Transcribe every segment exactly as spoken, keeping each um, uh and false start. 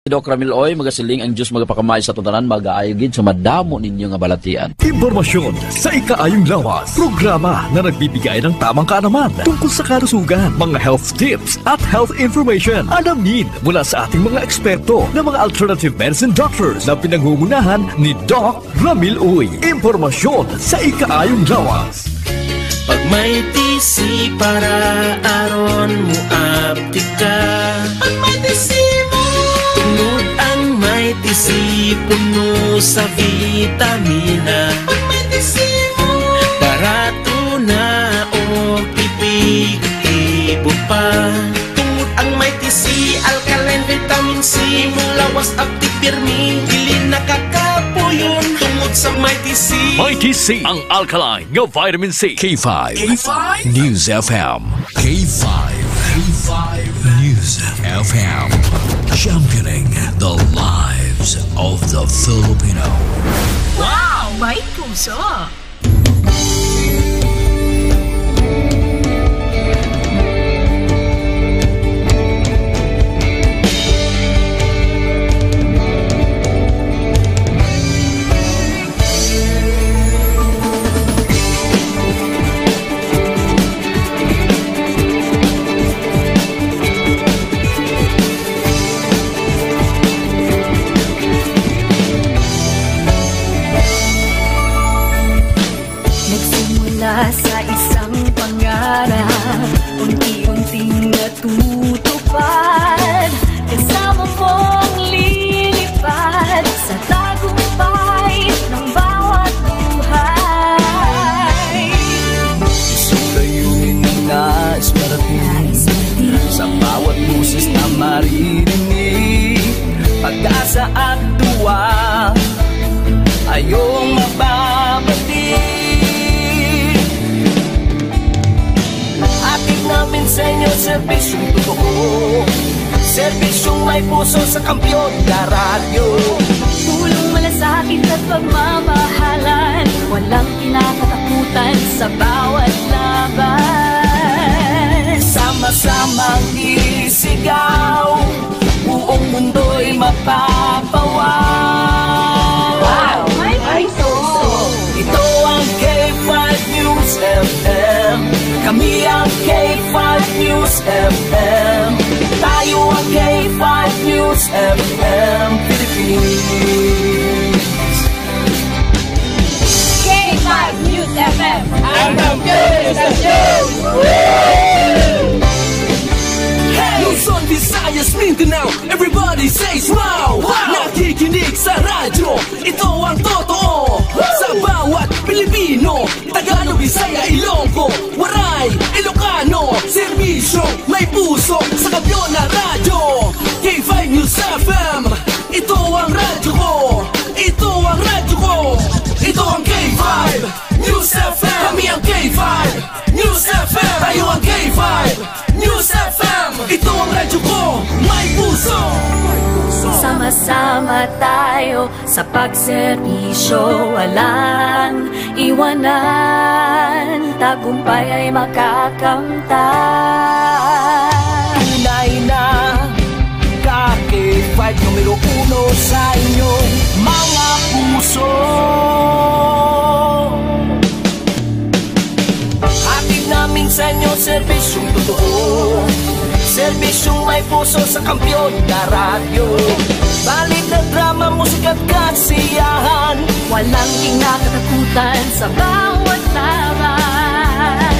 Doc Ramil Oy, magasiling ang Diyos magapakamay sa tanan, magaayo gid sa madamo ninyo nga balatian. Impormasyon sa ikaayong lawas. Programa na nagbibigay ng tamang kaalaman tungkol sa kalusugan, mga health tips at health information. Alamin mula sa ating mga eksperto na mga alternative medicine doctors na pinangungunahan ni Doc Ramil Uy. Impormasyon sa ikaayong lawas. Pag may T C para aron mo aptika. Pag may T C mo. Tungod ang may T C puno sa vitamina. Pag may T C mo. Barato na o epektibo pa. Tungod ang may T C, alkaline vitamin C, mulawas at pirmi, dili nakakapuyon tungod sa may T C. May T C, ang alkaline nga vitamin C. K five. K five. News F M. K five. K five. News F M. Championing the lives of the Filipino. Wow! May puso! Nagsimula sa isang pangarap, unti-unting natutupad. Kasama mong lilipad sa tagumpay ng bawat buhay. Isang layunin na nais marating, nais marating, sa bawat boses na maririnig. Pag-asa at duwa, ayong mababati. Hatid namin sa inyo serbisyong totoo, serbisyong may puso sa Kampiyon na Radyo. Pulong malasakit at pagmamahalan, walang kinakatakutan sa bawat laban. Sama-samang isigaw, buong mundo'y mapapawaw. Wow! May puso! Ito ang K five News F M. Kami ang K five News F M. Tayo ang K five News F M Philippines. K five News F M. Ang kampiyon na istasyon! Luzon, Visayas, Mindanao, everybody says wow! Wow! Nakikinig sa radyo, ito ang totoo. Sa bawat Pilipino, Tagalog, Bisaya, Ilonggo, Waray, Ilocano, serbisyo, may puso, sa Kampiyon na Radyo, K five News F M. Ito ang radyo ko. Ito ang radyo ko. Ito ang K five News F M. Kami ang K five News F M. Tayo ang K five News F M. Ito ang radyo ko. May puso. Sama-sama tayo sa pagserbisyo, walang iwanan, tagumpay ay makakamtan. Tunay na ka K five numero uno sa inyong mga puso. Hatid namin sa inyo serbisyong totoo, serbisyong may puso sa Kampiyon na Radyo. Balita, drama, musika at kasiyahan, walang kinakatakutan sa bawat laban.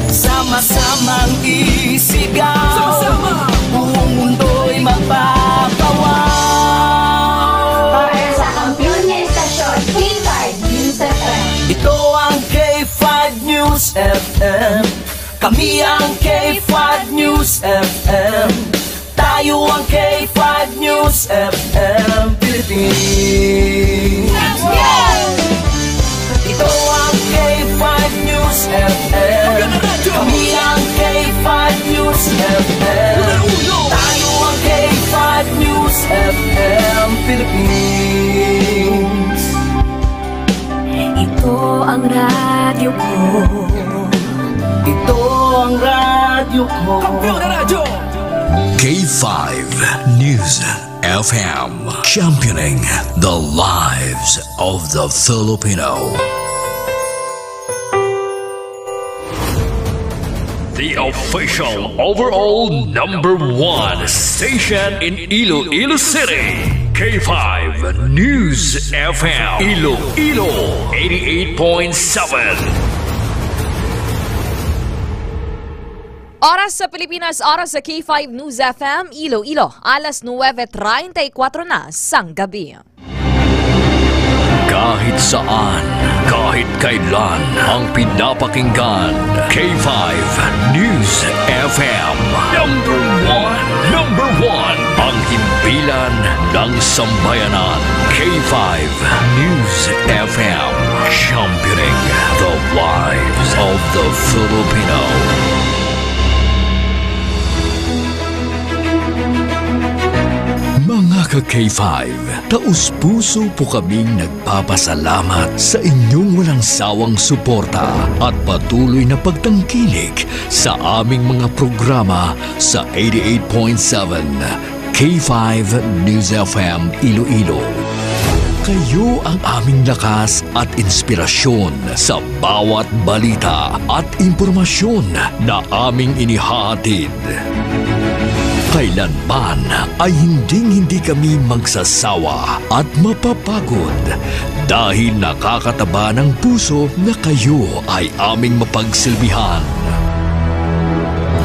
Sama-samang isigaw, sama-sama, buong mundo'y mapapawaw. Para sa kampiyon nga istasyon, K five News F M. Ito ang K five News F M. Kami ang K five News F M. Tayo ang K five News F M Philippines. Let's go! Ito ang K five News F M. Kami ang K five News F M. Tayo ang K five News F M Philippines. Ito ang radyo ko. Ito ang radyo ko. Kampiyon na radyo. K five News F M, championing the lives of the Filipino. The official overall number one station in Iloilo City, K five News F M, Iloilo, eighty-eight point seven. Oras sa Pilipinas, oras sa K five News F M Iloilo, alas nuwebe treinta y cuatro na sang gabi. Kahit saan, kahit kailan, ang pinapakinggan, K five News F M. Number one, number one, ang himpilan ng sambayanan, K five News F M, championing the lives of the Filipino. Mga ka-K five, taus-puso po kaming nagpapasalamat sa inyong walang sawang suporta at patuloy na pagtangkilik sa aming mga programa sa eighty-eight point seven K five News F M Iloilo. Kayo ang aming lakas at inspirasyon sa bawat balita at impormasyon na aming inihahatid. Kailanman ay hinding-hindi kami magsasawa at mapapagod dahil nakakataba ng puso na kayo ay aming mapagsilbihan.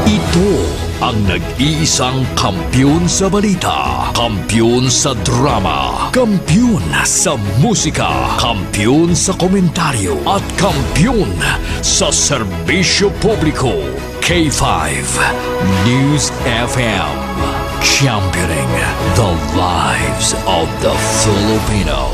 Ito ang nag-iisang kampiyon sa balita, kampiyon sa drama, kampiyon sa musika, kampiyon sa komentaryo, at kampiyon sa serbisyo publiko. K five News F M, championing the lives of the Filipino.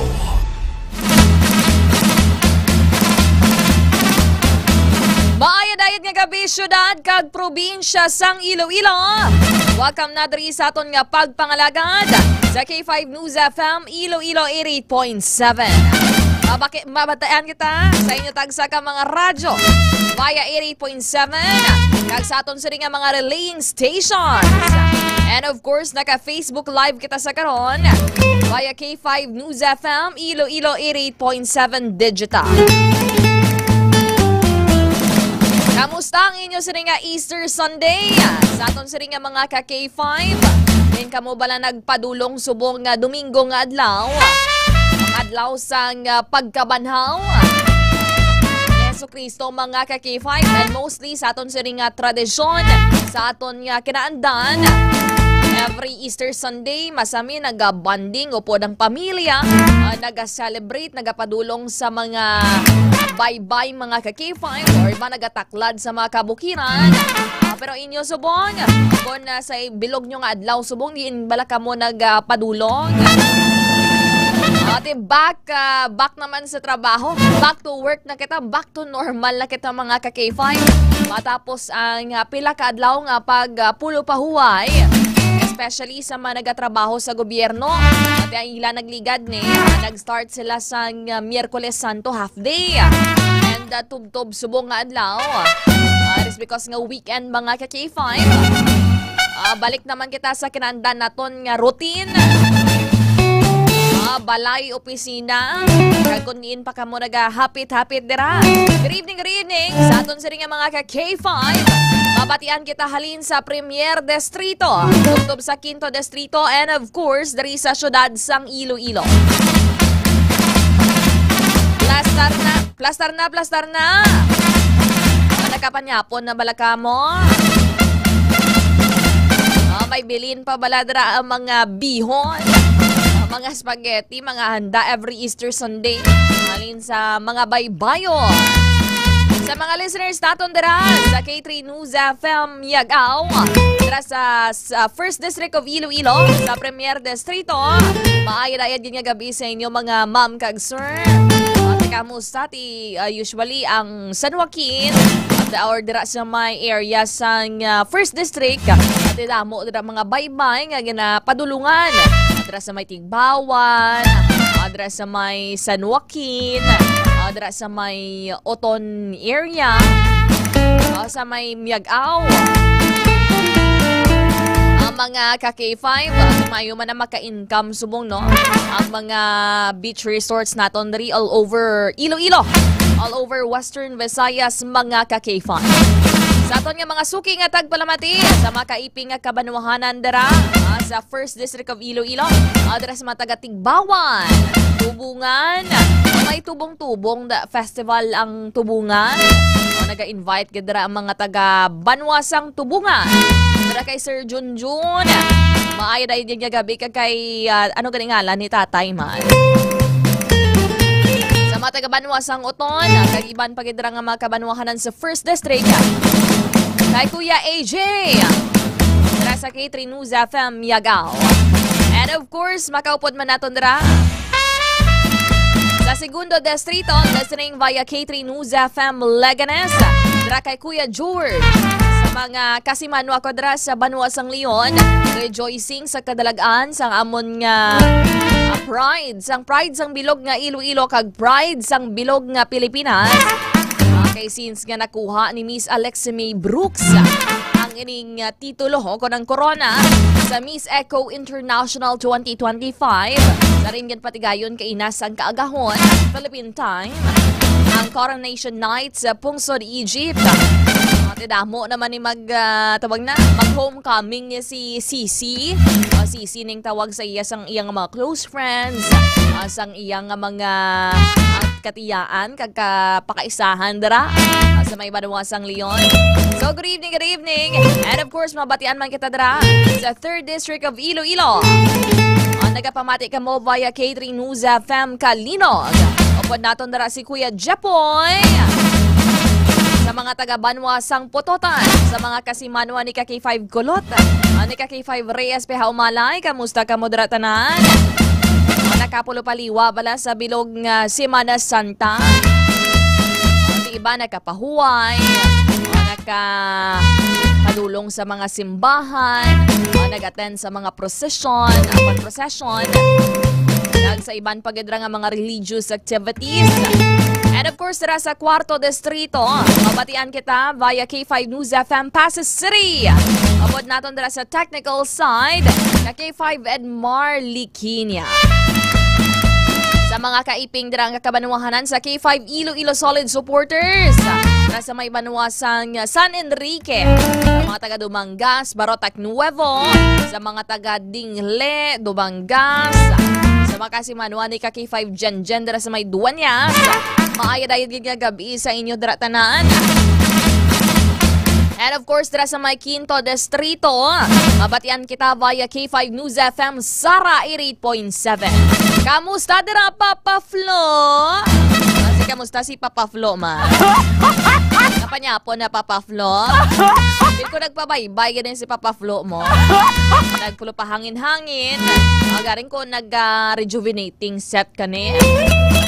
Maayong dayag nga gabi, syudad kag probinsya sang Iloilo. Welcome na diri sa aton nga pagpangalagad sa K five News F M Iloilo eighty-eight point seven. Mabaki-, mabatian kita sa inyo tagsa ka mga radyo via eighty-eight point seven kag sa aton sini nga mga relaying stations. And of course, naka-Facebook Live kita sa karon via K five News F M Iloilo eighty-eight point seven Digital. Kamusta ang inyo sini nga Easter Sunday? Sa aton sini nga mga ka K five, din kamo bala nagpadulong subong nga Domingo nga adlaw? Ang adlaw sang, ah, pagkabanhaw ni Jesu-Cristo, mga ka K five, and mostly sa aton sini nga tradisyon, sa aton nga kinaandan. Every Easter Sunday, masami naga-bonding upod ang pamilya, ah, naga-celebrate, nagapadulong sa mga baybay, mga ka K five, or iba nagataklad sa mga kabukiran. Ah, pero inyo subong, kung, ah, sa bilog nyo nga adlaw subong, diin bala kamo nagapadulong? Ate, back, ah, back naman sa trabaho. Back to work na kita, back to normal na kita, mga ka K five. Matapos ang, ah, pila ka adlaw nga pag, ah, pulo pahuway, especially sa mga nagatrabaho sa gobyerno. Ate, ang ila nagligad ni, ah, nag-start sila sa, ah, Miyerkules Santo, half day. And, ah, tubtob subong nga adlaw. Ah, it is because nga weekend, mga ka K five. Ah, balik naman kita sa kinaandan naton nga routine. Ah, balay, opisina. Kag kung diin pa kamo nagahapit-hapit dira. Good evening, good evening. Sa aton sini nga mga ka K five, mabatian kita halin sa Premier Distrito, tubtob sa Quinto Distrito, and of course, diri sa siyudad sang Iloilo. Plastar na, plastar na, plastar na. Nagkapanyapon na bala kamo? Ah, may bilin pa bala dira ang mga bihon, ang mga spaghetti, mga handa every Easter Sunday. Halin sa mga baybayon. Sa mga listeners naton dira sa K three News F M Yagaw, dira sa, sa First District of Iloilo, sa Premier Distrito, maayo na yan nga gabi sa inyo, mga ma'am kag sir. Ate, kamusta? Ti, ah, usually ang San Joaquin, or dira sa may area sang, ah, First District, ate, damo dira mga baybay nga ginapadulungan. Dira sa may Tigbawan, ah, dira sa may San Joaquin, ah, dira sa may Oton area, ah, sa may Miag-ao. Ah, mga ka-K five, maayo man na maka-income subong, no? Ang mga beach resorts naton diri all over Iloilo, all over Western Visayas, mga ka-K five. Sa aton nga mga suki nga tagpalamati, sa mga kaiping nga kabanwahanan dira, ah, sa First District of Iloilo, ah, dira sa mga taga Tigbawan, Tubungan, may Tubong-Tubong da, festival ang Tubungan. O, naga-invite gid dira ang mga taga Banwa sang Tubungan. Dira kay Sir Junjun. Maayo dayon gid nga gabi ka kay, ah, ano gani ngalan ni tatay man? Sa mga taga Banwa sang Uton, ah, kag iban pa gid dira nga mga kabanwahanan sa First District. Kay Kuya A J. Dira sa K three News F M Yagaw. And of course, makaupod man naton dira sa Segundo Distrito, listening via K three News F M Leganes. Dira kay Kuya George. Sa mga kasimanwa ko dira sa Banwa sang Leon, rejoicing sa kadalagan sang amon nga, ah, pride, sang pride sang bilog nga Iloilo kag pride sang bilog nga Pilipinas. Okay, since nga nakuha ni Miss Alexi May Brooks ang ining, ah, titulo, ho, kon ang korona sa Miss Eco International twenty twenty-five. Sa rin gid patigayon kay ina sang kaagahon, Philippine time, ang Coronation Night sa Pungsod, Egypt. Ate, damo naman ni mag, ah, tawag na, mag-homecoming niya si Sisi. O, Sisi ning tawag sa iya sang iyang mga close friends, ah, sang iyang mga, ah, katiyaan, kag kapakaisahan dira, ah, sa may Banwa sang Leon. So, good evening, good evening. And of course, mabatian man kita dira sa Third District of Iloilo. Ah, nagapamati kamo via K three News F M Calinog. Upod naton dira si Kuya Jepoy. Sa mga taga Banwa sang Pototan, sa mga kasimanwa ni ka K five Kulot, ah, ni ka K five Reyes Pehaumalay, kamusta kamo dira tanan? Ah, nakapulo paliwa bala sa bilog nga Semana Santa. Ang iba nakapahuway, ah, nakapadulong sa mga simbahan, ah, nag-attend sa mga procession, ah, procession, kag sa iban pa gid ra nga mga religious activities. And of course, dira sa Cuarto Distrito, mabatian kita via K five News F M Pasay City. Upod naton dira sa technical side, ka K five Edmar Liquinia. Sa mga kaiping dira nga kabanwahanan sa K five Iloilo Solid Supporters, dira sa may banwa sang San Enrique, sa mga taga Dumangas, Barotac Nuevo, sa mga taga Dingle, Dumangas, sa mga kasimanwa ni ka K five Jenjen dira sa may Dueñas. Maayo dayon gid nga gabi sa inyo dira tanan. And of course, dira sa may Quinto Distrito, mabatian kita via K five News F M Sara eighty-eight point seven. Kamusta dira, Papa Flo? Kasi kamusta si Papa Flo, ma? Napanyapon na, Papa Flo? Feel ko nagpabaybay ganun si Papa Flo mo. Nagpulupahangin-hangin. Ah, garing ko nag, ah, rejuvenating set kani.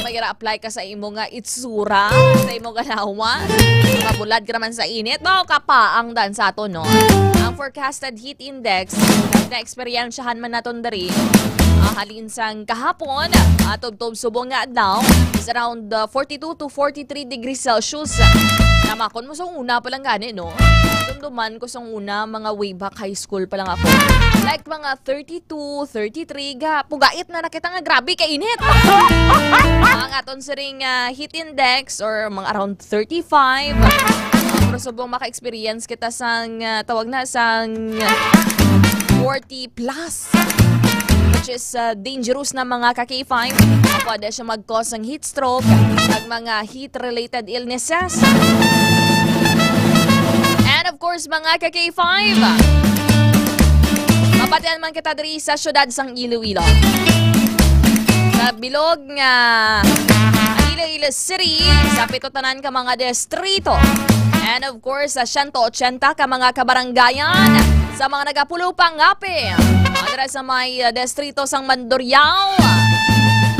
May ira-apply ka sa imo nga itsura, sa imo nga lawas. Mabulad ka naman sa init. Mao ka pa ang dan sa ato, no? Ang forecasted heat index na eksperyensyahan man naton diri, ah, halin sang kahapon, ah, tubtob subong nga adlaw, is around, ah, forty-two to forty-three degrees Celsius. Tama, kon mo sa una pa lang gani, no? Dumduman ko sa una, mga way back high school pa lang ako. Like, mga thirty-two, thirty-three, ga, pugait na nakita nga grabe ka init. Ang aton siring, ah, heat index or mga around thirty-five. Pero subong maka-experience kita sang, ah, tawag na, sang forty plus, which is, ah, dangerous na, mga ka K five. Pwede siya mag-cause ng heat stroke, ag mga heat-related illnesses. And of course, mga ka K five, mabatian man kita diri sa siyudad sang Iloilo. Sa bilog nga Iloilo City, sa pito tanan ka mga distrito. And of course, sa siyento ochenta ka mga kabarangayan, sa mga nagapulo pa ngapi, dira sa may, uh, distrito sang Mandurriao.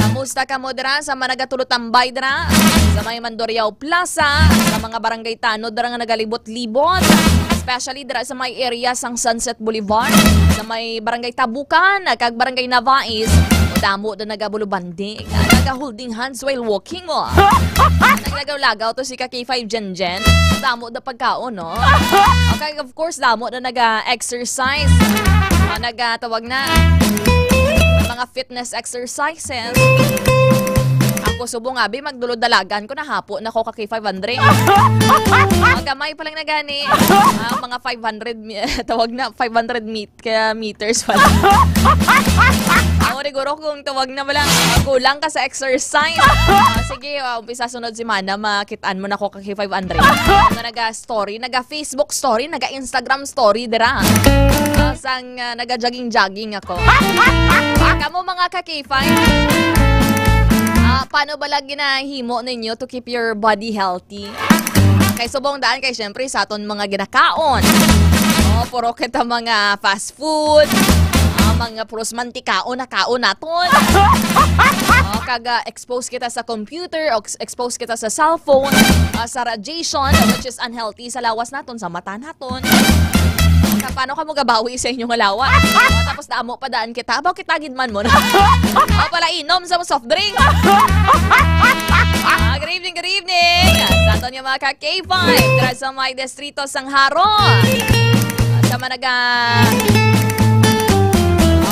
Kamusta kamo dira sa mga nagatulotambay dira sa may Mandurriao Plaza, sa mga barangay tanod dira nga nagalibot-libot, especially dira sa may area sang Sunset Boulevard, sa may Barangay Tabukan, kag Barangay Navais? Damo na nagabulubandi, naga-holding hands while walking mo. Naglagaw-lagaw to si ka K five Jenjen. Damo na pagkaon, no? Okay, of course, damo na naga-exercise. Nagatawag na. May mga fitness exercises. Ako subong abi, magdulod dalagan ko, nahapo na ko ka K five hundred. Ang gamay pa lang na gani. Ang mga five hundred, mi- tawag na, five hundred meet, kaya meters pala. Ako siguro kung tawag na pala, kulang ka sa exercise. Ah, sige, ah, umpisa sunod semana, makitaan mo na ko ka K five hundred. Nga naga-story, naga-Facebook story, naga-Instagram story, dira. Ah, sang, ah, naga-jogging-jogging ako. Kamo mga ka K five, ah, paano ba lang ginahimo ninyo to keep your body healthy? Kay subong daan kay syempre sa aton mga ginakaon. Oh, puro kita mga fast food, ah, mga puros mantikaon na kaon naton. Oh, kag, ah, expose kita sa computer o ex- expose kita sa cellphone, ah, sa radiation, which is unhealthy sa lawas naton, sa mata naton. Sa paano ka mo gabawi sa inyong lawas? Oh, tapos damo pa daan kita. Abaw kita gid man mo. Oh, pala inom sa soft drink. Ah, good evening, good evening. Sa aton nga mga ka K five, dira sa may distrito sang Jaro. Sa managa,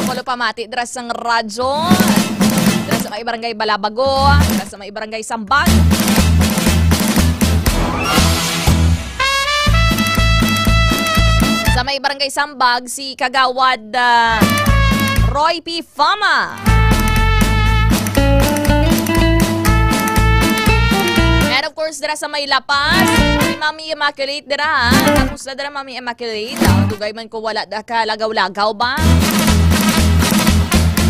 ako lo pamati dira sang radyo. Dira sa may barangay Balabago, dira sa may barangay Sambag. Sa may barangay Sambag, si Kagawad, ah, Roy P. Fama. And of course, dira sa may La Paz, si Mami Immaculate dira, ha? Kamusta dira, Mami Immaculate? Ah, dugay man ko wala da ka lagaw-lagaw ba?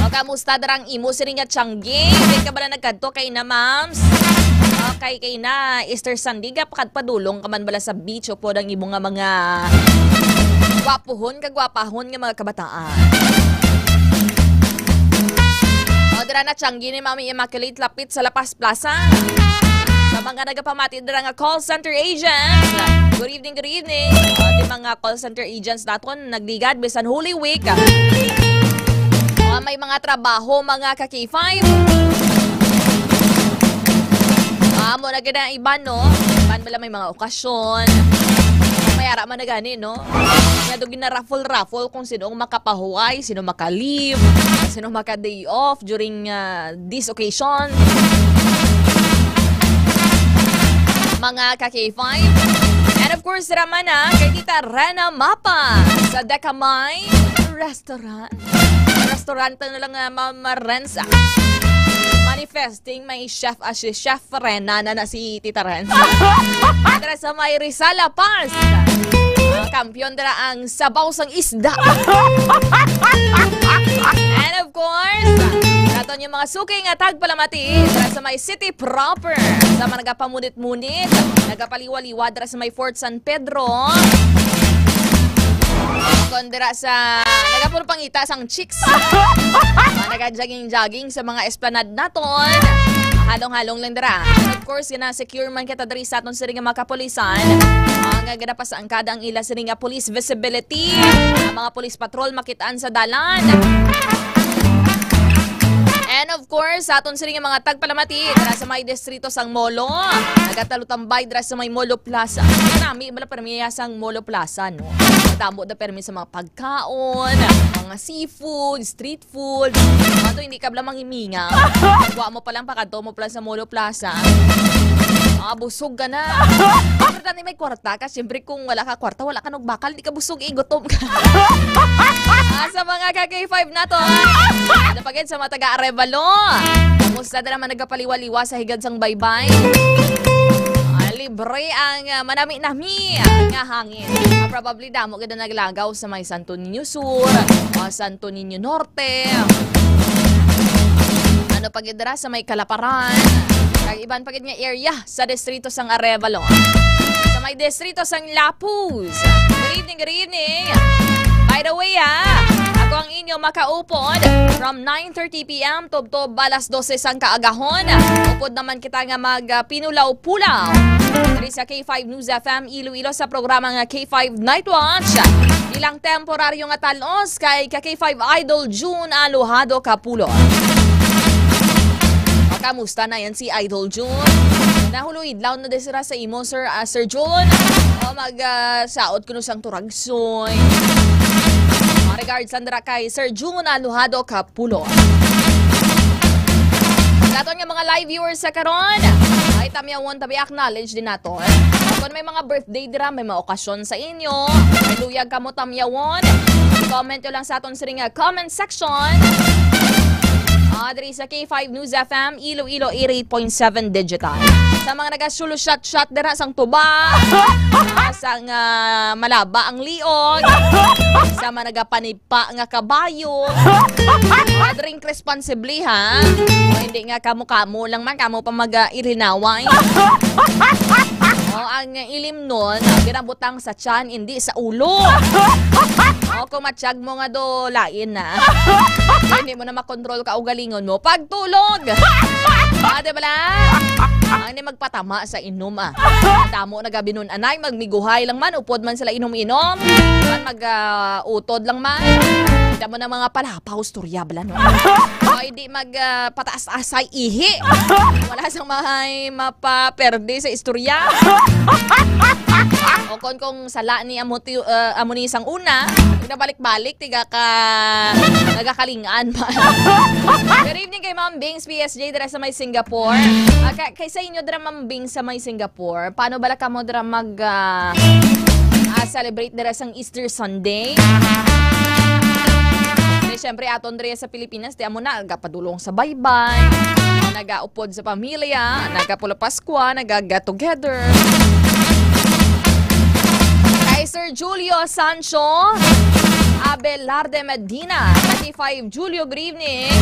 O, kamusta dira ang imo sini nga tiyanggi? Di ka bala nagkadto kay na, Mams? Okay, kay na, Easter Sunday, gapakad padulong ka man bala sa beach o pod ang imo nga mga gwapuhon kag gwapahon nga mga kabataan. O, dira na, tiyanggi ni Mami Immaculate lapit sa La Paz Plaza. Sa mga nagapamati dira nga call center agents, good evening, good evening. O, di mga call center agents naton, nagligad, bisan Holy Week. O, may mga trabaho, mga ka K five. Ah, mo na gid ang iban, no? Iban bala may mga okasyon. May ara man na gani, no? Nga do gina-raffle-raffle kung sino ang makapahuway, sino maka-leave, sino maka-day off during, ah, this occasion. Mga ka K five. And of course, dira man na kay Tita Rena Mapa sa Dekamay Restaurant. Restaurant na lang, ah, Ma'am Renza. Manifesting may chef, ah, si Chef Rena na, na si Tita Renza. Dira sa may Rizal, La Paz. Ah, kampiyon dira ang sabaw sang isda. And of course, naton yung mga suki nga tagpalamati dira sa may city proper. Sa mga nagapamunit-munit, nagapaliwa-liwa dira sa may Fort San Pedro. Kon dira sa nagapurpangita sang chicks. Mga naga-jogging-jogging sa mga esplanade naton. Halong-halong lang dira. And of course, gina-secure man kita diri sa aton sini nga mga kapulisan. Ang ganapas ang kada ang ila sini nga police visibility. Ang mga police patrol makitaan sa dalan. And of course, sa aton sini nga mga tagpalamati, dira sa may distrito sang Molo, nagatalutambay dira sa may Molo Plaza. Nami bala permi sang Molo Plaza, no? Madamo da permi sa mga pagkaon, mga seafood, street food. Ato hindi ka bala mangiminga. Wa mo palang pakadto mo pala sa Molo Plaza. Ah, busog ka na. Pero dati may kwarta ka, siyempre kung wala ka kwarta, wala ka nagbakal, di ka busog, eh, gutom ka. Ah, sa mga ka K five naton, napagid sa mga taga Arevalo. Kumusta na naman nagapaliwa-liwa sa higad sang baybay? Ah, libre ang, ah, manami-nami, ah, nga hangin. Ah, probably damo gid ang naglagaw sa may Santo Niño Sur, ah, Santo Niño Norte. Ano pa gid dira sa may Kalaparan? Kag iban pa gid nga area sa distrito sang Arevalo. Sa may distrito sang Lapuz. Good evening, good evening. By the way, ah, ako ang inyo makaupod from nine thirty p m tubtob alas dose sang kaagahon. Upod naman kita nga mag, ah, pinulaw-pulaw diri sa K five News F M Iloilo sa programa nga K five Night Watch. Bilang temporaryo nga talos kay ka K five Idol June Alojado Kapulo. Kamusta na yan si Idol June? Nahulog idlaw na di sira sa imo, Sir, ah, Sir June? O mag, ah, saot kuno sang turagsoy? Ah, Regards lang dira kay Sir Jun Alojado Kapulo. Sa aton nga mga live viewers sa karon, ay tamyawon tabi acknowledge din naton. Kung may mga birthday dira, may mga okasyon sa inyo, may luyag kamo tamyawon, comment nyo lang sa aton siring nga comment section. Ah, diri sa K five News F M, Iloilo eighty-eight point seven Digital. Sa mga naga-sulu shot-shot dira sang tuba, ah, sang, ah, malaba ang liog, sa mga nagapanipa nga kabayo, ah, drink responsibly, ha? O, hindi nga kamo-kamo lang man, kamo pa mag, ah, irinaway. O, ang ilimnon, ginabutang sa tiyan, hindi sa ulo. O, kung matiyag mo nga do, lain na. Hindi mo na makontrol kaugalingon mo. Pagtulog! Ah, di ba lang? Ang ni magpatama sa inom, ah. Damo na gabi nun, anay, magmiguhay lang man, upod man sila inom-inom. Man mag, ah, utod lang man. Kita mo na mga palapaw, storya bala, no? O, hindi mag, ah, pataas-asay ihi. Wala sang mahay mapaperde sa istorya. O kon kung sala ni amo, ti-, ah, amo ni sang una, nabalik-balik, tiga ka, nagakalingan pa. Good evening kay Ma'am Bings, P S J, dira sa may Singapore. Ah, ka-, kay sa inyo dira, Ma'am Bings, sa may Singapore, paano bala kamo dira mag, ah, ah, celebrate dira sang Easter Sunday? Kay syempre, aton diri sa Pilipinas, di amo na, nagapadulong sa baybay, nagaupod sa pamilya, nagapula Paskwa, nagaga together. Kay Sir Julio Sancho, Abelarde Medina, thirty-five Julio, good evening.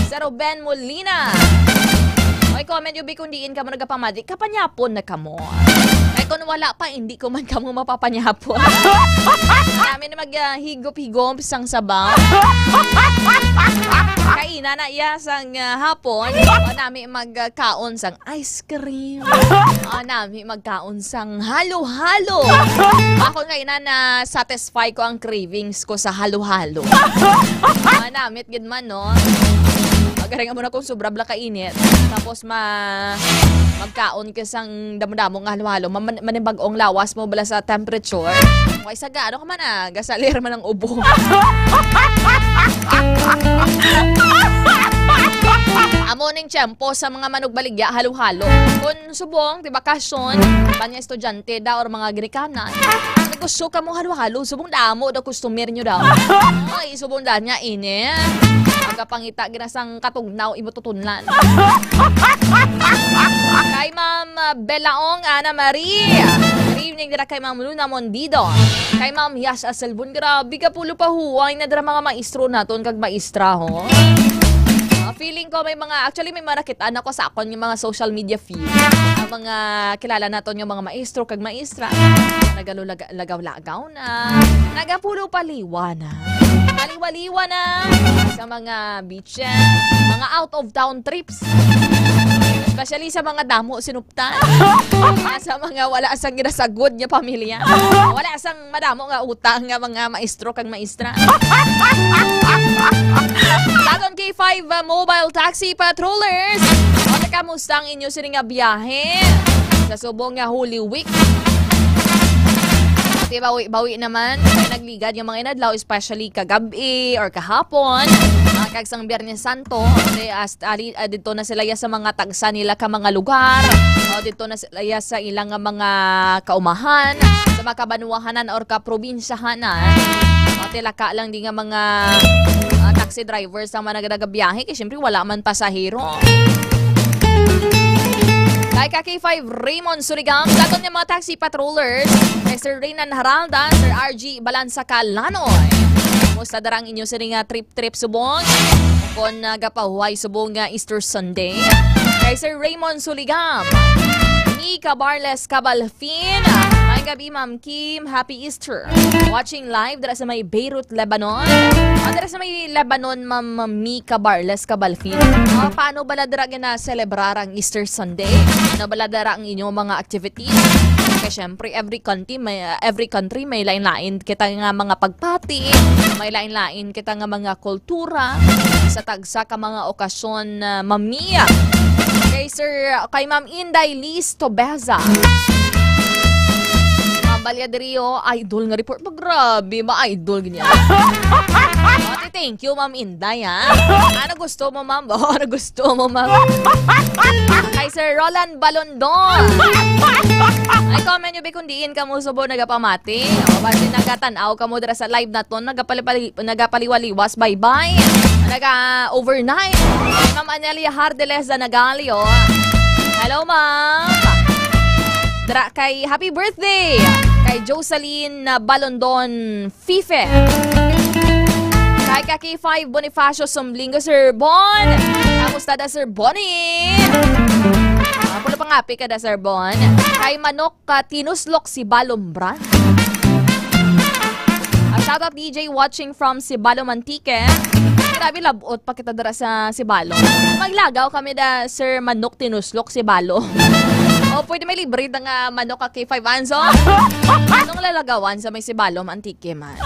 Sir Ruben Molina. Oy, comment, Yubi, kung diin kamo nagapamati, kapanyapon na kamo. Kay kung wala pa, hindi ko man kamo mapapanyapon. Namin mag, ah, higop-higop sang sabaw. Kaina na iya sang, ah, hapon. O nami magkaon sang ice cream. O nami magkaon sang halo-halo. Ako kaina na satisfy ko ang cravings ko sa halo-halo. Manamit gid man, no? Magaring mo na kung sobra bala ka init. Tapos ma-, magkaon ka sang damo-damo nga halo-halo. Ma-, man-, manibag-ong lawas mo bala sa temperature. Kay saga, ano ka man, ah, gasalir man ang ubo. Amo ning tiyempo sa mga manugbaligya, halo-halo. Kung subong, di bakasyon, banya estudyante da or mga ginikanan, negosyo kamo halo-halo, subong damo daw customer nyo daw. Ay, subong da niya, ini. Magkapangita, ginasang katugnaw, imo tutunlan. Kay Ma'am Belaong Ana Marie. Good evening dira kay Ma'am Luna Mondido. Kay Ma'am Yas Aselbon, grabe ka pulo pahuway na dira mga maestro naton kag maestra, ho. Ah, feeling ko may mga, actually, may mga nakita na ko sa akon yung mga social media feed. Ang mga kilala naton yung mga maestro kag maestra. Nagalulaga-, lagaw-lagaw na. Nagapulo paliwa na. Paliwa-liwa na sa mga beaches, mga out of town trips. Especially sa mga damo sinuptan. Sa mga wala sang ginasagod nga pamilya. Wala sang madamo nga utang nga mga maestro kag maestra. Sa aton K five, uh, mobile taxi patrollers, kamusta ang inyo sini nga biyahe sa subong nga Holy Week? Di bawi-bawi naman, may nagligad yung mga inadlaw, especially kagab-i or kahapon, ah, kag sang Biyernes Santo, di, as-, ali-, ah, dito na sila ya sa mga tagsa nila ka mga lugar, o dito na sila ya sa ilang nga mga kaumahan, sa mga kabanwahanan or kaprobinsyahanan. O, tilaka lang di nga mga, ah, taxi drivers ang mga nagadaga biyahe, kay syempre wala man pasahero. Kay ka K five Raymond Surigam, sa aton nga mga taxi patrollers, kay Sir Renan Haralda, Sir R G Balansa Kalanoy. Kumusta dara ang inyo sini nga trip-trip subong? Kon nagapahuway subong nga Easter Sunday. Kay Sir Raymond Suligam, Mika Barles Cabalfin. May gabi, Ma'am Kim. Happy Easter. Watching live dira sa may Beirut, Lebanon. Ah, dira sa may Lebanon, Ma'am Mika Barles Cabalfin. Ah, paano bala dira gina-celebrar ang Easter Sunday? Ano bala dira ang inyong mga activities? Kay syempre, every country may, every country may lain-lain kita nga mga pagpati, may lain-lain kita nga mga kultura sa tagsa ka mga okasyon, ah, mamiya. Kay Sir, kay Ma'am Inday Liz Tobeza. Ma'am Balyadrio, idol nga report. Ba, grabe, ma-idol gid niya. Thank you, Ma'am Inday, ha? Ano gusto mo, ma'am? Oh, ano gusto mo, ma'am? Kay Sir Roland Balondon. Ay, comment nyo, be, kung diin kamo subong nagapamati. O, basi nagatan-aw kamo dira sa live naton, nagapalipali-, nagapaliwaliwas, bye-bye. Naga-overnight. Ma'am Anelia Hardeles Zanagalio. Hello, ma'am. Dira kay happy birthday kay Jocelyn, uh, Balondon Fife. Kay ka K five Bonifacio Sumblingo, Sir Bon. Kamusta da, Sir Bonnie? Ah, pulo pangapi ka da, Sir Bon. Kay Manok ka Tinuslok si Balom Brand. Ah, shout out D J watching from Sibalom, Antique. Grabe, labot pa kita dira sa Sibalom. Maglagaw kami da, Sir Manok Tinuslok, Sibalom. O, pwede may libre na nga manok ka K five Anso. Anong lalagawan sa may Sibalom, Antique man?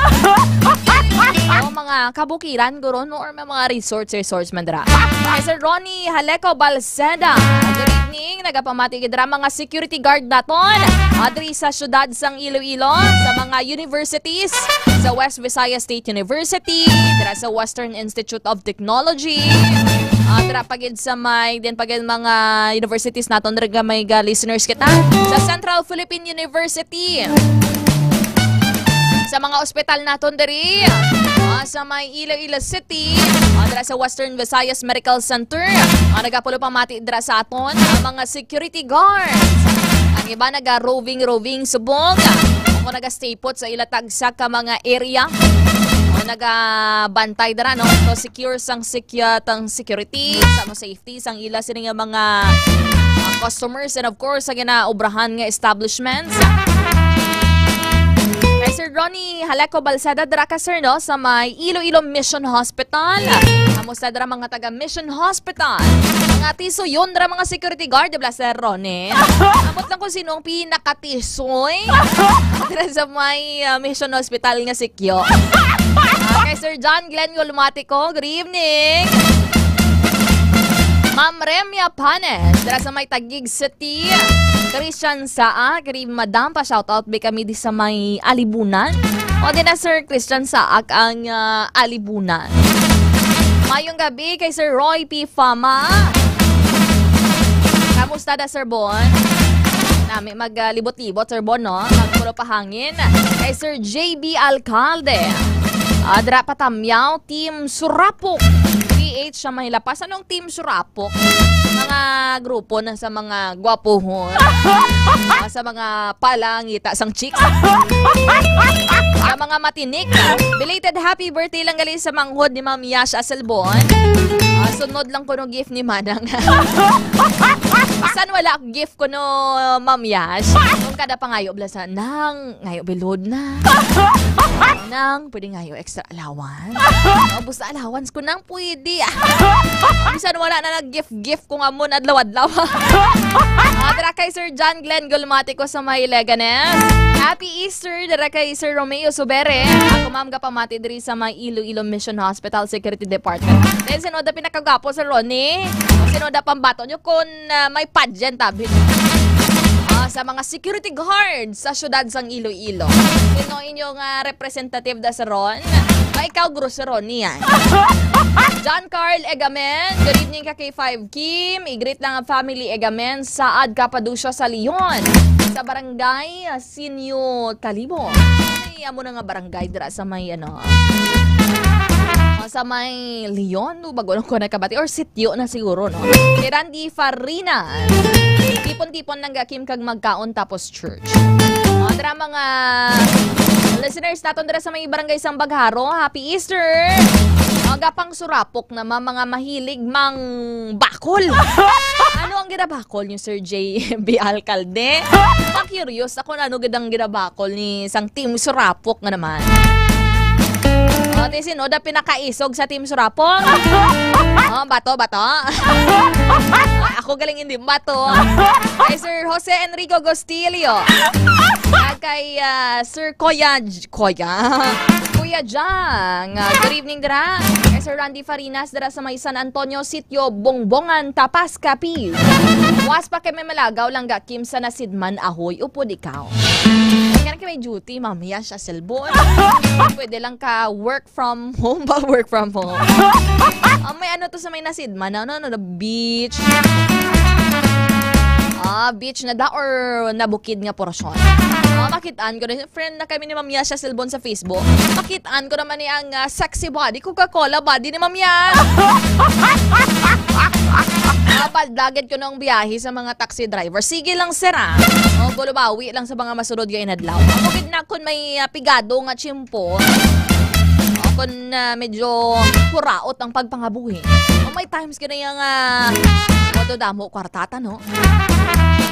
O, mga kabukiran, guro, no? Or may mga resorts, resorts man dira. Kay Sir Ronnie Haleco Balseda. Good evening. Nagapamati gid dira mga security guard naton. Ah, diri sa siyudad sang Iloilo, sa mga universities, sa West Visayas State University, dira sa Western Institute of Technology, ah, dira pa gid sa may, din pa gid mga universities naton, diri nga may ga listeners kita. Sa Central Philippine University. Sa mga ospital naton diri, ah, sa may Iloilo City, ah, dira sa Western Visayas Medical Center, ah, nagapulo pamati dira sa aton ang mga security guards. Ang iba naga-roving-roving subong, o naga-stay put sa ila tagsa ka mga area, o nagabantay dira, no? So, secure sang secure, tang security, sa mo safety sang ila sini nga mga, ah, customers and, of course, sa ginaobrahan nga establishments. Kay Sir Ronnie Haleco Balsada, dira ka, sir, no, sa may Iloilo Mission Hospital. Kamusta dira mga taga Mission Hospital? Mga tisuyon dira mga security guard, di ba, Sir Ronnie? Ambot lang kung sino ang pinakatisoy dira sa may, ah, Mission Hospital nga sikyo. Ah, kay Sir John Glenn Gulmatico, good evening. Ma'am Remia Panes, dira sa may Taguig City. Christian Saak, good evening, madam. Pa-shoutout bi kami di sa may Alibunan. O di na, Sir Christian Saak ang, ah, Alibunan. Mayong gabi kay Sir Roy P. Fama. Kamusta da, Sir Bon? Nami maglibot-libot, Sir Bon, no? Magpulo pa hangin. Kay Sir J B Alcalde. Adra Patamyaw, Team Surapok. P H sa Mahilapas. Anong Team Surapok? Mga grupo na sa mga gwapuhon. Ah, sa mga palangita sang chicks. Sa mga matinik. Belated happy birthday lang gali sa manghod ni Ma'am Yash Aselbon. Ah, sunod lang kuno gift ni Manang. San wala gift kuno, Ma'am Yash? Kung kada pangayo bla sa, "Nang, ngayo bilod na. Nang, pwede ngayo extra allowance?" Oh, basta allowance ko nang pwede, ah. Bisan wala na nag-gift-gift ko nga mo adlaw-adlaw. Ah, dira kay Sir John Glenn Gulmatico sa may Leganes. Happy Easter, dira kay Sir Romeo Subere. Ako, ma'am, gapamati diri sa may Iloilo Mission Hospital Security Department. Then, sino da pinakagwapo, Sir Ronnie? Sino da pambato nyo kung, ah, may pageant, abi? Ah, sa mga security guard sa siyudad sang Iloilo. Sino inyong, ah, representative da, Sir Ron? Ay, ikaw, Guru, Sir Ronnie, yan. John Carl Egamen, good evening ka K five Kim. I-greet lang ang family Egamen, Saad, Capadocia sa Leon. Sa barangay, ah, Sinyo Talibo. Ay, amo na nga barangay dira sa may, ano, ah, sa may Leon, no? Bago lang ko nakabati. Or sityo na siguro, no? Kay Randy Farina. Tipon-tipon lang ga Kim kag magkaon tapos church. Ah, dira mga listeners naton dira sa may barangay sang Bagharo, Happy Easter. Ah, gapang surapok na ma-, mga mahilig mang bakol. Ano ang ginabakol niyo, Sir J B Alcalde? Ma-curious ako na ano gid ang ginabakol ni sang Team Surapok nga naman. O, ti sino da pinakaisog sa Team Surapok? O, bato, bato. Ako galing hindi bato. Kay Sir Jose Enrico Gostilio. Kag kay, ah, Sir Koya J-, Koya. Kuya Jang. Ah, good evening, dira. Kay Sir Randy Farinas, dira sa may San Antonio, Sitio Bongbongan, Tapas, Capiz. Was pa kay may malagaw lang ga Kim sa nasidman, ahoy, upod ikaw. Kaya na may duty, mamaya siya cellphone. Pwede lang ka work from home ba? Work from home. Ah, may ano to sa may nasidman? Ano, ano, the beach? Ah, beach na da or nabukid nga portion? Ah, makitaan ko na. Friend na kami ni Ma'am Yasha Silbon sa Facebook. Makitaan ko naman ni ang ah, sexy body, Coca-Cola body ni Ma'am Yasha. Ah, padlagit ko ng biyahe sa mga taxi driver. Sige lang, sir, ah. O, gulubawi lang sa mga masunod nga inadlaw. Ako gid na kun may ah, pigado nga tiyempo. O kun ah, medyo kuraot ang pagpangabuhi. O may times ka na yung ah, modo damo kwartata, no?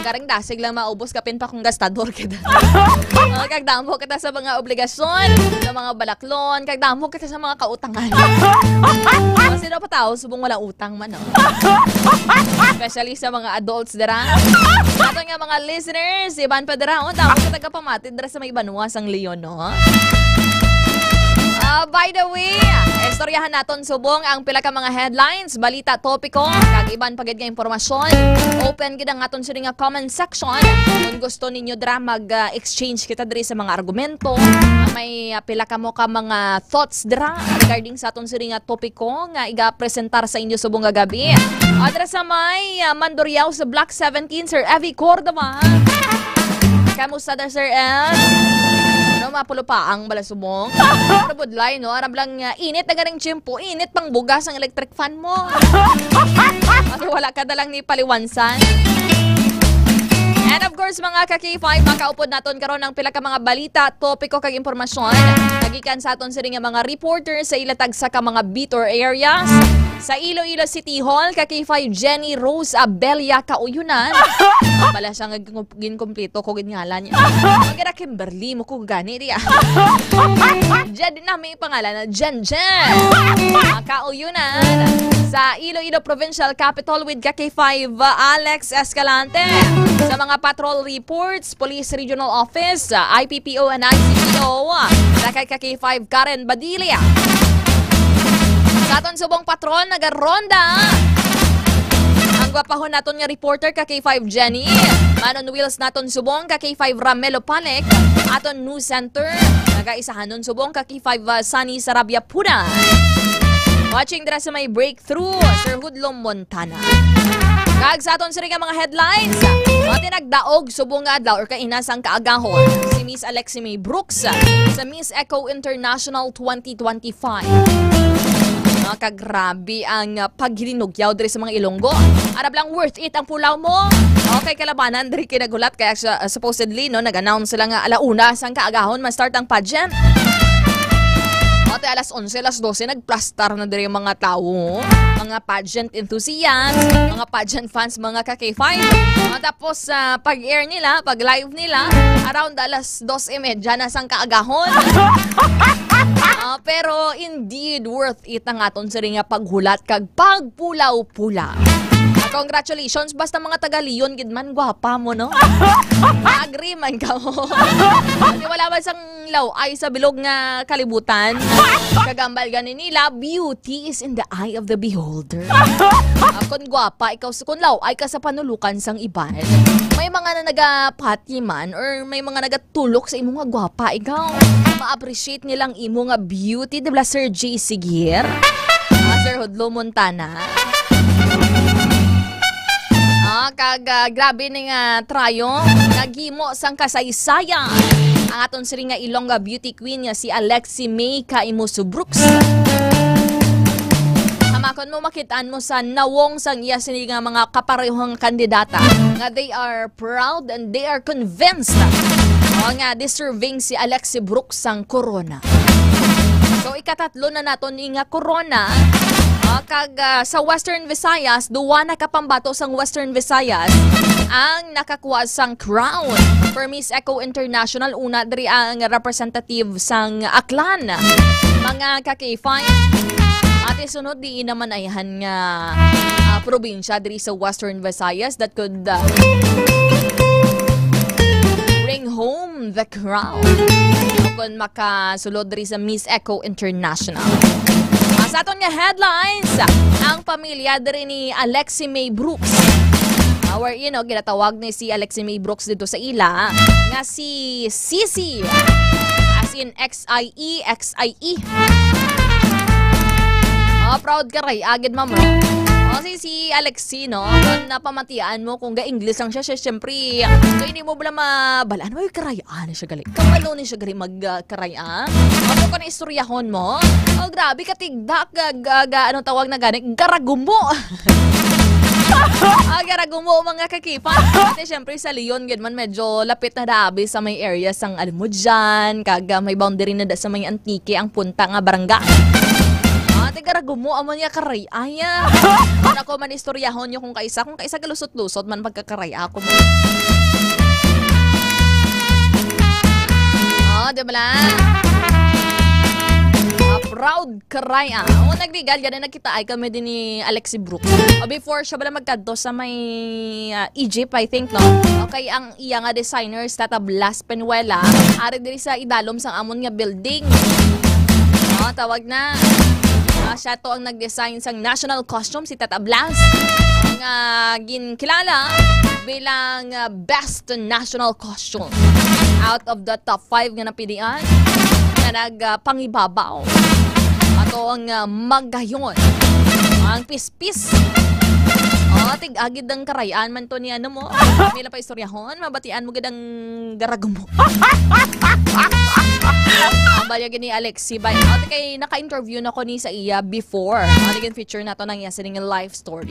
Karing dasig lang maubos kapin pa kung gastador kita. O, kag damo kita sa mga obligasyon, sa mga balaklon, kag damo kita sa mga kautangan. O, sino pa tao subong wala utang man, no? Especially sa mga adults dira. Ato nga mga listeners, iban pa dira, oh, damo kita kapamati dira sa may banwa sang Leon, no? Ah, by the way, istoryahan naton subong ang pila ka mga headlines, balita, topiko, kag iban pa gid nga impormasyon. Open gid ang aton sini nga comment section. Kung gusto ninyo dira mag-exchange kita diri sa mga argumento, may ah, pila ka mo ka mga thoughts dira regarding sa aton sini nga topiko nga iga-presentar sa inyo subong nga gabi. Adra sa may ah, Mandurriao sa Block seventeen, Sir Evie Cordova. Kamusta na, Sir Ev? Ano, mapulo pa ang balasubong? Ano budlay, no? Aram lang nga, init na ganing tiyempo, init pang bugas ang electric fan mo. Kasi wala ka na lang ni paliwansan. And of course, mga ka-K five, makaupod naton karon ang pila ka mga balita, topiko kag impormasyon nagikan sa aton sini nga mga reporter sa ila tagsa ka mga beat or areas. Sa Iloilo City Hall, ka-K five Jenny Rose Abella Kauyunan. Ang pala siya nga gin-, ginkumpleto ko gid ngalan niya. Ang gira Kimberly mo ko gani diya. Diyan din namin pangalan na Jen Jen. Ang Kauyunan sa Iloilo Provincial Capitol with ka-K five Alex Escalante. Sa mga patrol reports, Police Regional Office, I P P O and I C P O, sa kay ka-K five Karen Badilla. Sa aton subong patrol, nagaronda ang gwapahon naton nga reporter, ka-K five Jenny. Man on wheels naton subong, ka-K five Ramelo Palek. Aton news center, nagaisahanon subong, ka-K five Sunny Sarabia Puna. Watching dira sa may breakthrough, Sir Hudlom Montana. Kag sa aton sini nga mga headlines, mga tinagdaog subong nga adlaw or kaina sang kaagahon, si Miss Alexi May Brooks sa Miss Echo International twenty twenty-five. Ah, kagrabe ang ah, paghinugyaw diri sa mga Ilonggo. Arab lang worth it ang pulaw mo. Okay, kalabanan diri kinagulat kaya sa- supposedly, no, nag-announce sila nga alauna sang kaagahon ma-start ang pageant. Ate, alas onse, alas dose, nagplastar na diri ang mga tawo. Mga pageant enthusiasts, mga pageant fans, mga ka-K five. Ah, tapos, ah, pag-air nila, pag-live nila, around alas dos y media na sang kaagahon. Ah, pero indeed, worth it ang aton sini nga paghulat kag pagpulaw-pula. Ah, congratulations, basta mga taga Leon gid man, gwapa mo, no? Agree man ka mo. Kasi wala man sang law-ay sa bilog nga kalibutan. Kagambal gani nila, beauty is in the eye of the beholder. Ah, kung gwapa ikaw, kung law-ay ka sa panulukan sang iban, may mga na nagapati man or may mga nagatulok sa imo nga gwapa ikaw. Ma-appreciate nilang imo nga beauty, di ba, Sir J C Gear? Ah, Sir Hudlo Montana. Ah, kag ah, grabe ni nga trayo, naghimo sang kasaysayan ang aton sini nga Ilongga beauty queen nga si Alexi May Kaimoso Brooks. Hamakon mo, makitaan mo sa nawong sang iya sini nga mga kaparehong kandidata nga they are proud and they are convinced, oh, nga deserving si Alexi Brooks sang corona. So, ikatatlo na naton ni nga corona. Ah, kag ah, sa Western Visayas, duwa na ka pambato sang Western Visayas ang nakakuha sang crown for Miss Echo International. Una diri ang representative sang Aklan, mga ka-K five. Ate, sunod di naman ayhan nga ah, probinsya diri sa Western Visayas that could ah, bring home the crown kung makasulod diri sa Miss Echo International. Ah, sa aton nga headlines, ang pamilya diri ni Alexi May Brooks Our, you know, ginatawag ni si Alexi May Brooks dito sa ila nga si Sisi. As in, X I E, X I E. Oh, proud ka, Ray. Agad, mama. Oh, si, si Alexi, no? Kung napamatian mo, kung ga-English lang siya, siya, syempre, so, hindi mo bala mabalaan mo yung karay-an siya gali. Kabalo ni siya gali mag, ah, karay-an. Ano ka na istoryahon mo? Oh, grabe, katigdak, ga, ga, ga, anong tawag na gani? Garagumo. Ah, garagumo, mga kakipa. Kasi syempre, sa Leon, gid man, medyo lapit na dabi sa may area sang Almujan, kag, ah, may boundary na da sa may Antique, ang punta nga barangay. Ah, ti garagumo, amo niya karay-an. Ano ko man istoryahon niyo kung kaisa, kung kaisa galusot-lusot man pagkakaray-a ko mo. Oh, di ba lang? Ah, proud karay-a. Ako naglegal, gani nagkita ay kami din ni Alexi Brooks. O, before siya bala magkadto sa may, ah, Egypt, I think, no? Okay, ang iya nga designer, si Tata Blas Penuela, ari diri sa idalom sang amon nga building. Oh, tawag na. Ah, siya to ang nag-design sang national costume, si Tata Blas, nga ginkilala bilang, ah, best national costume out of the top five nga napilian nga nagpangibabaw. Ato ang, ah, magayon. Ang pispis. Oh, tig-agid ang karayan man to ni ano mo. Mila pa istoryahon, mabatian mo gid ang garagumo. Ang balya gid ni Alexi, bay. Ate, kay naka-interview na ko ni sa iya before. Ate, gin-feature nato nang iya sining life story.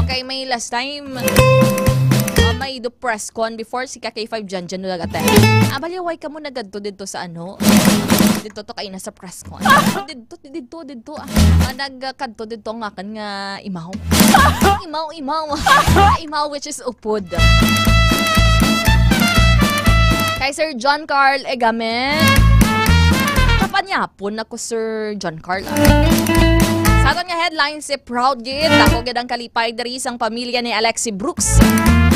Okay, may last time, ah, may do press con before si ka K five Jan Jan nag-attend. Ah, balya, why ka mo nagadto dito sa ano? Dito to kayo na sa press con. Dito, dito, dito. Ah, ah, nagkadto dito ang akin nga imaw. Imaw, imaw. Imaw, which is upod. Kay Sir John Carl Egame. Kapanyapon ako, Sir John Carl, ah. Sa aton nga headline, si proud gid, ako gid ang kalipay diri sang pamilya ni Alexi Brooks,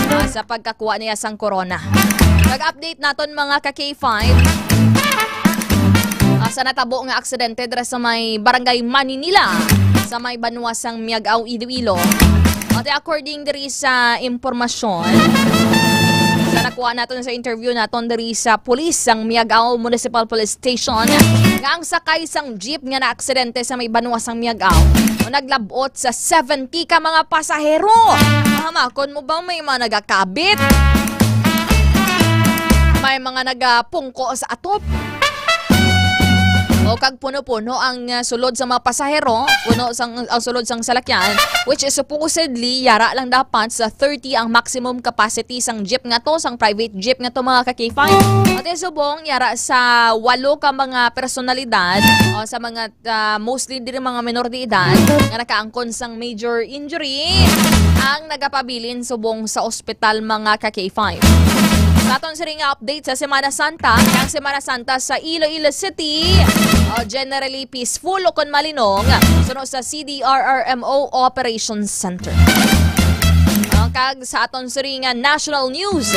ah, sa pagkakuha niya sang corona. Nag-update naton, mga ka K five. Ah, sa natabo nga aksidente dira sa may Barangay Maninila, sa may banwa sang Miag-ao, Iloilo. Ate, according diri sa impormasyon, sa nakuha naton sa interview naton diri sa pulis sang Miag-ao Municipal Police Station, nga ang sakay sang jeep nga naaksidente sa may banwa sang Miag-ao, o naglabot sa seventy ka mga pasahero. Mahamakon mo ba may mga nagakabit? May mga nagapungko sa atop. O kag puno-puno ang, uh, sulod sa mga pasahero, puno sang, ang sulod sang salakyan, which is supposedly yara lang dapat sa thirty ang maximum capacity sang jeep nga to, sang private jeep nga to, mga ka K five. Ate, subong yara sa walo ka mga personalidad o sa mga, uh, mostly diri mga menor de edad nga nakaangkon sang major injury ang nagapabilin subong sa ospital, mga ka K five. Sa aton siring nga update sa Semana Santa, ang Semana Santa sa Iloilo City, uh, generally peaceful o kon malinong, suno sa C D R R M O Operations Center. Uh, kag sa aton siring nga national news,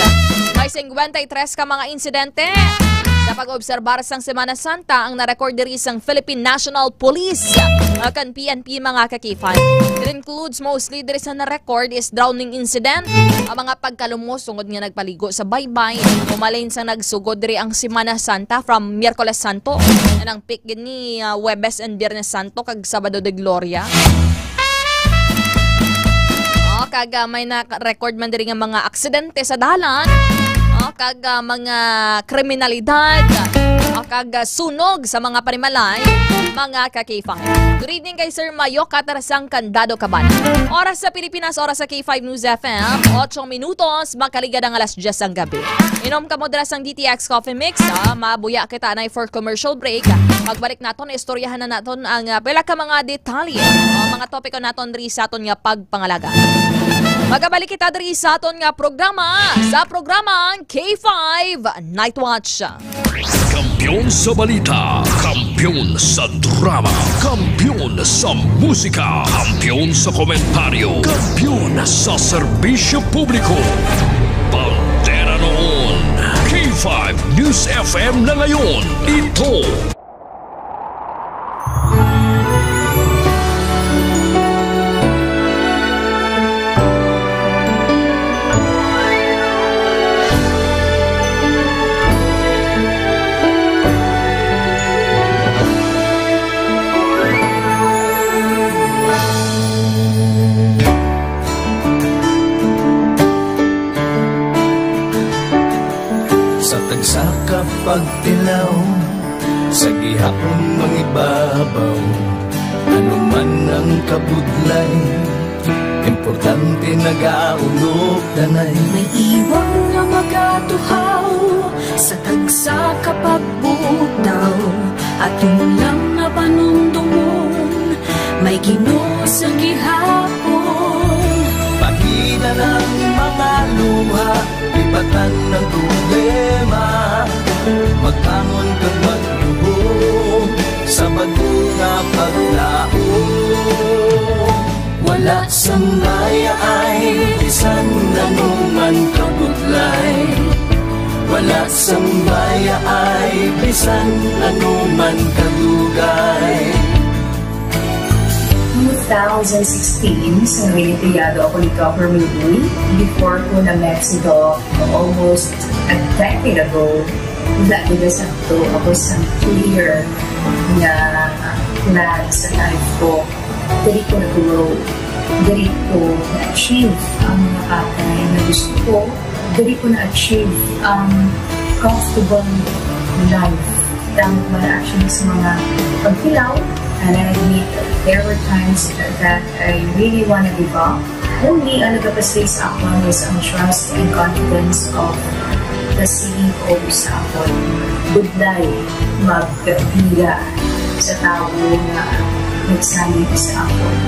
may singkwenta y tres ka mga insidente sa pag-obserbar sang Semana Santa ang na-record diri sang Philippine National Police, uh, kan P N P, mga ka K five. It includes mostly diri sa na-record is drowning incident, ang mga pagkalumos tungod nga nagpaligo sa baybay, umalin sa nagsugod diri ang Semana Santa from Miyerkules Santo. Ang peak gid ni, ah, Huwebes and Biyernes Santo kag Sabado de Gloria. Oh, kag, ah, may na-record man diri nga mga aksidente sa dalan. Oh, kag, ah, mga kriminalidad. Oh, kag, ah, sunog sa mga panimalay, mga ka K five. Good evening kay Sir Mayo Katar sang Candado Cabana. Oras sa Pilipinas, oras sa K five News F M, ocho minutos, makaligad ang alas diyes sang gabi. Inom kamo dira sang D T X Coffee Mix, ah, mabuya kita na for commercial break. Pagbalik naton, istoryahan na naton ang, ah, pila ka mga detalye, ah, mga topiko naton diri sa aton nga pagpangalaga. Magabalik kita diri sa aton nga programa, sa programang K five Night Watch. Kampiyon sa balita, kampiyon sa drama, kampiyon sa musika, kampiyon sa komentaryo, kampiyon sa serbisyo publiko. Bandera noon, K five News F M na ngayon. Ito. Kapagtilaw sa gihapon mangibabaw, ano man ang kabudlay, importante nagaulog danay. May iwang nga magatuhaw sa tagsa ka pagbutaw, aton lang nga panumdumon, may Ginoo sa gihapon. Pahina ng mga luha, lipatan ng problema, magbangon kag magluhod sa bag-o nga paglaom. Wala sang mayaay bisan ano man kabudlay, wala sang mayaay bisan ano man kadugay. Two thousand sixteen, sa Reynosa ako ni Governor Lee. Before ko na Mexico, almost a decade ago, wala gid sa to ako sa clear nga plan sa life ko. Diri ko na-grow. Diri ko na-achieve ang mga bagay na gusto ko. Diri ko na-achieve ang comfortable life. Tama ba na actually sa mga pagtilaw? And I admit, there were times that I really wanna give up. Only ang nagapastig sa akon is ang trust and confidence of the C E O sa akon. Budlay magkapila sa tawo nga nagsalig sa akon.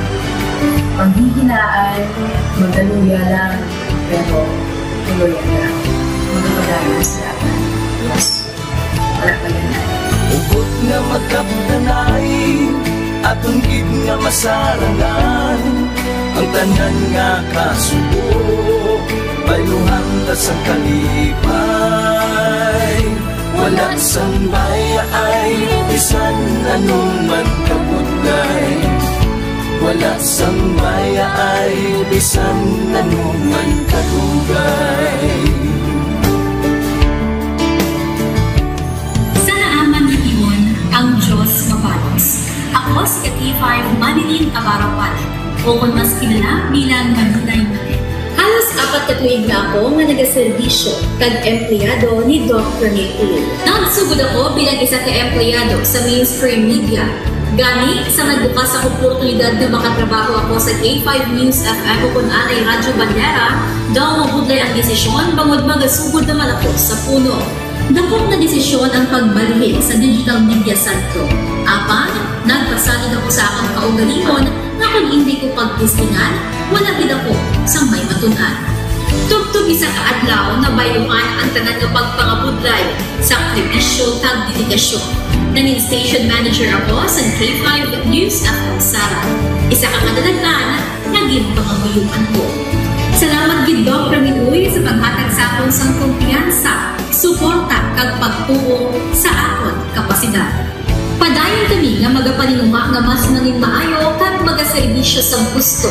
Panghihinaan, magaluya lang, pero tuloy na. Magpadayon sa laban. Yes. Wala pa yan. Hugot nga magkabtanay, aton gid nga masarangan ang tanan nga kasubo, bayluhan ta sa kalipay. Wala sang mayaay, bisan ano man kabudlay. Wala sang mayaay, bisan ano man kadugay. Sa naaman nga timon, ang Dios mabalos. Ako si K five Manilyn Abarapan, o kon mas kilala bilang Manilay Manilyn. Halos apat ka tuig na ako nga nagaserbisyo kag empleyado ni Doc Ramil Uy. Nagsugod ako bilang isa ka empleyado sa mainstream media. Gani, sa nagbukas ang oportunidad nga makatrabaho ako sa K five News F M o kon anay Radyo Bandera, daw mabudlay ang desisyon bangod magasugod naman ako sa puno. Dakop nga desisyon ang pagbalhin sa digital media santo. Apan, nagpasalig ako sa akon kaugalingon nga kon indi ko pagtistingan, wala gid ako sang may matun-an. Tubtob isa ka adlaw, nabayluhan ang tanan nga pagpangabudlay sa sakripisyo kag dedikasyon. Nangin station manager ako sa K five News F M Sara, isa ka kadalagan nga ginpangamuyoan ko. Salamat gid, Doc Ramil Uy, sa paghatag sa akon sang kumpiyansa, suporta, kag pagtuo sa akon kapasidad. Padayon kami nga magapaninguha nga mas nangin maayo kag magaserbisyo sa gusto,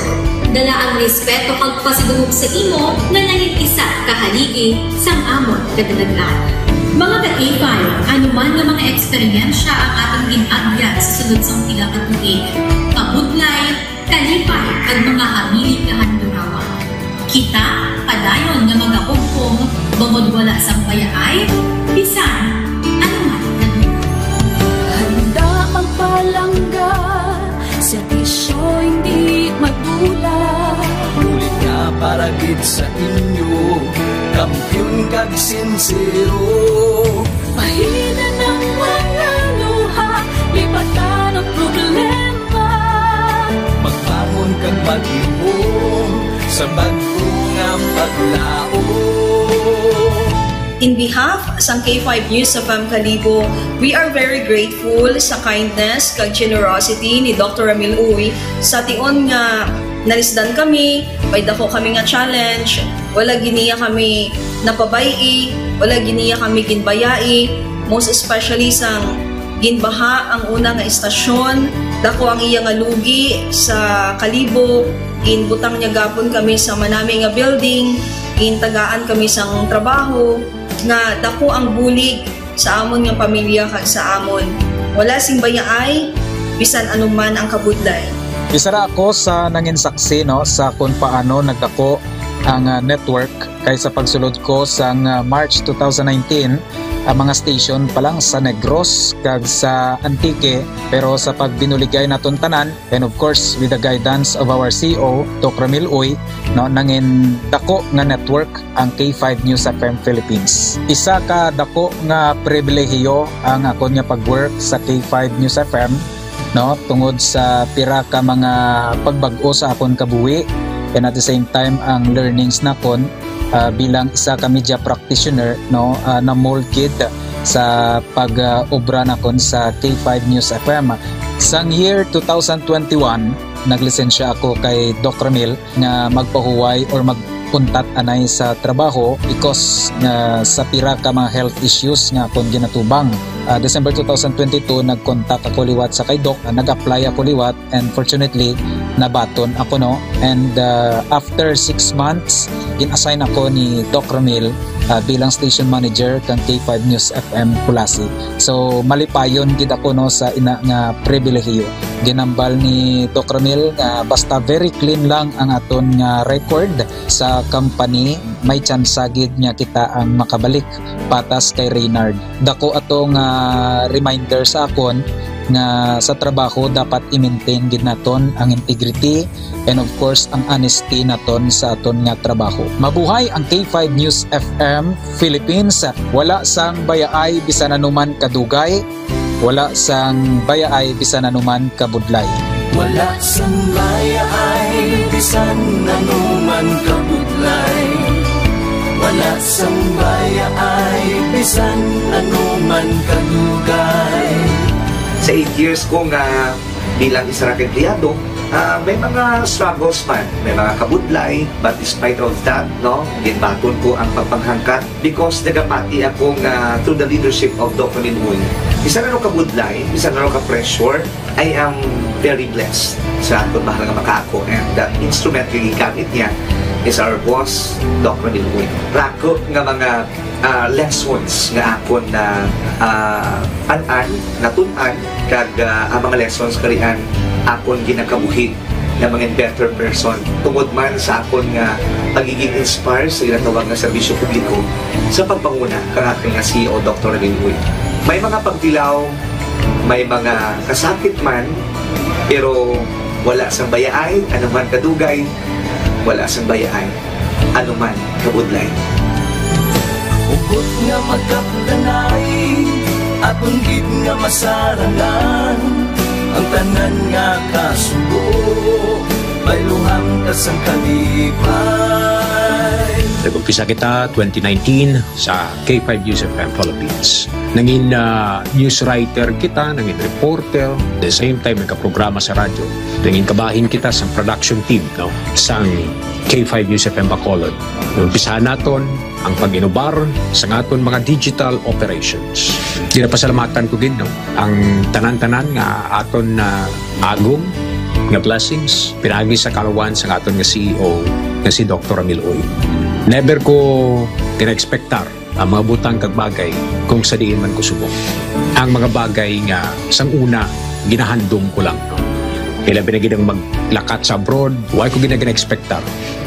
dala ang respeto kag pasidungog sa imo nga nangin isa ka haligi sang amon kadalagan. Mga ka-K five, ano man nga mga eksperyensya ang atong gin-agyan sa sulod sang pila ka tuig, kabudlay, kalipay, kag mga hamili nga handurawan. Kita padayon nga magahugpong, bangod wala sang bayaay bisan ano man nga lugar. Handa magpalangga, serbisyo hindi madula. Bulig nga para gid sa inyo, kampiyon kag sinsero. Pahina ng mga luha, lipatan ang problema. Magbangon kag mag-ihom sa bag-o nga paglaom. In behalf sang K five News F M Kalibo, we are very grateful sa kindness kag generosity ni Doctor Ramil Uy. Sa tion nga nalisdan kami, may dako kami nga challenge, wala gid niya kami napabay-i, wala gid niya kami ginbayai, most especially sang ginbaha ang una nga istasyon, dako ang iya nga lugi sa Kalibo, ginbutang niya gapon kami sa manami nga building, gintagaan kami sang trabaho, nga dako ang bulig sa amon nga pamilya kag sa amon. Wala sing bayaay, bisan ano man ang kabudlay. Isa ra ako sa nangin saksi, no, sa kung paano nagdako ang, ah, network, kay sa pagsulod ko sang, ah, March two thousand nineteen, ang mga station pa lang sa Negros kag sa Antique, pero sa pagbinuligay naton tanan, and of course, with the guidance of our C E O, Doc Ramil Uy, no, nangin dako nga network ang K five News F M Philippines. Isa ka dako nga pribilehiyo ang akon nga pag-work sa K five News F M, no, tungod sa pira ka mga pagbag-o sa akon kabuhi, and at the same time, ang learnings nakon, ah, bilang isa ka media practitioner, no, ah, na-mold gid sa pag, ah, obra nakon sa K five News F M. Sang year two thousand twenty-one, naglisensya ako kay Doc Ramil nga magpahuway or magpuntat anay sa trabaho because nga sa pira ka mga health issues nga akon ginatubang. Ah, December two thousand twenty-two, nag-contact ako liwat sa kay Doc, ah, nag-apply ako liwat, and fortunately, nabaton ako, no? And, ah, after six months, gin-assign ako ni Doc Ramil, ah, bilang station manager kang K five News F M Culasi. So, malipayon gid ako, no, sa ina nga pribilehiyo. Ginambal ni Doc Ramil nga basta very clean lang ang aton nga record sa company, may tsansa gid nga kita ang makabalik patas kay Reynard. Dako ato nga reminder sa akon nga sa trabaho dapat i-maintain gid naton ang integrity and of course ang honesty naton sa aton nga trabaho. Mabuhay ang K five News F M Philippines. Wala sang bayaay bisan anuman kadugay, wala sang bayaay bisan anuman kabudlay. Wala sang bayaay bisan anuman kabudlay. Wala sang bayaay bisan anuman kadugay. Sa eight years ko nga bilang isa ra ka empleyado, ah, may mga struggles man, may mga kabudlay, but despite of that, no, ginbaton ko ang pagpanghangkat because nagapati ako nga through the leadership of Doc Ramil Uy, bisan ano kabudlay, bisan ano ka pressure, I am very blessed sa aton mahal nga makaako, and the instrument nga gigamit niya is our boss, Doc Ramil Uy. Rako nga mga, ah, lessons nga akon na, ah, an-an, natun-an, kag, ah, ang mga lessons karian akon ginakabuhi nga mangin better person tungod man sa akon nga pagiging inspire sa ginatawag nga serbisyo publiko sa pagpanguna kang akon nga C E O, Doctor Ramil Uy. May mga pagtilaw, may mga kasakit man, pero wala sang bayaay, anuman kadugay, wala sang bayaay, anuman kabudlay. Hugot nga magkapdanay, aton gid nga masarangan, ang tanan nga kasubo, bayluhan ka sang kalipay. Nag-umpisa kita twenty nineteen sa K five News F M Philippines. Nangin, ah, news writer kita, nangin reporter, the same time nagkaprograma sa radyo. Nangin kabahin kita sa production team, no, sang K five News F M Bacolod. Umpisahan naton ang pag-inubar sa aton mga digital operations. Ginapasalamatan ko gid, no, ang tanan-tanan nga aton na agom nga blessings pinaagi sa kaluwan sa aton nga C E O nga si Doctor Ramil Uy. Never ko gina-expectar ang mga butang kag bagay kung sa diin man ko subong. Ang mga bagay nga sang una ginahandom ko lang. Ilabi na gid ang maglakat sa abroad, wa ko gina-, gina-expectar.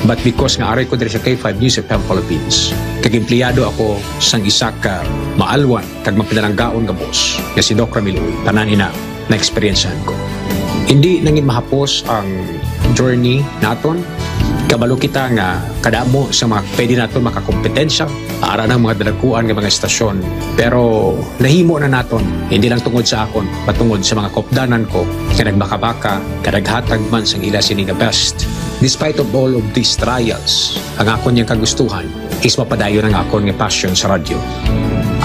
But because nga ari ko diri sa K five News F M Philippines, kag empleyado ako sang isa ka maalwan kag mapinalanggaon nga boss nga si Doc Ramil Uy, tanan ina na-eksperyensyahan ko. Hindi nangin mahapos ang journey naton. Kabalo kita nga kadamo sa mga pwede naton makakompetensya, ara ng mga dalaguan nga mga estasyon. Pero nahimo na naton, hindi lang tungod sa akon, patungod sa mga kopdanan ko nga nagbakabaka, nga naghatag man sang ila sini nga best. Despite of all of these trials, ang akon yang kagustuhan is mapadayon ang akon nga passion sa radyo.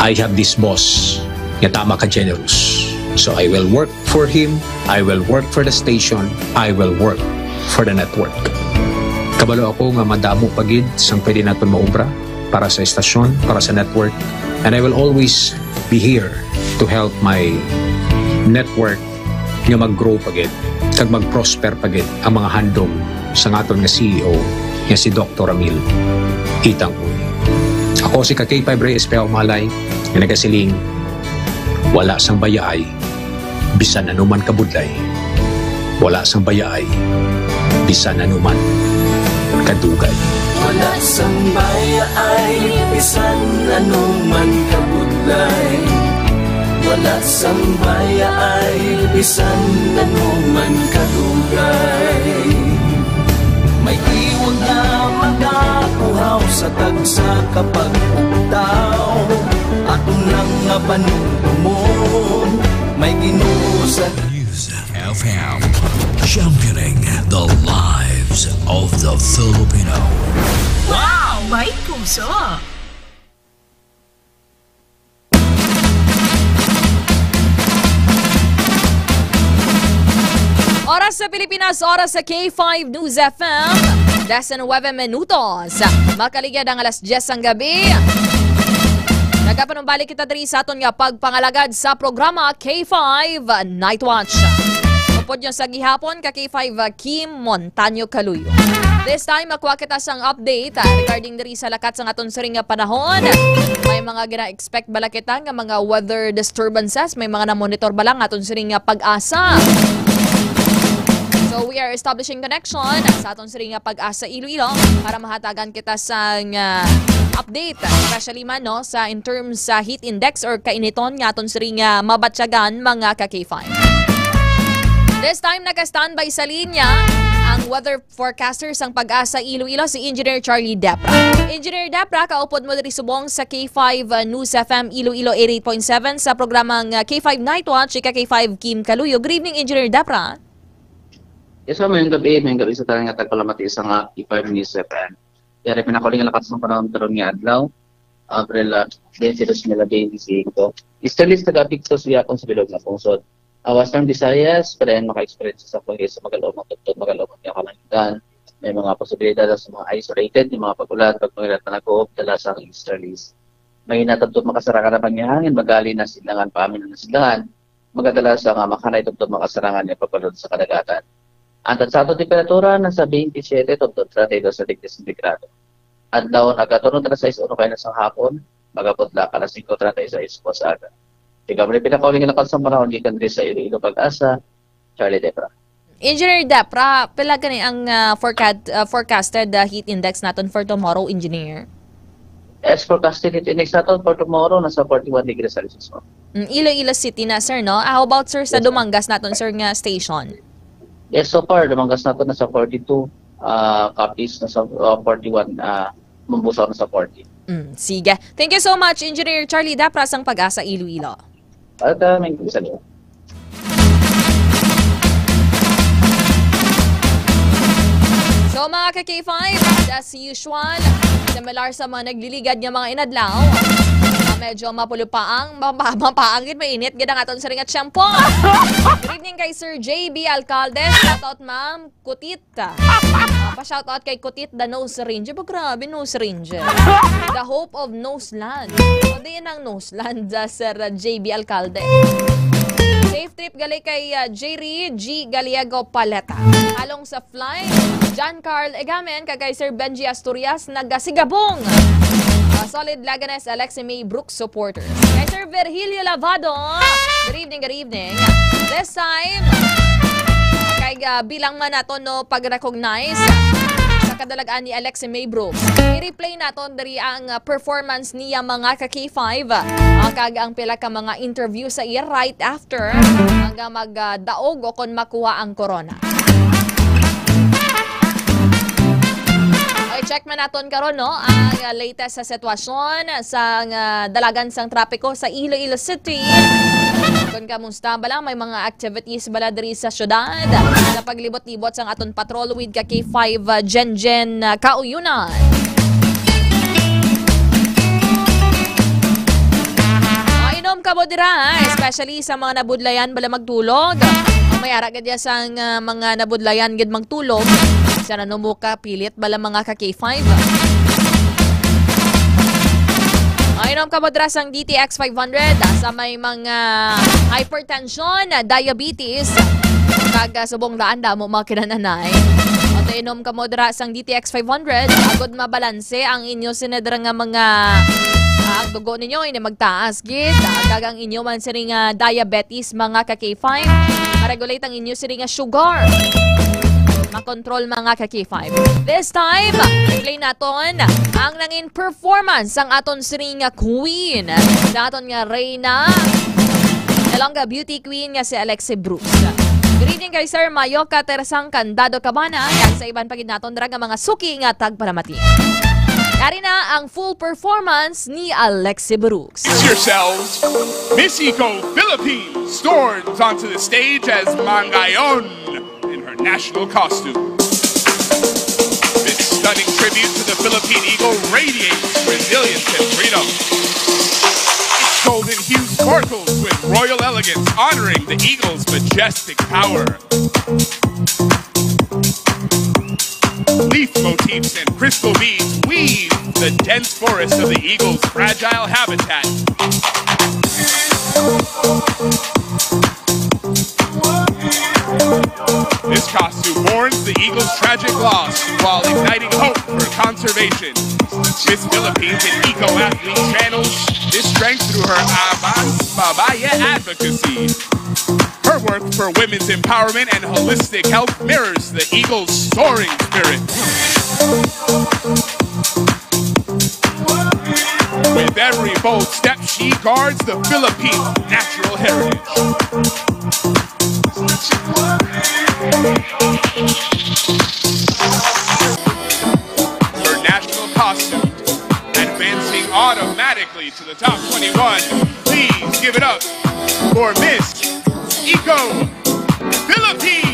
I have this boss nga tama ka generous. So I will work for him, I will work for the station, I will work for the network. Kabalo ako nga madamo pa gid sang pwede naton maobra para sa estasyon, para sa network, and I will always be here to help my network nga mag-grow pa gid kag mag-prosper pa gid ang mga handom sa aton nga C E O nga si Doctor Ramil Itang Uy. Ako si ka K five Ray Espejo Malay nga nagasiling, wala sang bayaay bisan anuman kabudlay, wala sang bayaay bisan anuman kadugay. Wala sang bayaay bisan ano man kabudlay. Wala sang bayaay bisan ano man kadugay. May tiwag nga magapuhaw sa tagsa ka pag-ugtaw. Aton lang nga panumdumon, may Ginoo sa News F M, championing the lives of the Filipino. Wow! May puso! Oras sa Pilipinas, oras sa K five News F M, disinuwebe minutos. Makaligad ang alas diyes sang gabi. Nagapanumbalik kita diri sa aton nga pagpangalagad sa programa K five Night Watch. Upod nyo sa gihapon ka K five Kim Montaño Kaluyo. This time, makuha kita sang update, ah, regarding diri sa lakat sang aton siring nga panahon. May mga gina-expect bala kita nga mga weather disturbances? May mga na-monitor bala nga aton siring nga PAGASA? So, we are establishing connection sa aton siring nga PAGASA Iloilo para mahatagan kita sang, ah, update, especially man, no, sa in terms sa heat index or kainiton nga aton siring nga mabatyagan, mga ka K five. This time, naka-standby sa linya ang weather forecaster sang PAGASA Iloilo, si Engineer Charlie Depra. Engineer Depra, kaupod mo diri subong sa K five News F M Iloilo eighty-eight point seven sa programang, ah, K five Night Watch, ika K five Kim Kaluyo. Good evening, Engineer Depra. Yes, ma'am. Mayong gabi, mayong gabi sa tanan nga tagpalamati sa nga K five News F M. Yari pinakuli nga lakas ng panahon karon nga adlaw, April, ah, twenty-two, twenty twenty-five. Easterlies nagapikto sa yapon sa bilog nga pungsod. Ang Western Visayas, padayon maka-experience sa kuhis sa magalom nga tubtob magalom nga kalangitan. May mga posibilidad sa mga isolated nga mga pag-ulan, pagpangilat, panag-uob, dala sa easterlies. May natubtob makasarangan naman nga hangin, magali na sidlangan, paamin na sidlangan. Magadala sa nga makanay tubtob makasarangan nga pagbalod sa kadagatan. Ang tansado temperatura nasa twenty-seven tubtob thirty-two sa degree sentigrado. Adlaw nagatunon alas sais uno kaina sang hapon, magapudlak alas singko treinta y seis sa aga. Ikaw man pinakauling nga nakal sa panahon gikan diri sa Iloilo PAGASA, Charlie Depra. Engineer Depra, pila gani ang, ah, forecast, ah, forecasted, ah, heat index naton for tomorrow, Engineer? As forecasted heat index naton for tomorrow, nasa forty-one degrees Celsius, ma'am. Mm, Iloilo City na, sir, no? Ah, how about, sir, sa Yes, sir. Dumangas naton, sir, nga station? Yes, so far, Dumangas naton nasa forty-two, ah, Capiz nasa, ah, forty-one, ah, Mambusao nasa forty. Mm, sige. Thank you so much, Engineer Charlie Dapra sang PAGASA Iloilo. Welcome, and salamat. So, mga ka-K five, as usual, similar sa mga nagliligad nga mga inadlaw, ah, medyo mapulo pa ang, mapa-, mapaangin, mainit gid ang aton siring nga tiyempo. Good evening kay Sir J B Alcalde. Shout out, ma'am. Kutit. Ah, pa-shoutout kay Kutit the Nose Ranger. Ba, grabe, Nose Ranger. The hope of Noseland. O, di yan ang Noseland, ah, Sir, ah, J B Alcalde. Safe trip gali kay, ah, Jerry G Gallego Paleta. Along sa flight, John Carl Egamen, kag kay Sir Benji Asturias, nagasigabong. Ah, solid Leganes, Alexi May Brooks supporters. Kay Sir Virgilio Lavado, good evening, good evening. This time, kay, ah, bilang man nato, no, pag-recognize sa kadalagan ni Alexi May Brooks, i-replay naton diri ang, ah, performance niya, mga ka-K five, ah, kag ang pila ka mga interview sa iya right after nga mag, ah, daog o kon makuha ang corona. Okay, check man naton karon, no, ang, ah, latest sa sitwasyon sa, ah, dalagan sang trapiko sa Iloilo City. Kung kamusta bala, may mga activities bala diri sa syudad sa paglibot-libot sang aton patrol with ka K five, ah, Jenjen, ah, Kauyunan. Mainom kamo dira, ha? Especially sa mga nabudlayan bala magtulog. Ang may ara gid ya sang, ah, mga nabudlayan gid magtulog. Sa nano mo kapilit bala mga ka K five. Mainom kamo dira sang D T X five hundred, ah, sa may mga hypertension, ah, diabetes, kag, ah, subong daan damo mga kinananay. At inom kamo dira sang D T X five hundred, agod mabalanse ang inyo sinedra nga mga, ah, ang dugo ninyo, ini magtaas gid, ah, kag ang inyo man sini nga diabetes, mga ka K five, ma-regulate ang inyo sini nga sugar. Makontrol, mga ka-K five. This time, play naton ang nangin performance sang aton sining queen, sa aton nga reyna, Ilongga beauty queen nga si Alexi Brooks. Good evening kay Sir Mayoka Tersang Candado Cabana, kag sa iban pa gid naton dira nga mga suki nga tagpalamati. Yari na ang full performance ni Alexi Brooks. Brace yourselves. Miss Eco Philippines storms onto the stage as Mangayon in her national costume. This stunning tribute to the Philippine Eagle radiates resilience and freedom. Its golden hue sparkles with royal elegance, honoring the eagle's majestic power. Leaf motifs and crystal beads weave the dense forest of the eagle's fragile habitat. This costume mourns the eagle's tragic loss while igniting hope for conservation. Miss Philippines and Eco Athlete channels this strength through her Avance Babaye advocacy. Her work for women's empowerment and holistic health mirrors the eagle's soaring spirit. With every bold step, she guards the Philippine natural heritage. Her national costume, advancing automatically to the top twenty-one. Please give it up for Miss Eco Philippines.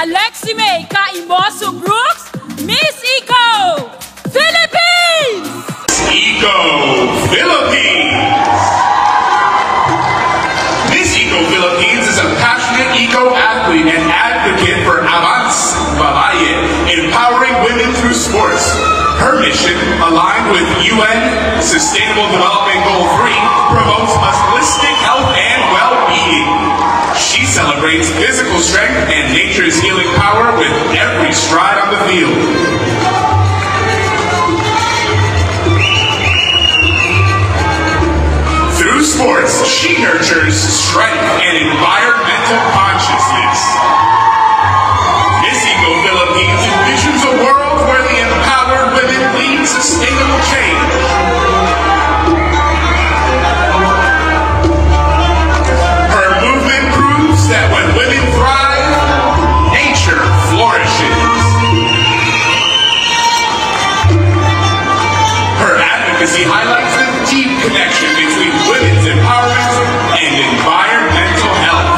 Alexi May Kaimoso Brooks, Miss Eco Philippines! Eco Philippines! Miss Eco Philippines is a passionate eco athlete and advocate for Avance Babaye, empowering women through sports. Her mission, aligned with U N Sustainable Development Goal three, promotes holistic health and well-being. She celebrates physical strength and nature's healing power with every stride on the field. Through sports, she nurtures strength and environmental consciousness. Miss Eco Philippines envisions a world where the empowered women lead sustainable change. Her movement proves that when women thrive, nature flourishes. Her advocacy highlights the deep connection between women's empowerment and environmental health.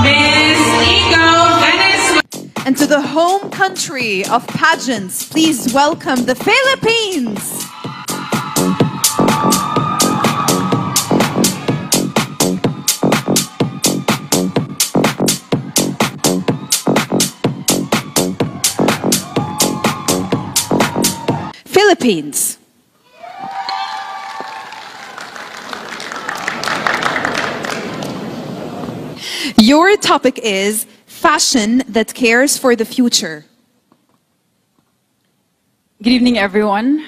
Miss Eco Venezuela. And to the home country of pageants, please welcome the Philippines. Philippines. Your topic is fashion that cares for the future. Good evening, everyone.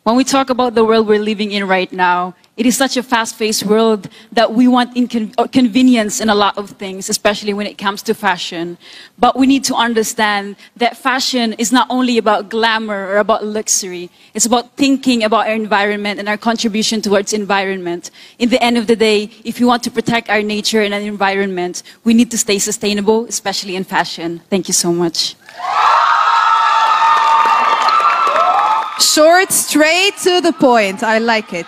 When we talk about the world we're living in right now, It is such a fast-paced world that we want incon- uh, convenience in a lot of things, especially when it comes to fashion. But we need to understand that fashion is not only about glamour or about luxury. It's about thinking about our environment and our contribution towards environment. In the end of the day, if you want to protect our nature and our environment, we need to stay sustainable, especially in fashion. Thank you so much. Short, straight to the point. I like it.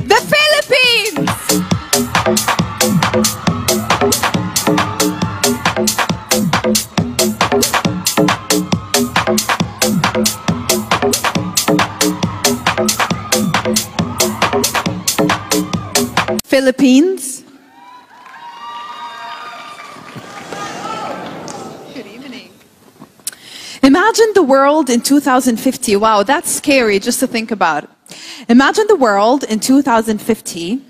The Philippines! Philippines. Good evening. Imagine the world in two thousand fifty. Wow, that's scary just to think about. Imagine the world in two thousand fifty.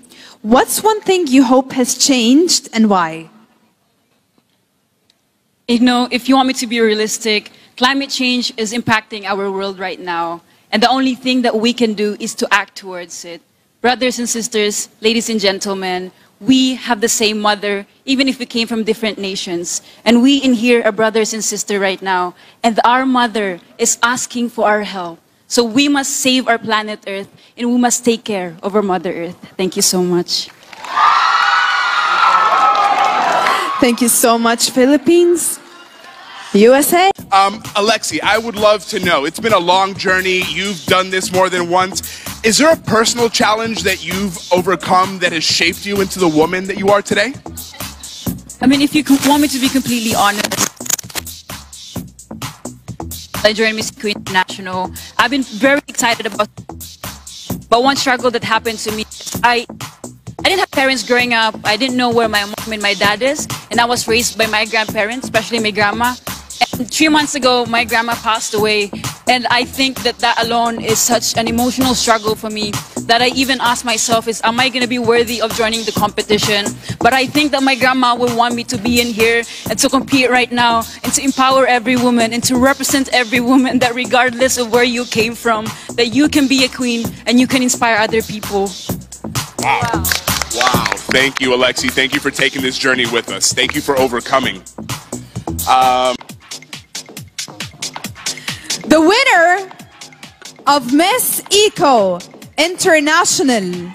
What's one thing you hope has changed and why? You know, if you want me to be realistic, climate change is impacting our world right now. And the only thing that we can do is to act towards it. Brothers and sisters, ladies and gentlemen, we have the same mother, even if we came from different nations. And we in here are brothers and sisters right now. And our mother is asking for our help. So we must save our planet Earth and we must take care of our Mother Earth. Thank you so much. Thank you so much, Philippines. U S A. Um, Alexi, I would love to know. It's been a long journey. You've done this more than once. Is there a personal challenge that you've overcome that has shaped you into the woman that you are today? I mean, if you com- want me to be completely honest, I joined Miss Queen International. I've been very excited about, but one struggle that happened to me, I I didn't have parents growing up. I didn't know where my mom and my dad is. And I was raised by my grandparents, especially my grandma. And three months ago, my grandma passed away. And I think that that alone is such an emotional struggle for me that I even ask myself is, am I going to be worthy of joining the competition? But I think that my grandma would want me to be in here and to compete right now and to empower every woman and to represent every woman that regardless of where you came from, that you can be a queen and you can inspire other people. Wow. Wow. Thank you, Alexi. Thank you for taking this journey with us. Thank you for overcoming. Um, The winner of Miss Eco International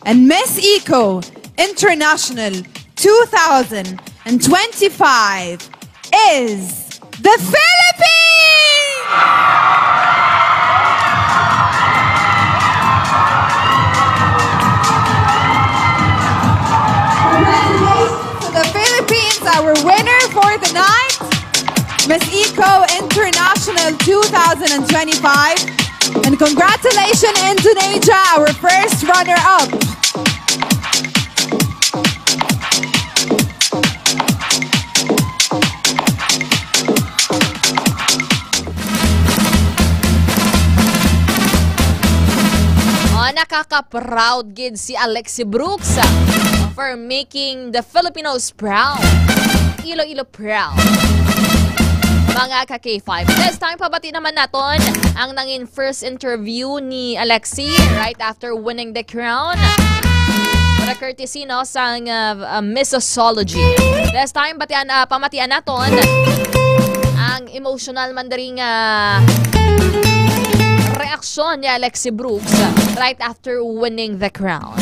and Miss Eco International two thousand twenty-five is the Philippines! Congratulations to the Philippines, our winner for the night, Miss Eco International two thousand twenty-five. And congratulations, Indonesia, our first runner-up. Oh, nakaka-proud gid si Alexi Brooks for making the Filipinos proud. Iloilo proud. Mga ka K five. This time, pabati naman naton ang nangin first interview ni Alexi right after winning the crown. Para courtesy, no, sang uh, uh, Missosology. This time, batian, uh, pamatian naton ang emotional man diri nga reaksyon ni Alexi Brooks right after winning the crown.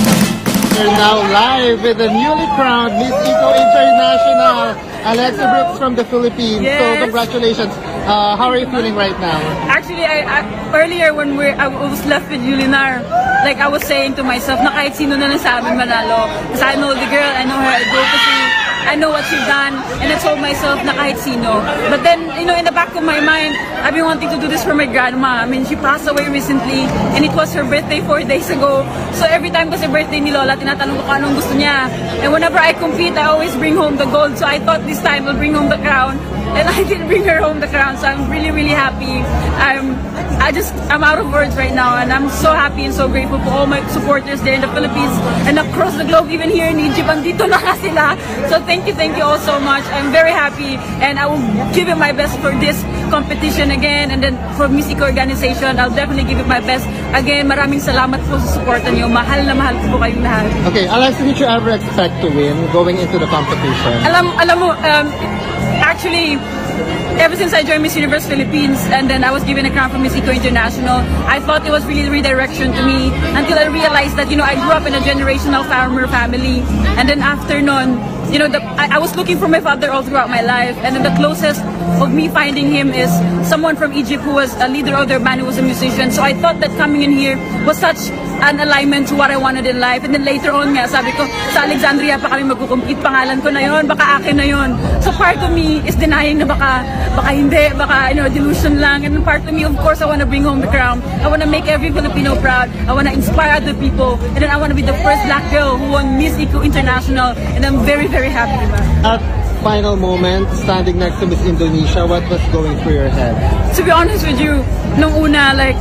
We're now live with the newly crowned Miss Eco International, Alexi Brooks from the Philippines. So, congratulations. Uh, how are you feeling right now? Actually, I, I earlier when we I was left with Yulinar, like I was saying to myself, na kahit sino na lang sa amin manalo. Because I know the girl, I know her ability, I know what she's done, and I told myself na kahit sino. But then, you know, in the back of my mind, I've been wanting to do this for my grandma. I mean, she passed away recently, and it was her birthday four days ago. So every time kasi birthday ni Lola, tinatanong ko kung anong gusto niya. And whenever I compete, I always bring home the gold. So I thought this time I'll bring home the crown. And I did bring her home the crown, so I'm really, really happy. I'm, I just, I'm out of words right now, and I'm so happy and so grateful for all my supporters there in the Philippines and across the globe, even here in Egypt. Andito na nga sila. So thank you, thank you all so much. I'm very happy, and I will give it my best for this competition again, and then for Miss Eco organization, I'll definitely give it my best. Again, maraming salamat po sa suporta niyo. Mahal na mahal ko po kayong lahat. Okay, Alex, did you ever expect to win going into the competition? Alam, alam mo, um, actually, ever since I joined Miss Universe Philippines and then I was given a crown from Miss Eco International, I thought it was really redirection to me until I realized that, you know, I grew up in a generational farmer family. And then after nun, you know, the, I, I was looking for my father all throughout my life. And then the closest of me finding him is someone from Egypt who was a leader of their band, who was a musician. So I thought that coming in here was such an alignment to what I wanted in life. And then later on nga, sabi ko, sa Alexandria pa kami magkukumpit, pangalan ko na yon, baka akin na yon. So part of me is denying na baka, baka hindi, baka, you know, delusion lang. And part of me, of course, I want to bring home the crown. I want to make every Filipino proud. I want to inspire other people. And then I want to be the first black girl who won Miss Eco International. And I'm very, very happy, diba? At final moment, standing next to Miss Indonesia, what was going through your head? To be honest with you, nung una, like,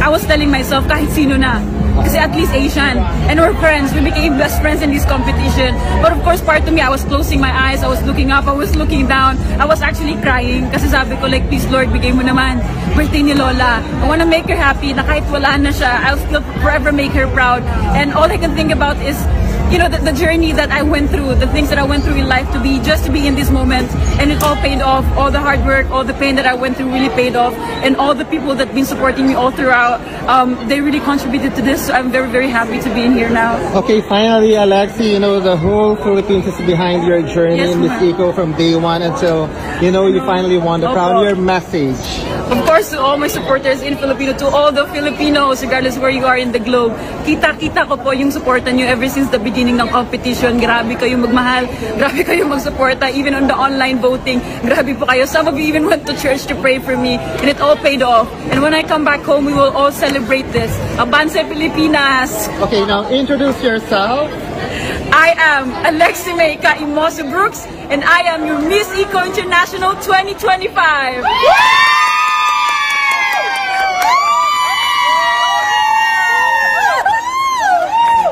I was telling myself, kahit sino na. Kasi at least Asian. And we're friends. We became best friends in this competition. But of course, part of me, I was closing my eyes. I was looking up. I was looking down. I was actually crying. Kasi sabi ko, like, "Please, Lord, bigay mo naman. Birthday ni Lola. I wanna make her happy na kahit wala na siya. I'll still forever make her proud." And all I can think about is, you know, the, the journey that I went through, the things that I went through in life to be, just to be in this moment. And it all paid off. All the hard work, all the pain that I went through really paid off. And all the people that been supporting me all throughout, um, they really contributed to this. So I'm very, very happy to be in here now. Okay, finally, Alexi, you know, the whole Philippines is behind your journey Yes, in Miss ma'am. Eco from day one until, you know, you finally won the crown. Opo. Your message. Of course, to all my supporters in Filipino, to all the Filipinos, regardless where you are in the globe, kita-kita ko po yung suporta niyo ever since the beginning ng competition. Grabe kayo magmahal, grabe kayo magsuporta, even on the online voting. Grabe po kayo. Some of you even went to church to pray for me, and it all paid off. And when I come back home, we will all celebrate this. Abanse, Pilipinas! Okay, now introduce yourself. I am Alexi May Kaimoso Brooks, and I am your Miss Eco International twenty twenty-five.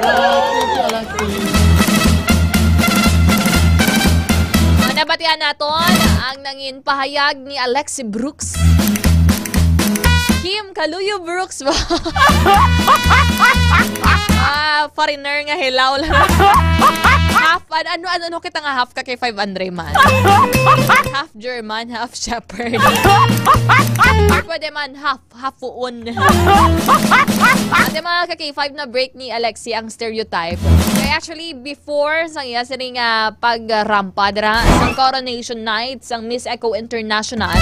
Wow, thank you, Alexi. Ah, nabatian naton ang nangin pahayag ni Alexi Brooks. Kim Kaluyo Brooks ba? Ah, foreigner nga hilaw lang. Half, an-, ano, ano, ano kita nga half ka kay five Andre man? Half German, half shepherd. Pwede man half, half puon. Ate, mga ka-K five, na-break ni Alexi ang stereotype. Kaya actually, before sang iya sini nga pagrampa dira sa coronation night sang Miss Eco International,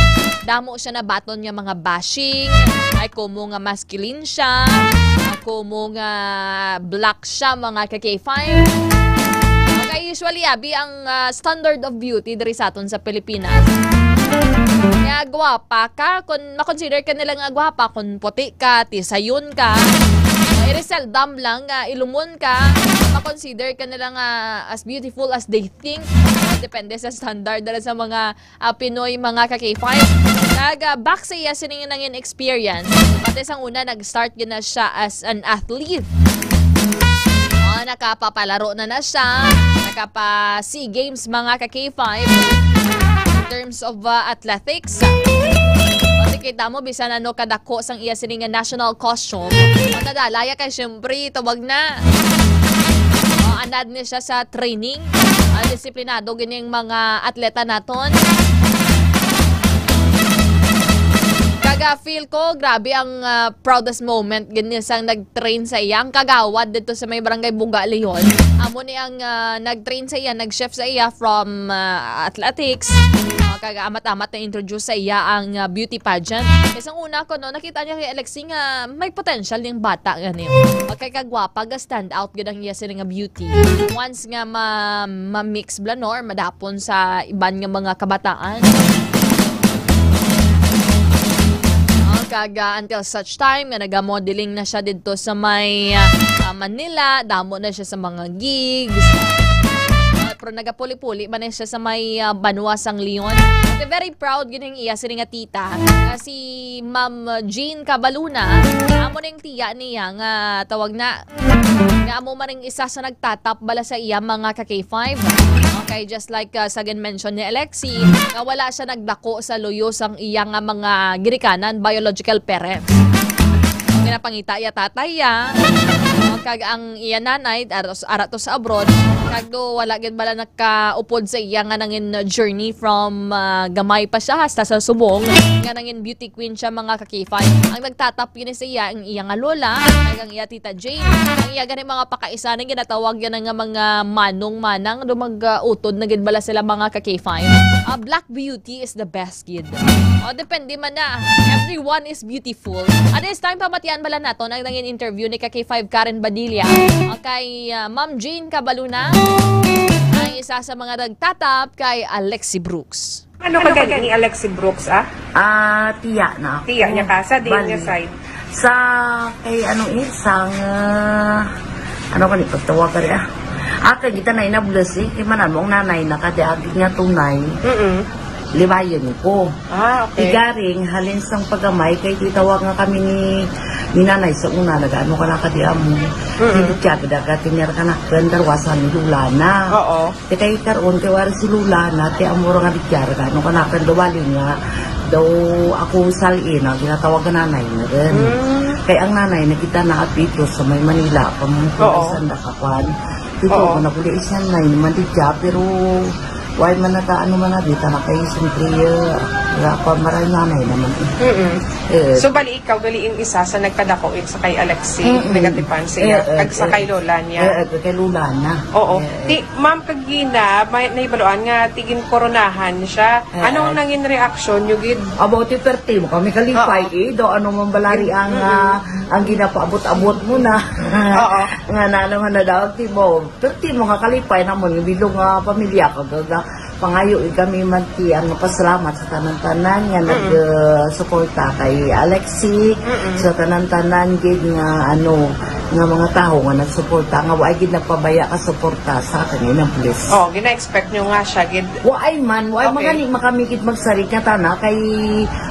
damo siya nabaton nga mga bashing, ay komo nga masculine siya, ay komo nga black siya, mga ka-K five. Kaya usually, abi, ang, ah, standard of beauty diri sa aton sa Pilipinas, nga gwapa ka, kung makonsider ka nila nga gwapa, kung puti ka, tisayon ka, very seldom lang nga ilumon ka, makonsider ka nila nga as beautiful as they think. Depende sa standard dala sa mga, ah, Pinoy, mga ka-K five. Nag, ah, back sa iya sining nangin experience, pati sang una, nag-start gyud na siya as an athlete. Oh, nakapapalaro na na siya, nakapa-SEA Games, mga ka-K five, in terms of, ah, athletics. Kasi kita mo, bisan ano kadako sang iya sini nga national costume, matadalaya kay syempre, tubag na. Oh, anad ni siya sa training. Ah, disiplinado gini ang mga atleta naton. Kaga feel ko, grabe ang, ah, proudest moment gini sang nag-train sa iya, ang kagawad dito sa may barangay Buga, Leon. Amo ni ang, ah, nag-train sa iya, nag-chef sa iya from, ah, athletics. Ah, kag amat-amat na introduce sa iya ang, ah, beauty pageant. Kay sang una ko, no, nakita niya kay Alexi nga may potential ning bata gani. Kay kagwapa, ga stand out gid ang iya sila nga beauty. Once nga ma-, ma-mix bala, no, or madapon sa iban nga mga kabataan. Ah, kag, ah, until such time nga nagamodeling na siya didto sa may, ah, Manila, damo na siya sa mga gigs. Ah, Nagapuli-puli man na siya sa may, ah, banwa sang Leon. At very proud gid ang iya sini nga tita, nga si Ma'am Jean Cabaluna. Amo ning tiya niya nga tawag na, nga amo man ang isa sa nagtatap bala sa iya mga ka K five. Okay, just like, ah, sa gin-mention ni Alexi, nga wala siya nagdako sa luyo sang iya nga mga ginikanan, biological parents. Ang ginapangita iya tatay iya, kag ang iya nanay, ara, ara to sa abroad, kag do wala gid bala nakaupod sa iya nga nangin journey from, ah, gamay pa siya hasta sa subong, nga nangin beauty queen siya, mga ka-K five. Ang nagtatap gid sa iya, ang iya nga lola, kag ang iya tita Jane. Ang iya gani mga pakaisanan, ginatawag yan nga mga manong manang, do mag, ah, utod na gid bala sila, mga ka-K five. Ah, black beauty is the best gid. O, depende man na. Everyone is beautiful. At this time, pamatian bala naton ang nangin interview ni ka K five Karen Badilla, ah, kay, ah, Ma'am Jean Cabaluna, ang isa sa mga nagtatap kay Alexi Brooks. Ano ka gani ni Alexi Brooks, ah? Ah, tiya na ako. Tiya niya ka, sa diin Bali. Niya side? Sa, kay ano eh, sang, ah, ano ka ni pagtawag ka rin, ah? Ah, kay kita na inables eh. Kay manan mo ang nanay na kadi agit nga tunay. Mm-mm. Libayan ko. Ah, okay. Igaring, halin sang pagamay, kay titawag nga kami ni, ni nanay sa una, nag-ano ka na kadi amo. Mm-mm. Hindi siya, gadagat, tinira ka na, darwasan ni Lula na. Oo. Te kay karon kay wala si Lola na, te amo ra nga dikyar ka, ano ka na, kan dawali nga, daw ako salin, ah, ginatawag nga nanay na rin. Mm. Kay ang nanay na kita na apito sa may Manila, kung Oo. Saan na kapan. Dito Oo. Ako na puli isang nine man di siya, pero why man naka ano man na, di ta na kay siyempre, ah, wala pa maray nanay naman. Mm-mm. Eh. So, bali ikaw, gali yung isa sa nagkadako, yung sa kay Alexi, Mm-mm. Nagatipan siya, Eh, eh, kag sa eh. Kay Lola niya. Eh, eh, kay Lola na. Oo. Eh, eh. Ti, Ma'am, kagina, may nahibaloan nga tigin koronahan siya. Eh, Anong eh. Nangin reaksyon nyo gid? About ti perti mo kami kalipay, Oo. Eh. Daw ano man balari ang, Mm-mm. Ah, ang ginapaabot-abot mo na. Oo. Nga na naman na daw, ti mo. Perti mo nga kalipay namon, bilog nga pamilya ka, gaga. Pangayo, eh, kami man ti ang mapasalamat sa tanan-tanan nga Mm. nag, uh, suporta kay Alexi, Mm-mm. Sa tanan-tanan gid nga, ano, nga mga tawo nga nagsuporta, nga wa gid nagpabaya ka suporta sa kanilang pulis. Oh, gina-expect nyo nga siya gid. Wa ay man, wa ay Okay. Magani makami gid magsarig nga tana kay,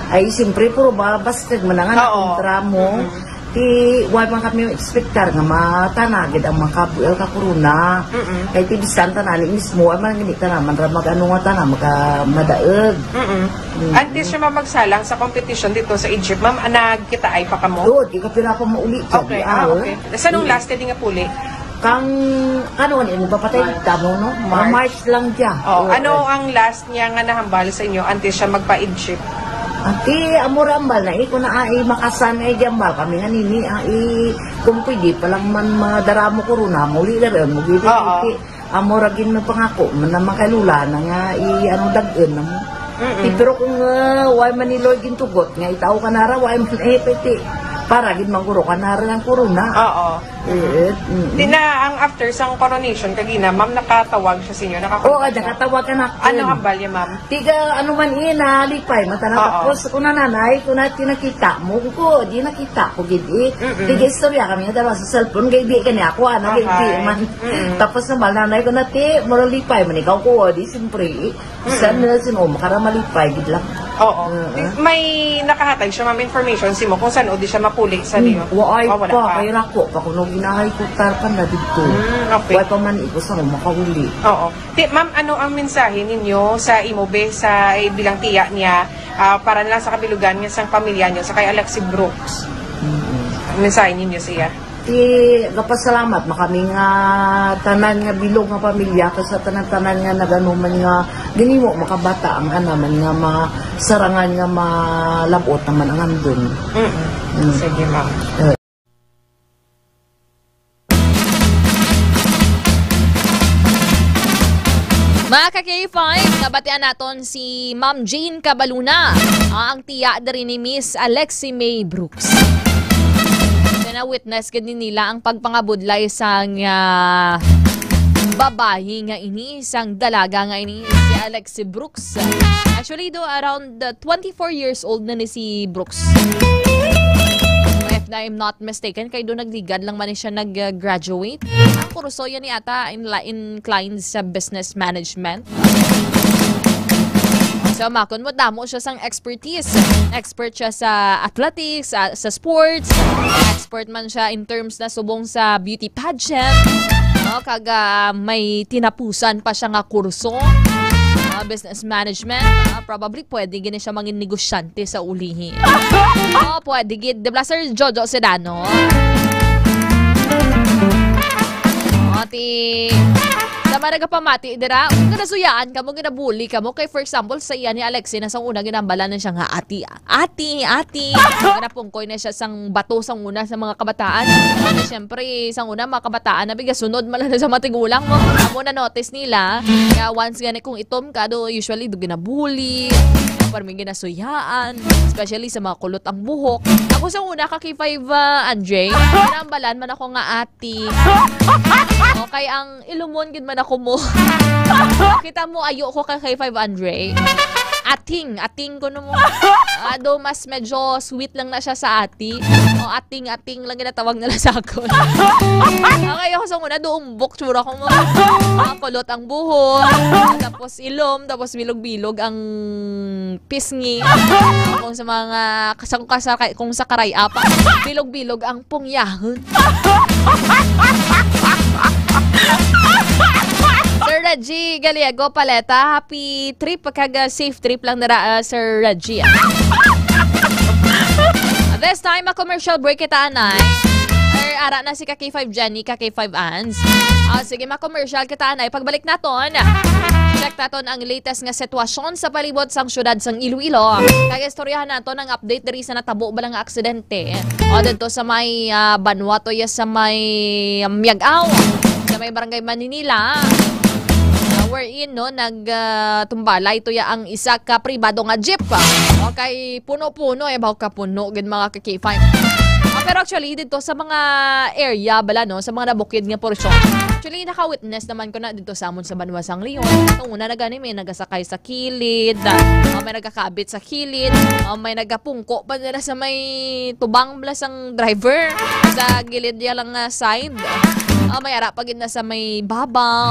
ay, siyempre, puro ba, bastard man ang anak Oo. Kontra mo. Mm-mm. Ti, wa man kami expectar nga matana gid ang mga kabuel ka corona. Mm-mm. Kay ti bisan tana ni mismo, ay man gani tana man ra mag-ano nga tana, magka-, madaeg. Mm-mm. Mm. Antes siya mamagsalang sa competition dito sa Egypt, ma'am, ah, nagkita ay pa kamo? Oo, di ka pira pa mauli, Okay, sabi, ah, ah, okay. Sa nung Mm. last ka di nga puli? Kang, ano, ano, ano, papatay March. Tamo, no? March. March lang siya. Oh, Oo, ano eh. Ang last niya nga nahambal sa inyo antes siya magpa-Egypt? Ati, amo ra ambal na, eh, kung na, ah, eh, makasan, eh, di ambal kami nga nini, ah, eh, kung pwede pa lang man madara mo corona, muli na rin, mo gini, Oo. Iti, amo ra gin mo pangako, man naman kay Lula na nga, eh, ano, dag-un na mo. Mm-mm. Ti, pero kung, ah, way man ni Lord gintugot, nga itaw ka na ra, way man, eh, pwede, para gid mangkuro ka na rin ang corona. Oo. Eh, mm-mm. Tina, ang after sang coronation, kagina, ma'am, nakatawag siya sa inyo? Nakakontak Oo, siya? Nakatawag ka na. Ano ang balya, ma'am? Tiga, ano man, eh, nalipay, mata na Oo. Tapos, kung nananay, kung na tinakita mo, ko, di nakita ko, gid, eh. Mm-mm. Tiga istorya kami, nga dalawa sa cellphone, kay di kanya ako, ano, kay di Ahay. Man. Mm-mm. Tapos, sa nanay ko na, ti, mura lipay, man, ikaw ko, di, siyempre, eh. Mm-mm. San na sino, makaramalipay, gid lang. Oo. Mm-mm. May nakahatag siya, ma'am, information si mo kung saan o di siya mapuli sa niyo? Hmm, waay Oh, wala pa, pa. Kay rako pa, kuno ginahay ko, tarpan na dito. Mm, okay. Wa pa man iko sa mo makauli. Oo. Ti, ma'am, ano ang mensahe ninyo sa imo, be, sa, eh, bilang tiya niya, ah, para na lang sa kabilugan niya, sang pamilya niyo, sa kay Alexi Brooks? Mm-mm. Ang mensahe ninyo siya? Ti, gapasalamat man kami nga tanan nga bilog nga pamilya, kag sa tanan-tanan nga naganuman nga ginimo makabata ang anaman nga masarangan nga malabot naman ang andun. Mm-mm. Mm. Sige, ma'am. Eh. Mga ka-K five, nabatian naton si Ma'am Jean Cabaluna, ah, ang tiya diri ni Miss Alexi May Brooks. Kaya na-witness gid nila ang pagpangabudlay sang, ah, babayi nga ini, sang dalaga nga ini, si Alexi Brooks. Actually, do around, uh, twenty-four years old na ni si Brooks. May I'm not mistaken, kay do nagligad lang man siya nag-graduate. Ang kurso yan ni ata in, inclined sa business management. So, makon mo, damo siya sang expertise. Expert siya sa athletics, sa, sa sports. Expert man siya in terms na subong sa beauty pageant. No? Kag, ah, may tinapusan pa siya nga kurso. Ah, business management. Ah, probably pwede gini siya mangin negosyante sa ulihi. Oh, pwede gid. Di ba, Sir Jojo Sedano? Ati, sa mga nagapamati dira, kung ginasuyaan kamo, ginabuli kamo, kay, for example, sa iya ni Alexi, na sang una ginambalan na siya nga, "Ati, ati, ati." Nga napungkoy na siya sang bato sang una sa mga kabataan. Kay, syempre, sang una, mga kabataan, nabigasunod man lang sa mga tigulang mo. Amo na notice nila. Kaya once gani kung itom ka, do usually do ginabuli, parang may ginasuyaan, especially sa mga kulot ang buhok. Ako sang una ka K five, ah, Andre, ginambalan man ako nga ati. Okay, ang ilumon gid man ako mo. Kita mo, ayo ko kay K five Andre. Ating, ating ko no mo. Ah, do mas medyo sweet lang na siya sa ati. O ating, ating lang ginatawag nila sa akon. Okay, ako sang una, do umbok tsura ko mo. Ah, kulot ang buhok. Tapos ilom, tapos bilog-bilog ang pisngi. Kung sa mga, sa, kung sa, kung sa karay apa, bilog-bilog ang pungyahon. Sir Reggie Gallego Paleta, happy trip kag, ah, safe trip lang dira, ah, Sir Reggie. This time, ma-commercial break kita, anay. Or ara na si ka K five Jenny, ka K five Ans. Ah, sige, ma-commercial kita, anay. Pagbalik naton, check naton ang latest nga sitwasyon sa palibot sang syudad sang Iloilo. Kag istoryahan naton ang update diri sa natabo bala nga aksidente. O, dito sa may, ah, banwa to ya sa may Miag-ao, sa may barangay Maninila. Ah, wherein, no, nag, ah, tumbalay to ya ang isa ka pribado nga jeep. Okay, puno-puno, eh, baho ka puno, gid mga ka K five. Ah, pero actually, dito sa mga area, bala, no, sa mga nabukid nga porsyon, actually, naka-witness naman ko na dito sa amon sa Banwa sang Leon. Itong una na gani, may nagasakay sa kilid, ah, may nagakabit sa kilid, ah, may nagapungko pa nila sa may tubang bala sang driver sa gilid niya lang nga side. Ah, may ara pa gid na sa may babaw.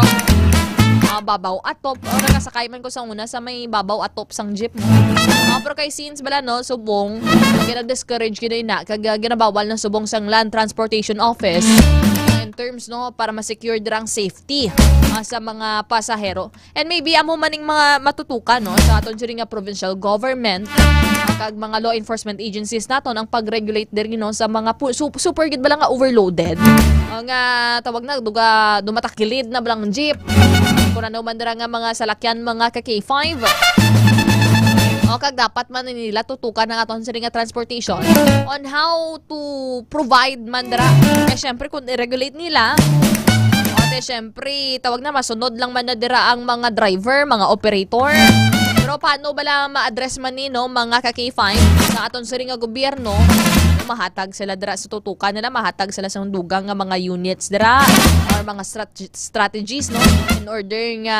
Ah, babaw atop. Oh, nakasakay man ko sa una sa may babaw atop sang jeep, no? Ah, pero kay since bala, no, subong, ginag-discourage gid na, kag, ah, ginabawal na subong sang Land Transportation Office in terms, no, para ma-secure dira ang safety, ah, sa mga pasahero. And maybe amo man ning mga matutukan, no, sa aton diri nga provincial government, ah, kag mga law enforcement agencies naton ang pag-regulate diri, no, sa mga pu-, su-, super gid bala nga overloaded. Ah, nga tawag na, duga, dumatakilid na balang jeep. Kung ano man dira nga mga salakyan, mga ka K five. O, kag dapat man nila tutukan ang aton diri nga transportation on how to provide man dira. Kay syempre, kung i-regulate nila, o, te, syempre, tawag na, masunod lang man na dira ang mga driver, mga operator. Pero paano bala ma-address man ni, no, mga ka K five, sa aton siri nga gobyerno, mahatag sila dira sa tutukan nila, mahatag sila sa dugang nga mga units dira or mga strat-, strategies, no, in order nga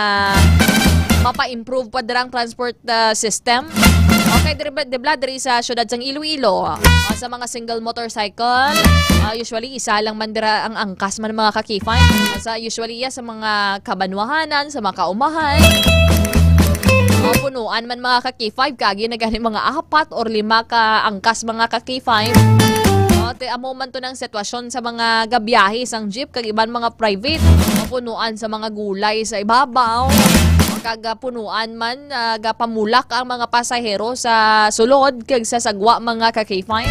mapa-improve pa dira ang transport, ah, system. Okay, diri ba, di ba, diri sa syudad sang Iloilo, ah, sa mga single motorcycle, ah, usually isa lang man dira ang angkas man, mga ka K five. Sa usually, iya, sa mga kabanwahanan, sa mga kaumahan, ah, punuan man, mga ka K five, kagi na gani mga apat or lima ka angkas, mga ka K five. Ah, te, amo man to ng sitwasyon sa mga gabiyahe sang jeep kag iban mga private, mapunuan sa mga gulay sa ibabaw, kag, ah, punuan man, ah, gapamulak ang mga pasahero sa sulod kag sa sagwa, mga ka K five.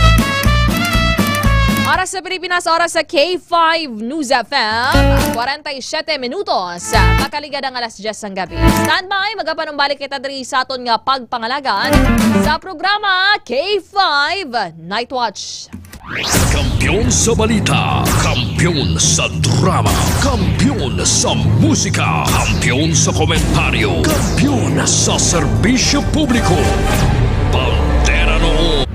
Oras sa Pilipinas, oras sa K five News F M, kwarenta y siyete minutos. Makaligad ang alas diyes sang gabi. Standby, magapanumbalik kita diri sa aton nga pagpangalagan sa programa K five Night Watch. Kampiyon sa balita, kampiyon sa drama, kampiyon sa musika, kampiyon sa komentaryo, kampiyon sa serbisyo publiko. Bandera noon.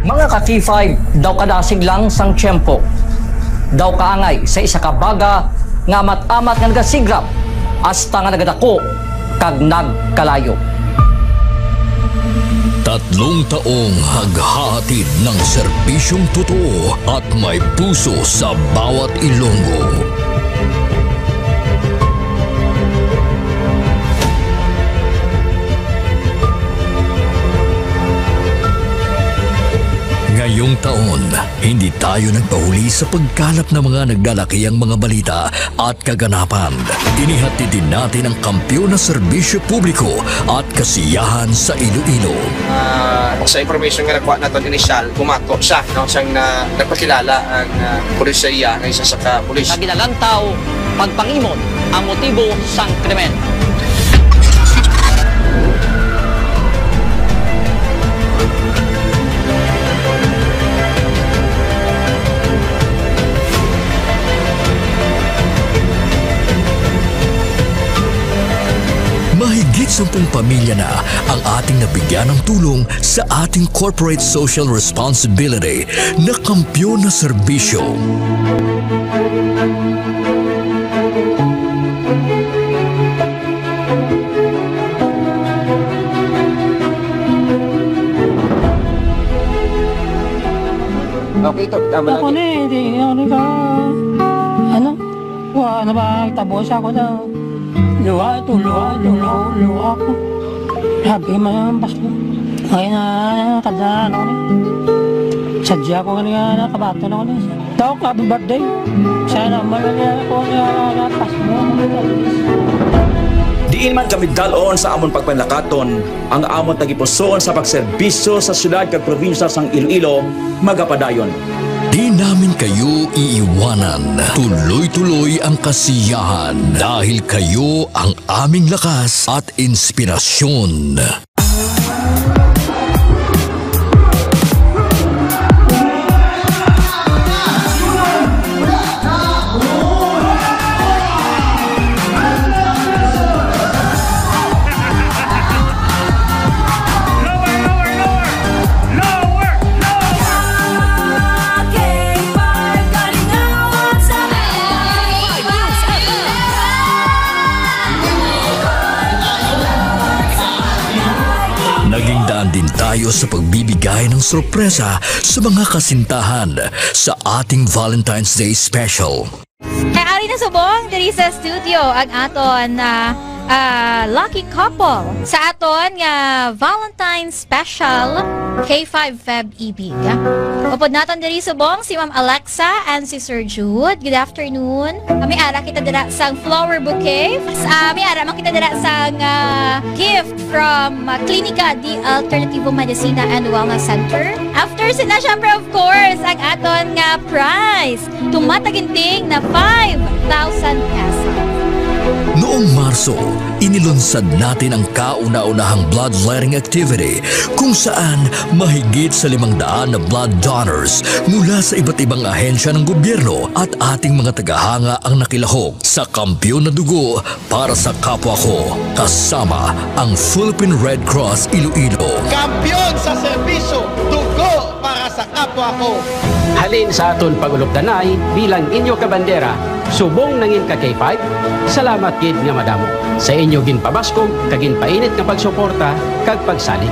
Mga ka K five, daw kadasig lang sang tiyempo. Daw kaangay sa isa ka baga nga amat-amat nga nagasigrap hasta nga nagadako kag nagkalayo. Tatlong taong naghahatid ng serbisyong totoo at may puso sa bawat Ilonggo. Ngayong taon, hindi tayo nagpahuli sa pagkalap ng mga naglalakihang mga balita at kaganapan. Inihatid din natin ang kampiyon na serbisyo publiko at kasiyahan sa Iloilo. Ah, sa information nga nakuha naton initial, bumato siya, no, siyang na, nagpakilala ang, ah, pulis sa iya nga isa sa ka pulis. Sa ginalantaw, pagpangimon ang motibo sang krimen. Mahigit sampung pamilya na ang ating nabigyan ng tulong sa ating corporate social responsibility na kampiyon na serbisyo. Okay, to, tama lang. Ako na eh, di ako nagka-, ano? Wa na ba, tabo siya ko daw. Luha ito, luha ito, luha, luha ako. Sabi man ang Pasko. Ngayon na, kada ano ni. Sadya ko nga niya, nakabato na ko ni. Tawag ko, happy birthday. Sana man niya ako niya, Pasko. Diin man kami dalon sa amon pagpanlakaton, ang amon tagipusoon sa pagserbisyo sa syudad kag probinsya sang Iloilo magapadayon. Di namin kayo iiwanan. Tuloy-tuloy ang kasiyahan dahil kayo ang aming lakas at inspirasyon. Naging daan din tayo sa pagbibigay ng sorpresa sa mga kasintahan sa ating Valentine's Day special. Kay ari na subong diri sa studio ang aton, ah, ah, lucky couple sa aton nga Valentine's Special K five Feb Ibig. Upod naton diri subong si Ma'am Alexa and si Sir Jude. Good afternoon. Kami ara kita dira sang flower bouquet. Ah, may ara man kita dira sang, ah, gift from, ah, Klinika de Alternativo Medicina and Wellness Center. After sina, syempre, of course, ang aton nga prize. Tumataginting na five thousand pesos. Noong Marso, inilunsad natin ang kauna-unahang bloodletting activity kung saan mahigit sa limang daan na blood donors mula sa iba't ibang ahensya ng gobyerno at ating mga tagahanga ang nakilahok sa Kampiyon na Dugo para sa Kapwa Ko, kasama ang Philippine Red Cross Iloilo. Kampiyon sa serbisyo, dugo para sa kapwa ko. Halin sa aton pag-ulupdanay bilang inyo kabandera, subong nangin ka K five, salamat gid nga madamo sa inyo ginpabaskog kag ginpainit nga pagsuporta kag pagsalig.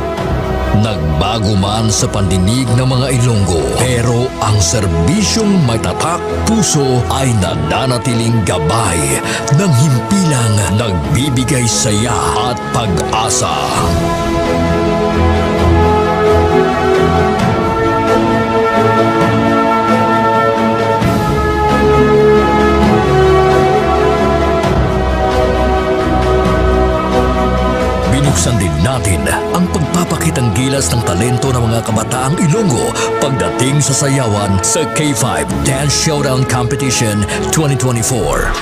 Nagbago man sa pandinig ng mga Ilonggo, pero ang serbisyong may tatak puso ay nananatiling gabay ng himpilang nagbibigay saya at pag-asa. Binuksan din natin ang pagpapakitang gilas ng talento ng mga kabataang Ilonggo pagdating sa sayawan sa K five Dance Showdown Competition twenty twenty-four.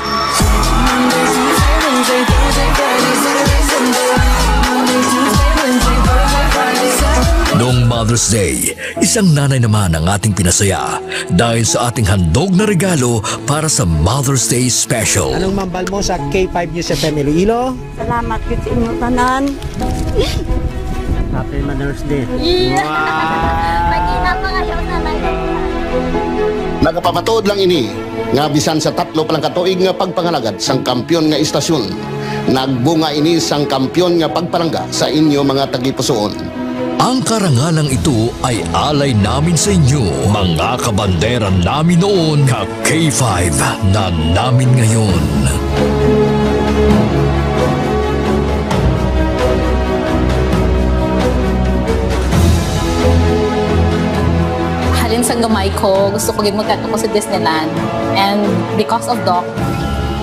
Noong Mother's Day, isang nanay naman ang ating pinasaya dahil sa ating handog na regalo para sa Mother's Day Special. Anong mambal mo sa K five News F M Iloilo? Salamat gid sa inyo tanan. Happy Mother's Day. Yeah. Wow. Pag-ina pa kayo, nanay. Nagapamatuod lang ini nga bisan sa tatlo pa lang ka tuig nga pagpangalagad sang kampiyon nga istasyon, nagbunga ini sang kampiyon nga pagpalangga sa inyo mga tagipusoon. Ang karangalang ito ay alay namin sa inyo, mga kabandera namin noon, ka K five na namin ngayon. Halin sang gamay ko, gusto ko gid magkadto ko sa Disneyland. And because of Doc,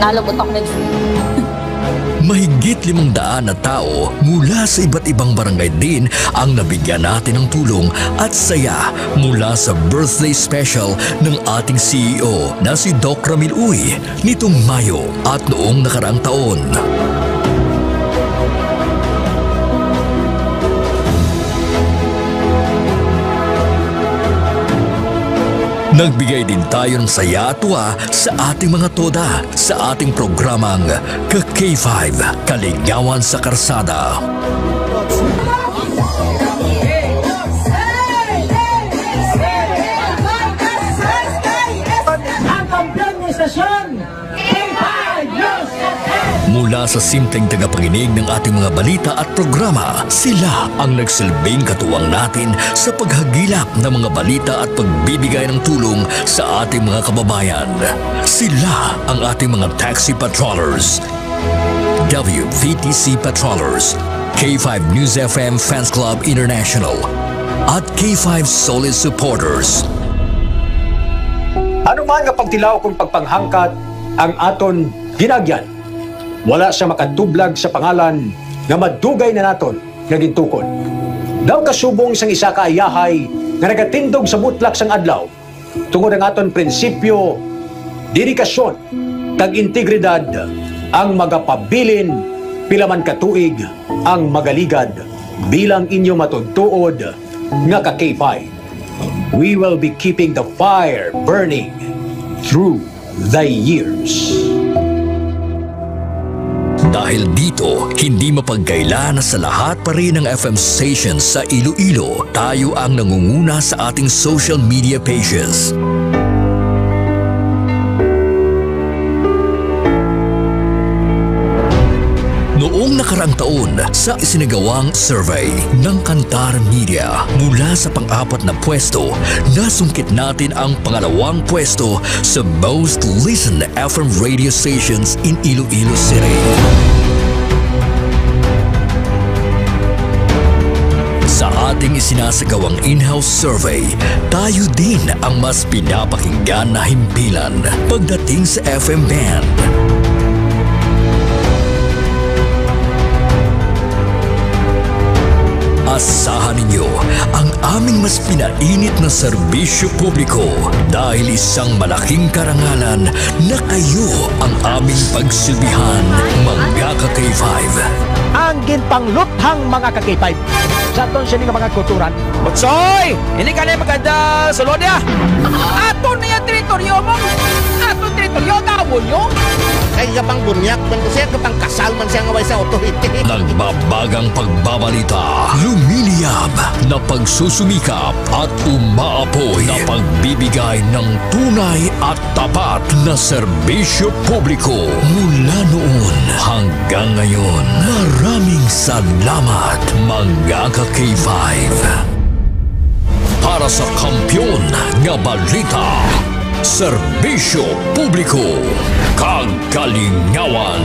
nalabot ako na. Mahigit limang daan na tao mula sa iba't ibang barangay din ang nabigyan natin ng tulong at saya mula sa birthday special ng ating C E O na si Doc Ramil Uy nitong Mayo at noong nakaraang taon. Nagbigay din tayo ng saya at tuwa sa ating mga toda sa ating programang Ka K five, Kalingawan sa Karsada. Ang kampiyon ng istasyon, K five News F M. Mula sa simpleng tagapakinig ng ating mga balita at programa, sila ang nagsilbing katuwang natin sa paghagilap ng mga balita at pagbibigay ng tulong sa ating mga kababayan. Sila ang ating mga taxi patrollers, W V T C patrollers, K five News F M Fans Club International, at K five Solid Supporters. Ano man nga pagtilaw kung pagpanghangkat ang aton ginagyan, wala siya makatublag sa pangalan nga madugay na naton nga gintukod. Daw kasubong sang isa ka ayahay nga nagatindog sa mutlak sang adlaw, tungod ang aton prinsipyo, dedikasyon, kag integridad ang magapabilin pila man ka tuig ang magaligad bilang inyo matuod-tuod nga ka K five. We will be keeping the fire burning through the years. Dahil dito, hindi mapagkaila na sa lahat pa rin ng F M stations sa Iloilo, tayo ang nangunguna sa ating social media pages. Noong nakaraang taon, sa isinagawang survey ng Kantar Media, mula sa pang-apat na pwesto, nasungkit natin ang pangalawang pwesto sa most listened F M radio stations in Iloilo City. Sa ating isinasagawang in-house survey, tayo din ang mas pinapakinggan na himpilan pagdating sa F M band. Asahan ninyo ang aming mas pinainit na serbisyo publiko dahil isang malaking karangalan na kayo ang aming pagsilbihan, mga ka-K five. Ang ginpangluthang, mga ka-K five, sa aton sini nga mga kulturan. Utsoy! Hindi ka na maganda sulod niya! Ato na yung teritoryo mo! Ato teritoryo, gawon nyo! Kay kapang bunyak man ko siya, kapang kasal man siya nga way sa authority. Nagbabagang pagbabalita, lumiliyab na pagsusumikap at umaapoy na pagbibigay ng tunay at tapat na serbisyo publiko mula noon hanggang ngayon. Maraming salamat, mga ka-K five. Para sa kampiyon nga balita, serbisyo publiko, kag kalingawan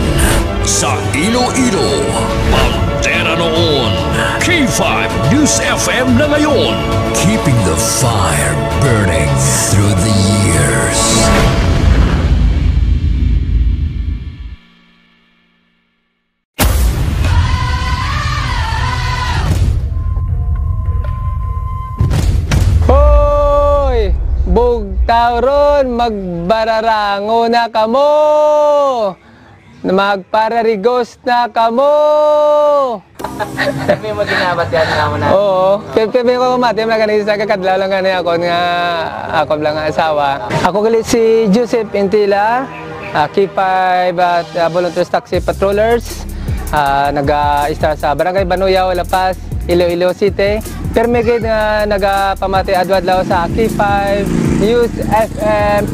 sa Iloilo, bandera noon, K five News F M na ngayon. Keeping the fire burning through the years. Hoy! Bugtaw ron, magbararango na kamo! Magpararigos na kamo! May maginabat yan nga mo na. Oo. Pe- pe- Pero ko mati, mga ganito sa kakadlaw lang gani ako nga, ako lang nga asawa. Ako gali si Joseph Intila, ah, K five at ah, Volunteers Taxi Patrollers. Ah, naga-istar sa Barangay Banuyaw, La Paz, Iloilo City. Permi gid nga nagapamati adlaw-adlaw sa K five News F M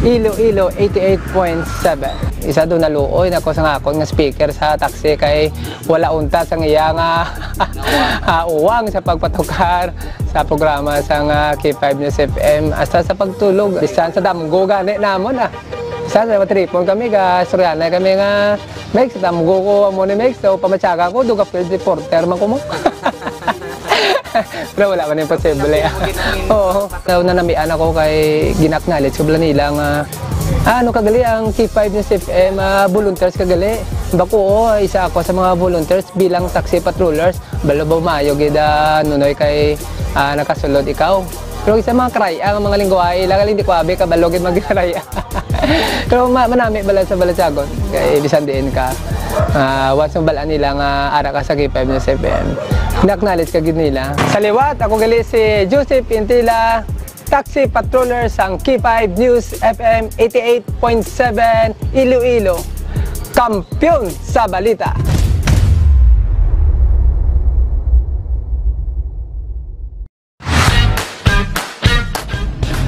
Iloilo eighty-eight point seven. Isa do naluoy na ko sa akon nga speaker sa taxi kay wala unta sang iya nga Ah, uwang sa pagpatukar sa programa sa nga K five News F M, hasta sa pagtulog, bisan sa damgo gani namon, ah. Bisan sa matripon kami, ga istoryahanay kami nga, "Mex, sa damgo ko amo ni Mex, so pamatyaga ko, duga field reporter man ko mo." Pero wala man imposible, ah. Oo. So, nanamian ako kay gina-acknowledge ko bala nila nga, "Ah, ano ka gali ang K five News F M, ah, volunteers ka gali?" Bako, oo, isa ako sa mga volunteers bilang taxi patrollers. Balo ba maayo gid, ah, Nonoy, kay, ah, nakasulod ikaw? Pero sa mga karaya, ang mga lingwahe, ila gali hindi ko abi, kabalo gid magkaraya. Pero ma-, manami bala sa balatyagon. Kay bisan diin ka, ah, once mabal-an nila nga ara ka sa K five News F M, na-acknowledge ka gid nila. Sa liwat, ako gali si Joseph Intila, taxi patroller sang K five News F M eighty-eight point seven Iloilo. Kampiyon sa balita.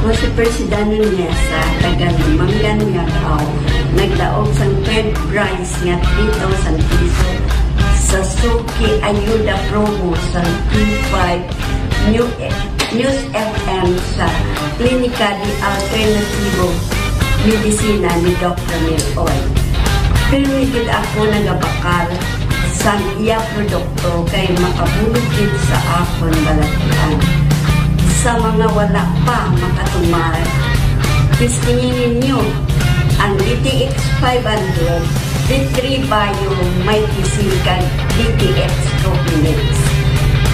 Ako si Persidano Niesa, taga Lumangan, Ngagao, nagdaog sang third prize nga three thousand piso sa Suki Ayuda Promo sa P five New, News F M sa Klinika de Alternatibo Medisina ni Doc Ramil Oy. Pirmi gid ako nagabakal sang iya produkto kay makabulig gid sa akon balatian. Sa mga wala pa makatumar, testingi ninyo ang D T X five hundred, D three Bio, Mighty C, kag D T X Coffee Mix.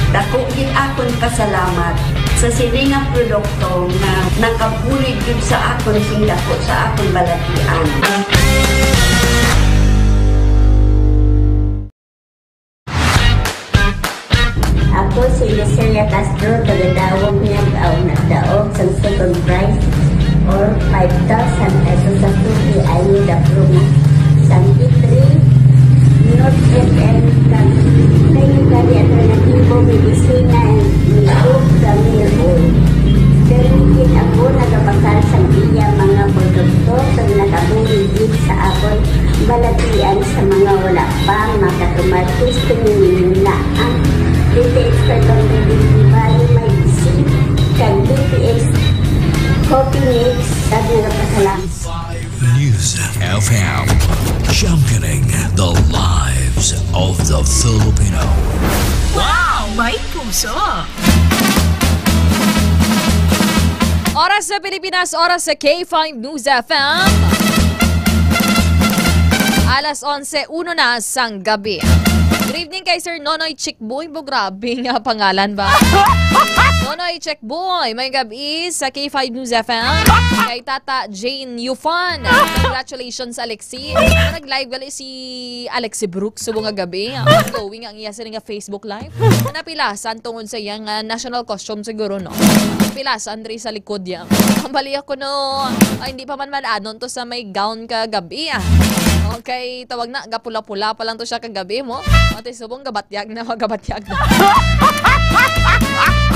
Dako gid akon pasalamat sa sini nga produkto nga nakabulig gid sa akon sing dako sa akon balatian. Ako si Lucelia Castro, taga Dawog, Ngagao, nagdaog sang second prize or five thousand pesos sa Suki Ayuda Promo sa D three News F M kag Klinika de Alternatibo Medisina ni Doc Ramil Oy. Pirmi gid ako nagabakal sang iya mga produkto kag nakabulig gid sa akon balatian. Sa mga wala pa makatumar, testingi ninyo na ang D T X five hundred, D T X Bio, Mighty C, kag D T X Coffee Mix. Kag nagapasalamat. News F M, championing the lives of the Filipino. Wow! May puso! Oras sa Pilipinas, oras sa K five News F M. Alas onse uno na sang gabi. Good evening kay Sir Nonoy Chickboy. Bo, grabe nga pangalan ba? Nonoy Chickboy, may gabi sa K five News F M. Kay Tata Jane Yufan, congratulations, Alexi. Nag-live gali si Alexi Brooks subong nga gabi. Ongoing ang iya sini nga Facebook Live. Napilasan tungod sa iyang, ah, national costume siguro, no? Napilasan diri sa likod niya. Ang bali ako, no, ay, hindi pa man man anon to sa may gown kagabi, ah. Okay, tawag na, gapula-pula pa lang to siya kagabi mo. Ate subong, gabatyag na, magabatyag na.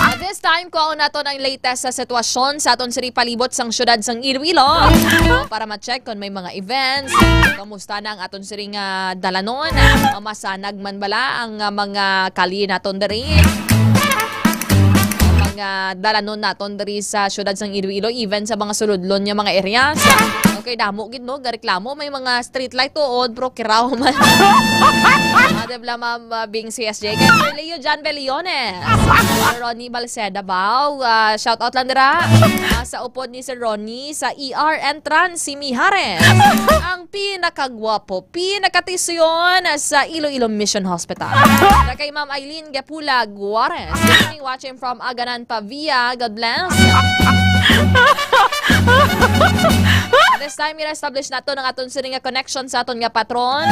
At this time, kuhaon naton ang latest sa sitwasyon sa aton siri palibot sang syudad sang Iloilo. Para ma-check kung may mga events, kamusta na ang aton siri nga dalanon. Mamasanag man bala ang, ah, mga kalye naton diri. Ang mga dalanon naton diri sa syudad sang Iloilo, even sa mga suludlon nga mga areas. Okay, damo gid, no, gareklamo, may mga street light tuod, pero kiraw man. Ah, di bala, Ma'am, ah, Bing C S J. Kay Sir Leo John Beliones, Sir Ronnie Balceda, baw, ah, shout out lang dira. Ah, sa upod ni Sir Ronnie, sa E R entrance, si Mijares. Ang pinakagwapo, pinakatisyon sa Iloilo Mission Hospital. Para kay Ma'am Eileen Gapula Guares. Good morning, watching from Aganan, Pavia. God bless. At this time, ira-establish nato ang aton sini nga connection sa aton nga patron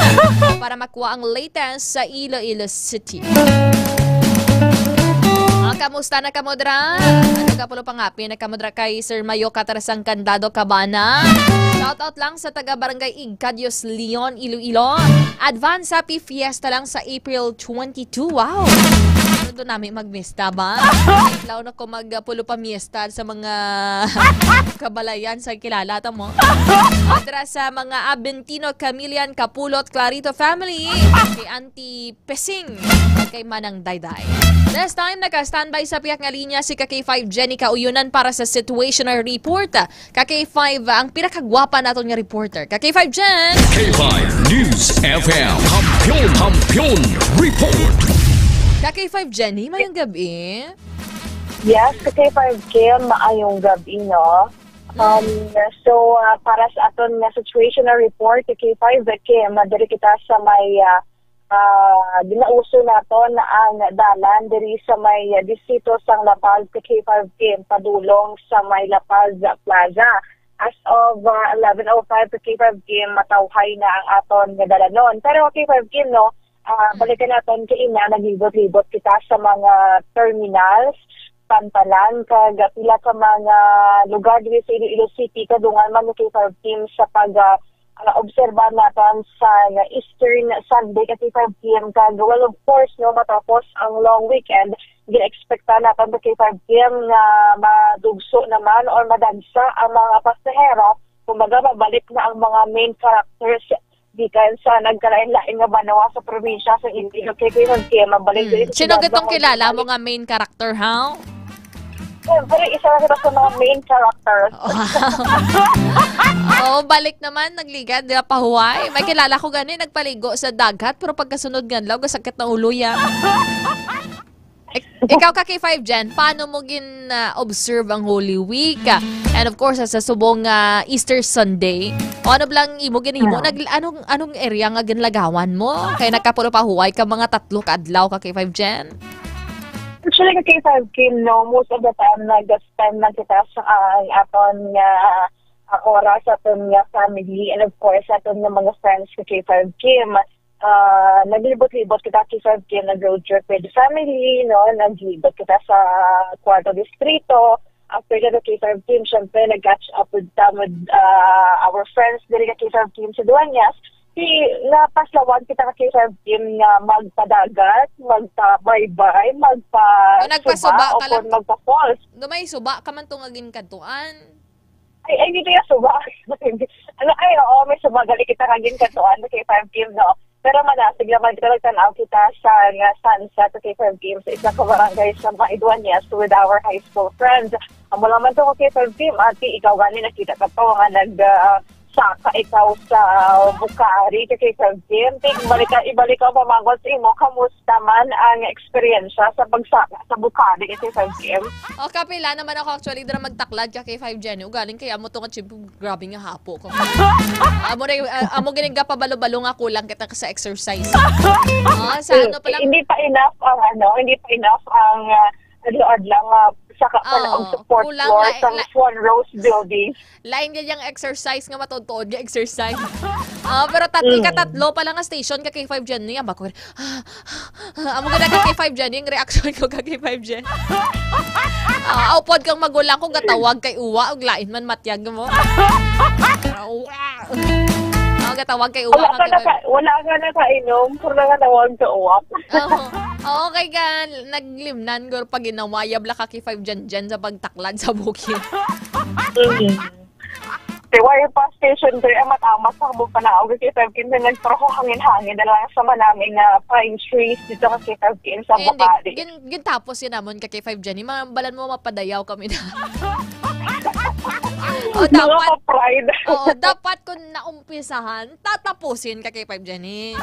para makuha ang latest sa Iloilo City. Ah, kamusta na kamo dira? Ano ka pulo pangapi na kamo dira kay Sir Mayo Katarasang Candado Cabana? Shout out lang sa taga Barangay Igcadios, Leon, Iloilo. Advance happy fiesta lang sa April twenty-two. Wow! Ito nami magmista ba? Law na ko magpulo pa miesta sa mga kabalayan sa kilala ta mo. Otra sa mga Abentino, Camillian, Kapulot, Clarito family. Kay Auntie Pesing. Kay Manang Dayday. This time, naka-standby sa piyak nga linya si ka K five Jenny Kauyunan para sa situational report. Ka K five, ang pinakagwapa naton nga reporter. Ka K five Jen! K five News F M. Kampiyon, Kampiyon Report. Ka K five Jenny, mayong gabi. Yes, ka K five Kim, maayong gabi, no? Um, so, ah, para sa aton nga situational report, ka K five Kim, diri kita sa may, ah, ah, ginauso naton ang dalan diri sa may distrito sang La Paz, ka K five Kim, padulong sa may La Paz Plaza. As of, ah, eleven oh five, ka K five Kim, matawhay na ang aton nga dalanon. Pero, ka K five Kim, no, ah, balikan naton kay ina, naglibot-libot kita sa mga terminals, pantalan, kag pila ka mga lugar diri sa Iloilo City, kadungan man, ka K five Kim, sa pag, ah, ah, obserbar naton sa Eastern Sunday, ka K five Kim, kag, well, of course, no, matapos ang long weekend, gina-expecta naton, ka K five Kim, nga madugso naman or madagsa ang mga pasahero. Kumbaga, mabalik na ang mga main characters gikan sa nagkalain-lain nga banwa sa probinsya sa Iloilo, ka K five Kim, mabalik Mm. diri sa Sino siyudad gitong nga kilala mo nga main character, ha? Siyempre, isa na sila sa mga main characters. Oh, balik naman, nagligad, di ba, pahuway? May kilala ko gani, nagpaligo sa dagat, pero pagkasunod nga adlaw, gasakit na ulo yan. Ik-, ikaw ka K five Jen, paano mo gin, ah, observe ang Holy Week? And of course, sa subong, ah, Easter Sunday, o ano blang imo ginhimo? Ah. Nag-, anong, anong area nga ginlagawan mo? Kay nagkapulo pahuway ka mga tatlo ka adlaw ka K five Jen? Actually, ka K five Kim, no, most of the time, nag-spend na kita sa, ah, aton nga, ah, oras sa aton nga family and, of course, sa aton nga mga friends, ka K five Kim. Ah, naglibot-libot kita, ka K five Kim, nag-road trip with the family, no? Naglibot kita sa Cuarto Distrito. After that, ka K five Kim, syempre, nag-catch up with some with, ah, our friends diri, ka K five Kim, sa Dueñas. Di, napaslawan kita, ka K five Kim, nga magpadagat, magpabaybay, magpa-, O, nagpasuba suba, o ka lang kung to. Magpa-falls. Gamay suba ka man to nga ginkadtuan. Ay, ay, hindi kaya suba. Ano, ay, oo, may suba. Gali kita nga ginkadtuan, ka K five Kim, no? Pero manasig naman kita, nagtan-aw kita sa nga sunset, ka K five Kim, sa isa ka barangay sa Maiduanyas with our high school friends. Amo lang man to, ka K five Kim, ati, ikaw gani nakita ka to nga nag, ah, saka ikaw sa Bucari, ka K five Kim. Tik, balik ka, ibalik ko ang pamangkot sa imo, kamusta man ang eksperyensya sa pagsaka sa Bucari, ka K five Kim? O, kapila naman ako actually dira magtaklad, ka K five Jenny. Ugaling kay amo to nga chimpo, grabe nga hapo ko. Amo ra, ah, amo gani gapabalo-balo nga kulang kita sa exercise. O, sa ano pa lang. Hindi pa enough ang ano, hindi pa enough ang, ah, adlaw-adlaw nga saka pa lang ang support floor sang Swan Rose Building. Lain gid yang exercise nga matuod-tuod nga exercise. Ah, pero tat-, Mm. ikatatlo pa lang nga station ka K five Jenny, ang bako. Amo gid ka K five Jenny, ang reaction ko ka K five Jen. Ah, upod kang magulang ko, gatawag kay uwa, og lain man matyag mo. Ah, uwa. Ah, gatawag kay uwa Wala ka ka K five. Naka-, wala ka nakainom, puro na nga tawag sa uwa. Oo. Oo, kay ka, naglimnan, gur pag ginawayab la ka K five Jen Jen sa pagtaklad sa bukid. Mm. Kay wala pa station diri, amat-amat sa kabog panaog, ka K five Kim, nagtraho hangin-hangin na lang sa manami nga pine trees dito ka K five Kim sa Hindi, Bucari. Gin-, gintapos yun namon ka K five Jenny. Mga balan mo, mapadayaw kami na. O, Mga dapat, ka-pride. Oo, dapat kung naumpisahan, tatapusin ka K five Jenny.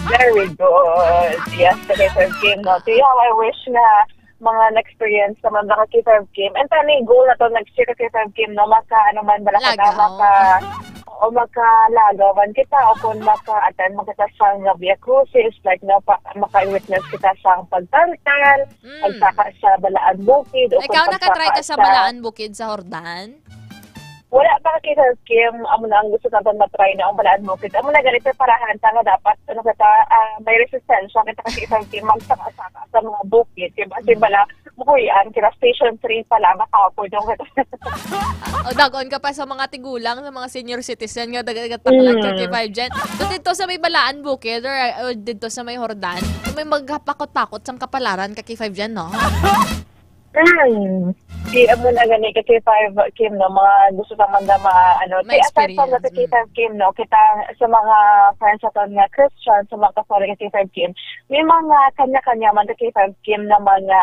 Very good. Yes, ka K five Kim, no? Kaya I wish na mga na-experience naman ba ka K five Kim. And tani, goal na to next year ka K five Kim, no? Maka, ano man, bala ka na, Lagaw. maka, o makalagaw man kita, o kung maka-attend man kita sa nga Via Crucis, like, no, pa, maka-witness kita sa pagtantan, Mm. pagsaka sa Balaan Bukid, o Ikaw kung nakatry pagsaka ka sa sa Balaan Bukid sa Jordan? Wala pa, ka K five Kim, amo na ang gusto natin matry na ang Balaan Bukid. Amo na gani, preparahan ta nga dapat, ano kita, ah, may resistensya kita, ka K five Kim, magsaka-saka sa mga bukid. Diba? Kasi Mm. bala, Mukuyan, kina station three pa lang, nakapod yung O, dagon ka pa sa mga tigulang, sa mga senior citizen nga dagat-dagat Mm. ka K five Gen. So, dito sa may Balaan Bukid or, or dito sa may Hordan, may magpakot-pakot sang kapalaran ka K five Gen, no? Mm. Di amo na gani ka K five, Kim, no? Mga gusto sa man na ma-, ano, May di aside from experience, the mm. K five, Kim, no? Kita sa mga friends naton nga Christian, sa mga kasali ka K five, Kim, may mga kanya-kanya man ka K five, Kim, na mga,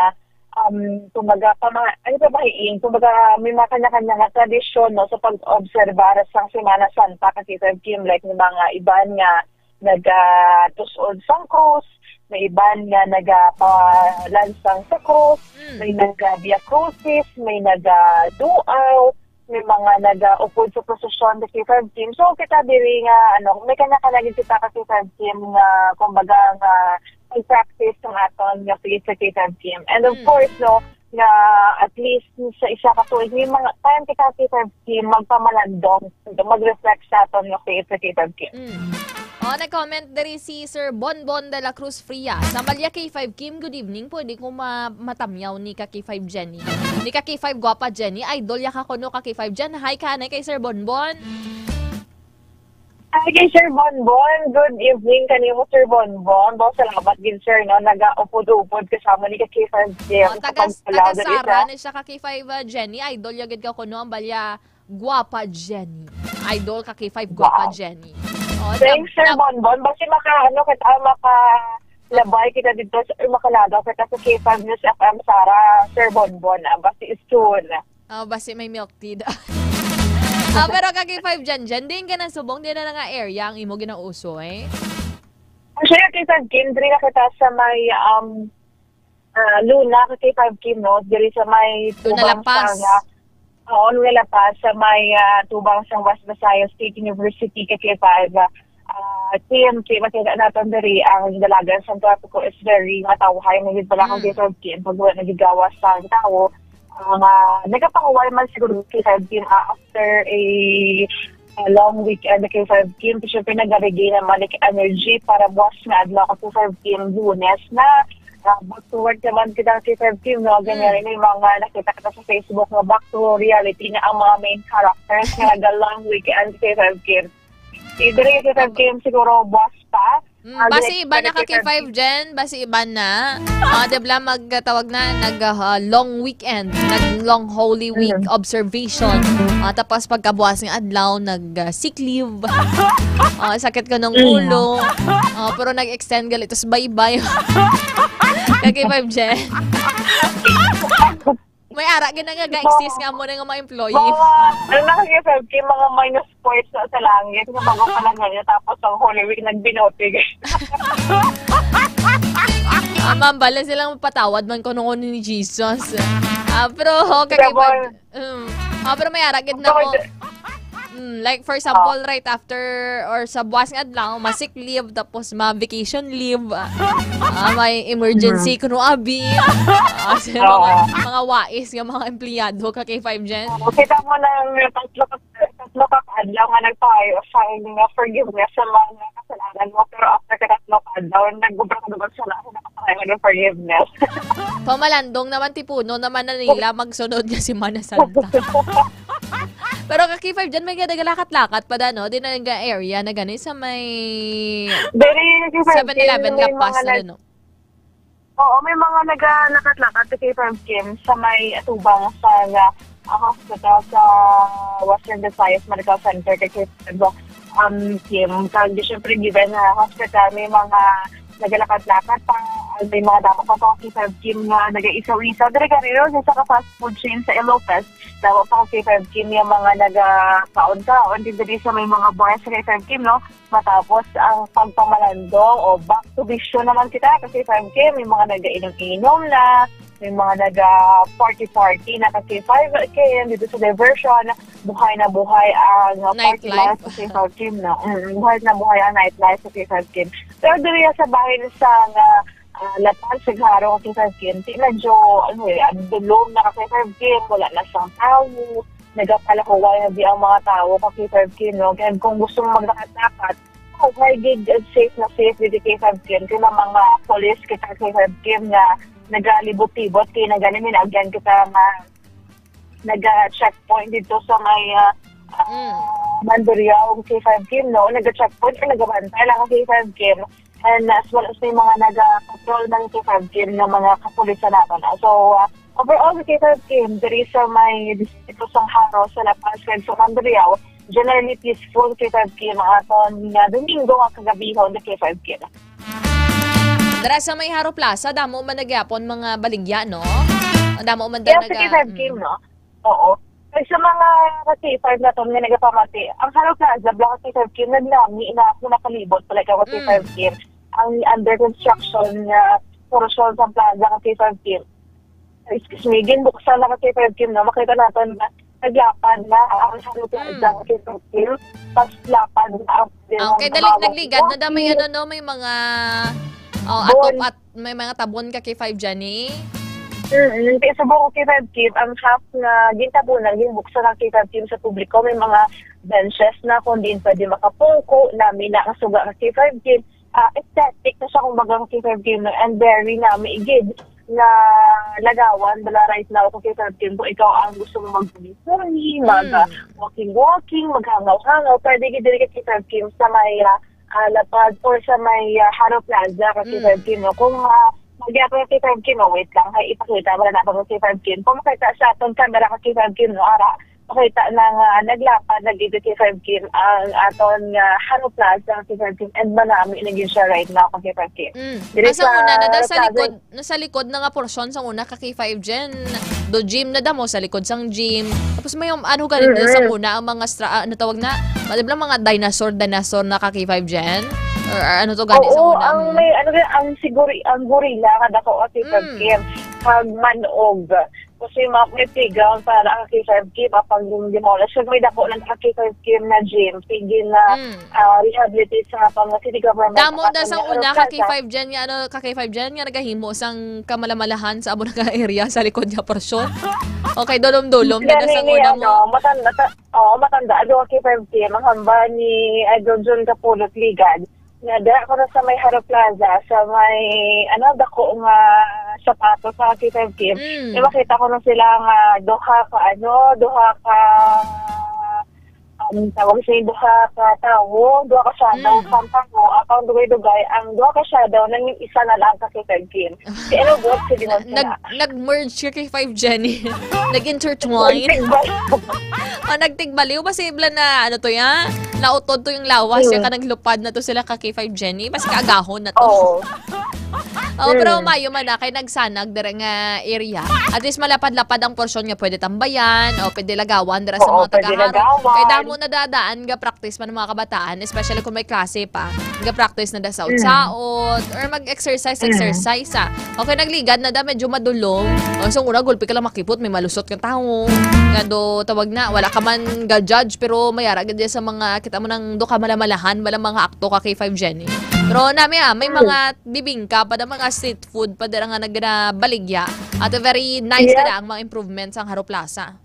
um, kumbaga, pa mga, ano pa ba, Iing? Kumbaga, may mga kanya-kanya nga tradisyon, no, sa pag-obserbar sang Semana Santa ka K five, Kim, like, may mga iban nga nagatusod sang krus, may iban nga nagapalansang sa krus, Mm. may naga-Via Crucis, may nagaduaw, may mga nagaupod sa prosesyon sa K five team. So, kita diri nga, ano, may kanya-kanya gid kita ka K five team nga, kumbaga, nga nag-practice sa aton nga faith sa K five team. And of Mm. course, no, nga at least sa isa ka tuig, may mga time kita K five team magpamalandong, mag-reflect sa aton nga faith sa K five team. Mm. Oh, nag-comment diri si Sir Bonbon de la Cruz Fria. Sa Malia K five Kim, good evening. Pwede ko ma-, matamyaw ni ka K five Jenny. Ni ka K five Guapa Jenny. Idol ya ka kuno ka K five Jen. Hi ka anay kay Sir Bonbon. Hi kay Sir Bonbon. Good evening kanimo, Sir Bonbon. Daw salamat gid, sir, no? Nagaupod-upod kasama ni ka K five Jen. Oh, taga, Kapag taga palaw, dali Sara sa ni siya ka K five, uh, Jenny. Idol ya gid ka kuno ang balya Guapa Jenny. Idol ka K five Guapa Wow. Jenny. Oh, Thanks, nab-, Sir nab- Bonbon. Basi maka, ano, kita, maka labay kita dito, sa, makalagaw kita sa K five News F M, Sara, Sir Bonbon. Ah, basi soon. Oh, basi may milk tea da. Ah, pero ka K five Jen Jen, din ka na subong, din na nga area ang imo ginauso, eh? Actually, K five Kim, diri na kita sa may, um, ah, Luna, ka K five Kim, no? Diri sa may Luna tubang La Paz. Sa nga, oo, Luna La Paz, sa may, ah, tubang sa West Visayas State University, ka K five, ah, ah, Kim, Kim, makita naton diri, ang dalagan sa trapiko is very matawhay, na gid pala kung Mm. K five Kim, pag wala nagigawas sa tawo, ah, nga nagapahuway man siguro, K five Kim, ah, after a, a long weekend, K five Kim, syempre nag-regain naman, like, energy para buwas nga adlaw, K five Kim, Lunes na, ah, back to work naman kita, K five Kim, no? Ganyan, Mm. may mga nakita kita sa Facebook nga back to reality na ang mga main characters nga nag-long weekend, K five Kim. Idri, K five Kim, siguro buwas pa. Mm, Ah, basi iba na ka K five Jen, basi iba na. Ah, di ba, magtawag na, nag, ah, long weekend, nag long Holy Week Mm. observation. Ah, tapos pagkabuwas nga adlaw, nag, ah, sick leave. Ah, sakit ka ng Mm. ulo. Ah, pero nag-extend gali, tapos bye-bye. Ka K five Jen. May ara gid na nga ga-exist nga mo na nga mga employee. Mga, ano na kasi, Feb, kay mga minus points na sa langit, nga bago pa lang ngayon, tapos ang Holy Week nagbinote. Ah, ma'am, bala silang patawad man ko nung ni Jesus. Ah, pero, ho, Kaya kakipag-, ba? um, ah, pero may ara gid na Pero mo. Mm, like, for example, Oh. right after or sa buwas nga adlaw, ma-sick leave, tapos ma-vacation leave, ah, ah, may emergency, Mhm. kuno abi. Ah, sa Oo. mga, mga wais nga mga empleyado ka K five Jen. Oo, kita mo na nga tatlo ka, tatlo ka adlaw nga nagpayo sa mga forgiveness sa mga kasalanan mo, pero after ka tatlo ka adlaw, nagubra ka naman sa lahat, nakapakayo ng forgiveness. Pamalandong naman, tipuno naman na nila magsunod nga Semana Santa. Pero ka K five Jen, may nagalakat-lakat pa da, no? Di na nga area na gani sa may Very, K five Jen, seven eleven may La Paz mga na nag-, din, no? Oo, may mga nagalakat-lakat sa K five Jen sa may atubang sa, ah, hospital sa Western Visayas Medical Center kay K five, um, Kim. Kag, syempre, given na hospital, may mga nagalakat-lakat pa, may mga damo pa sa K five Kim nga nagaisaw-isaw. Diri ka rin, sa ka fast food chain sa Ilocos, damo pa sa K five Kim yung mga nagakaon-kaon. Di diri sa may mga bar sa K five Kim, no? Matapos ang pagpamalandong o back to bisyo naman kita, kasi K five Kim, may mga nagainom-inom na, may mga naga-party-party na, kasi K five Kim, dito sa diversion, buhay na buhay ang party Nightlife. life sa K five Kim, no? Mm, buhay na buhay ang nightlife sa K five Kim. Pero diri sa bahin sa nga, ah, La Paz, siguro, K five Kim, di medyo, ano eh, ang dulom na, K five Kim, wala na sang tawo, nagapalahuway na di ang mga tawo, K five Kim, no? Kaya kung gusto mo maglakat-lakat, oh, may gig, eh, safe na safe dito, K five Kim. Kaya may mga police kita, K five Kim, nga nagalibot-libot kay nagani may naagyan kita nga naga-checkpoint dito sa may, ah, Mm. Mandurriao, K five Kim, no? Naga-checkpoint or nagabantay lang ang K five Kim. And as well as may mga naga-patrol ng K five Kim ng mga kapulisan nato na. So, ah, overall, sa K five Kim, diri sa may distrito sang Jaro, sa La Paz, kag sa Mandurriao, generally peaceful K five Kim ang aton nga Domingo nga kagabihon, the K five Kim. Dara sa may Jaro Plaza, damo man na gyapon mga baligya, no? Damo man Yes, dara sa naga-, K five Kim, mm. no? Oo. Kay sa mga ka K five naton nga nagapamati, ang Jaro Plaza, bala ka K five Kim, naglami na ako nakalibot, pala ikaw ka Mm. K five Kim. Ang under construction nga portion sa plaza ka K five Kim. Excuse me, ginbuksan na ka K five Kim, no? Makita naton nga naglapad na ang Jaro Plaza Mm. ka K five Kim. Tapos lapad na ang Ah, okay, ang dali, mga nagligad na da may Bukid. ano, no, may mga, oh, Bon. atop at may mga tabon ka K five Jenny. Mm, kaya sa buko K five Kim, ang half nga gintabunan, ginbuksan ang K five Kim sa publiko, may mga benches na kung diin pwede makapungko, nami na ang suga ka K five Kim. Ah, aesthetic na siya, kumbaga, ka K five Kim, no? And very nami igid na lagawan, bala right now, ka K five Kim, kung ikaw ang gusto mo mag-puni-puni, mag, Mm. ah, walking-walking, maghangaw-hangaw, pwede gid diri ka K five Kim sa may, ah, ah, lapad or sa may, ah, Jaro Plaza, ka Mm. K five Kim, no? Kung, ah, magyapon ka K five Kim, no? Wait lang, hay, ipakita mo na natin ka K five Kim. Kung makita sa aton camera ka K five Kim, no? Ara, makita na nga naglapad na gid ka K five Kim ang aton nga Jaro Plaza, ka K five Kim, and manami na gid siya right now, ka K five Kim. Mm. Diri Ah, sa sa una, nada sa Jaro Plaza likod, nasa likod na nga porsyon sa una ka K five Jen. Do gym na damo sa likod sang gym. Tapos may um, ano gani na sa Mm-mm. una ang mga stra-, ah, ano tawag na? Ano ba mga dinosaur, dinosaur na ka K five Jen? Or, ah, ano to gani sa Oo, una? ang Mm. may, ano rin, ang siguri, ang gorilla, kadako ka K five Mm. Kim, kag manog. Kasi ma-, may playground para ang K five Kim, apang yung demolish. Kag may dako lang ka K five Kim na gym, sige na, Mm. ah, rehabilitate sa pang city government. Damo Apang da sa yung una ano, ka K five Jen nga, ano, ka K five Jen nga nagahimo sang kamalamalahan sa amo nga area sa likod nga porsyon. Okay, dulom-dulom na da Gani sa ni, una ano, mo. matanda, ta-, oo, matanda, ano, K five Kim, ang hamba ni Idol John Kapulot Ligad. Nga, dira ko na sa may Jaro Plaza, sa may, ano, dako nga sapatos sa K five Kim. Mm. May makita ko na sila nga duha ka, ano, duha ka, um, tawag siya, duha ka tawo, duha ka shadow, Mm. sa tawo, akong dugay-dugay, ang duha ka shadow, nang yung isa na lang ka K five Kim. Si ano, buot si Dinos Nag-, na. nag-merge ka K five Jenny. Nag-intertwine. Nagtigbal. Oh, nagtigbaliw. Posible na, ano to yan? Nautod to yung lawas. Mm. Yan ka naglupad na to sila ka K five Jenny. Mas kaagahon na to. Oo. Oh, pero Mm. mayo man na kay nagsanag dira nga area. At least malapad-lapad ang porsyon nga pwede tambayan o pwede lagawan dira sa Oo, mga pwede taga-Jaro. Lagawan. Kay damo na dadaan nga practice man ang mga kabataan, especially kung may klase pa. Ga-practice na da sa Mm. utsaot or mag-exercise, Mm. exercise, ah. Okay, nagligad na da, medyo madulom. O, sa una, gulpi ka lang makipot, may malusot nga tawo. Kado, tawag na, wala ka man ga-judge, pero may ara gid sa mga, kita mo nang do ka malamalahan, wala mga akto ka K five Jenny. Pero nami, ah, may Mm. mga bibingka pa da, mga street food pa dira nga nagbaligya. At very nice Yes. na ang mga improvements ang Jaro Plaza.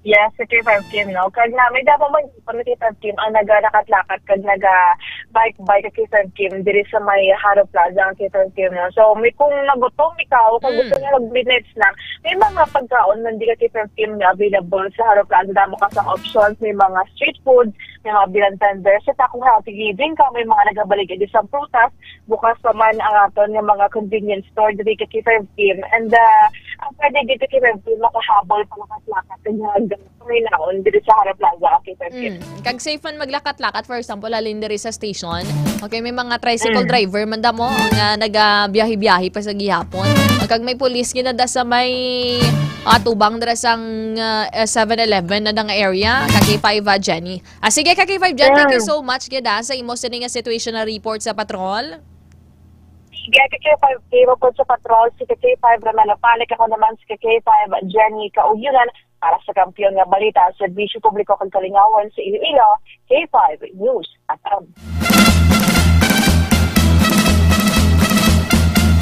Yes, sa K five Kim, no? Kag na, may damo man pala K five Kim ang naga-lakat-lakat kag naga-bike-bike ka K five Kim diri sa may Jaro Plaza ang K five Kim, no? So, may, kung nagutom ikaw, kung Mm. gusto mo mag-midnight snack, may mga pagkaon man di ka K five Kim nga available sa Jaro Plaza. Damo ka sa options, may mga street food, may mga bilan vendors. Sa takong healthy living ka, may mga nagabalik di sa prutas, bukas pa man ang aton nga mga convenience store diri ka K five Kim. And, ah, ang pwede dito K five Kim, makahabol pa, makaslakat, kag panginaon diri sa Jaro Plaza, K five Kim. Mm. Kag safe man maglakat-lakat, for example, halin diri sa station. Okay, may mga tricycle Mm. driver man damo nga nagabiyahe-biyahe pa sa gihapon. Kag may pulis ginada sa may, ah, tubang dira sang, ah, eh, seven eleven na nga area, ka K five, ah, Jenny. Ah, sige, ka K five Jen, thank you Sure. so much gid, ah, sa imo sini nga situational report sa patrol. Sige, ka K five, K five po sa patrol, si ka K five Romelo Palik, ako naman si ka K five Jenny Kaugyunan para sa Kampiyon nga Balita, Serbisyo Publiko kag Kalingawan sa Iloilo, K five News F M.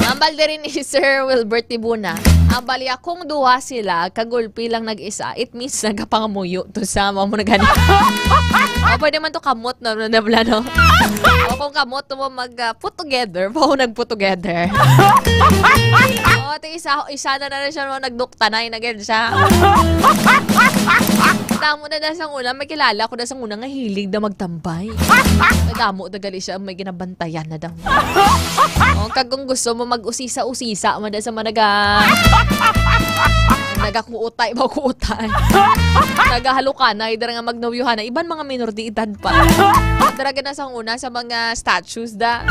Ambal diri ni Sir Wilbert Tibuna. Ambal ya, kung duha sila, kagulpi lang nag-isa, it means nagapangamuyo to sa mga mo na gani. O, pwede man to kamot, no, no, no, no. O, kung kamot mo mag, ah, put together, pa ako nag-put together. O, ito isa, isa na na siya, no, nagduktanay na gid siya. Damo na da sa una, may kilala ko da sa una nga hilig na magtambay. Damo na gali siya, may ginabantayan na daw. O, kag kung gusto mo mag-usisa-usisa, man da sa managa, nagakuutay, ba kuutay. Nagahalukanay, dira nga magnobyuhan na. Iban mga minor de edad pa. Dira gid na sa una sa mga statues da.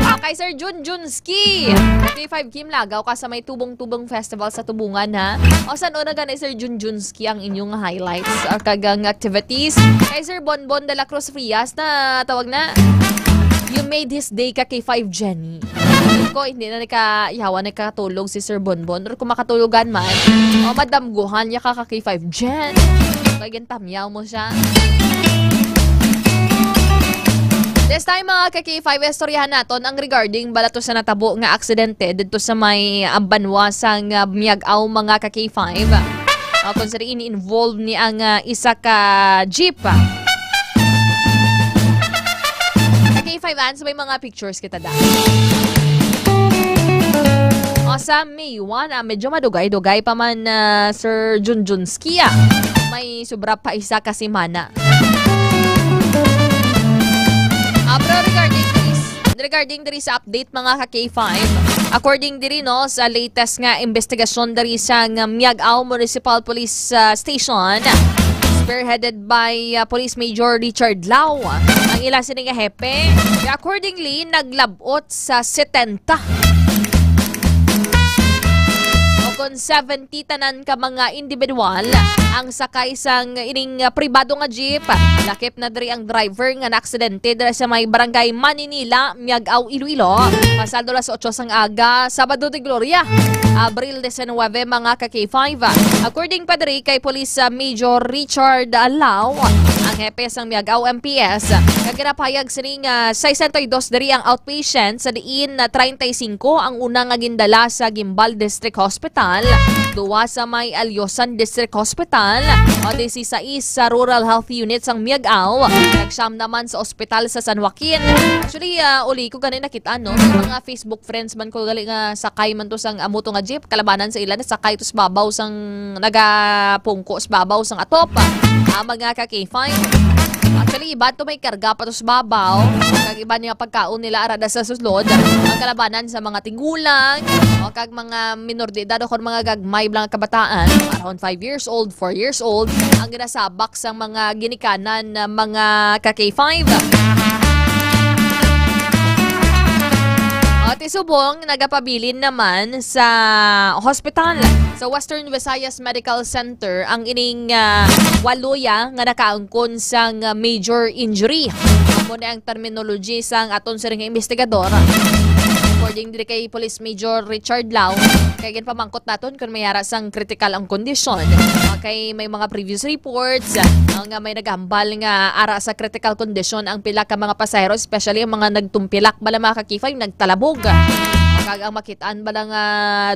Ah, kay Sir Junjunski. K five Kim, lagaw ka sa may Tubong-Tubong Festival sa Tubungan, ha? O, san-o na gani, Sir Junjunski, ang inyong highlights, ah, kag ang activities? Kay Sir Bonbon de la Cruz Frias na tawag na. You made his day ka K five Jenny. Ko, hindi na nagka-, yawa nagkatulog si Sir Bonbon. Or kung makatulogan man, o, madamguhan niya ka ka K five Jen. Kay gintamyaw mo siya. This time, mga ka K five, istoryahan naton ang regarding bala to sa natabo nga aksidente didto sa may, ah, banwa sang, ah, Miag-ao, mga ka K five. Ah, kung sa diin involved ni ang, ah, isa ka jeep. Sa K five, Ans, may mga pictures kita da. O, sa May one, ah, medyo madugay-dugay pa man, ah, Sir Junjunski, ah. May sobra pa isa ka semana. Ah, pero regarding this, regarding diri sa update, mga ka K five, according diri, no, sa latest nga investigasyon diri sa nga Miag-ao Municipal Police, ah, Station, spearheaded by, ah, Police Major Richard Lau, ang ila sini nga hepe, accordingly, naglabot sa setenta o kon seventy tanan ka mga individual ang sakay sang ining, ah, pribado nga jeep. Lakip na diri ang driver nga naaksidente dira sa may barangay Maninila, Miag-ao, Iloilo, pasado las otso sang aga, Sabado de Gloria, Abril diecinuebe, mga ka K five. According pa diri kay Police, ah, Major Richard Alao, ang hepe sang Miag-ao M P S, nga ginapahayag sini nga sesenta y dos diri ang outpatient, sa diin na treinta y cinco ang una nga gindala sa Guimbal District Hospital, duha sa may Alyosan District Hospital, o disisais sa Rural Health Unit sang Miag-ao, kag siyam naman sa ospital sa San Joaquin. Actually, ah, uli ko gani nakita, no, sa mga Facebook friends man ko gali nga sakay man to sang amo to nga jeep, kalabanan sa ila na sakay to sa babaw sang nagapungko sa babaw sang atop. Ah, mga ka K five. Actually, iba to may karga pa to sa babaw. Kag iba niya pagkaon nila arada sa sulod. Ang kalabanan sa mga tigulang, o kag mga minor de edad o kon mga gagmay lang kabataan, around five years old, four years old, ang ginasabak sa mga ginikanan na mga ka K five. O, ti subong nagapabilin naman sa hospital sa Western Visayas Medical Center ang ining, ah, walo ya nga nakaangkon sang major injury. Amo na ang terminology sang aton siring nga investigador. According diri kay Police Major Richard Lau, kay ginpamangkot naton kung may ara sang critical ang kondisyon. Ah, kay may mga previous reports, ah, nga may nagahambal nga ara sa critical condition ang pila ka mga pasahero, especially ang mga nagtumpilak bala, mga ka K five, nagtalabog. Kag ang makit-an bala nga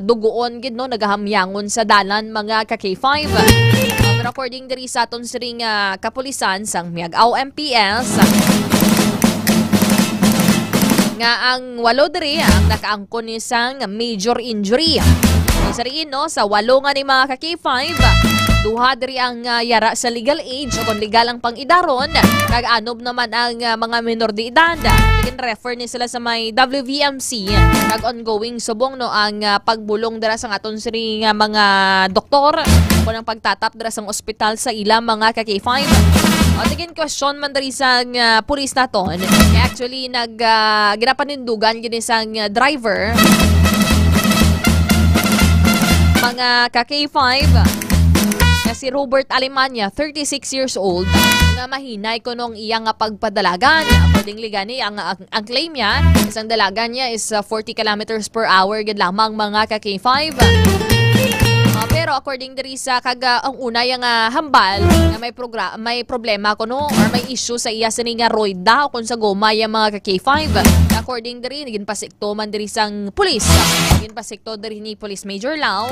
dugoon gid, no, nagahamyangon sa dalan, mga ka K five. Ah, pero according diri sa aton siring nga kapulisan sang Miag-ao M P S, nga ang walo diri ang nakaangkon ni sang major injury. Sa diin, no, sa walo nga ni mga ka K five, duha diri ang, ah, yara sa legal age o kon legal ang pang-idaron, kag anom naman ang, ah, mga minor de edad. Nagin-refer ni sila sa may W V M C, kag ongoing subong, no, ang, ah, pagbulong dira sa aton siring nga mga doktor, kon ang pagtatap dira sang ospital sa ila, mga ka K five. O, tigin question man diri sa, ah, pulis naton. Kay actually, nag, ah, ginapanindugan gid ni sang, ah, driver, mga ka K five, nga si Robert Alemania, thirty-six years old, nga mahinay kuno ang iya nga pagpadalagan. Accordingly gani, ang, ang, ang claim niya, isang dalagan niya is, ah, forty kilometers per hour gid lamang, mga ka K five. Ah, pero According diri sa kag, ah, ang una yang, ah, hambal nga may progra-, may problema kuno or may issue sa iya sini nga roida o kung sa goma yang mga ka K five. According diri, ginpasikto man diri sang pulis. Ginpasikto diri ni Police Major Lau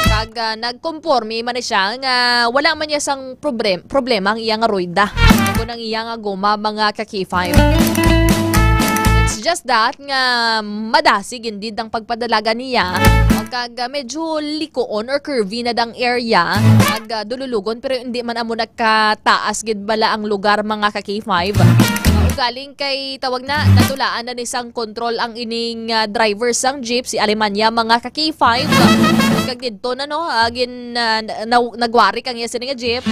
kag, ah, nagkomporme man siya nga wala man niya sang problem, problema ang iya nga roida. Kung ang iya nga goma mga ka K five. It's just that nga madasig indeed ang pagpadalagan niya, kag, ah, medyo likuon or curvy na dang area, kag, ah, dululugon, pero hindi man amo nakataas gid bala ang lugar, mga ka K five. Ugaling kay tawag na, nadulaan na ni sang kontrol ang ining, ah, driver sang jeep, si Alemania, mga ka K five. Kag didto na, no, ah, gin, ah, na, na, nagwari kang iya sini nga jeep,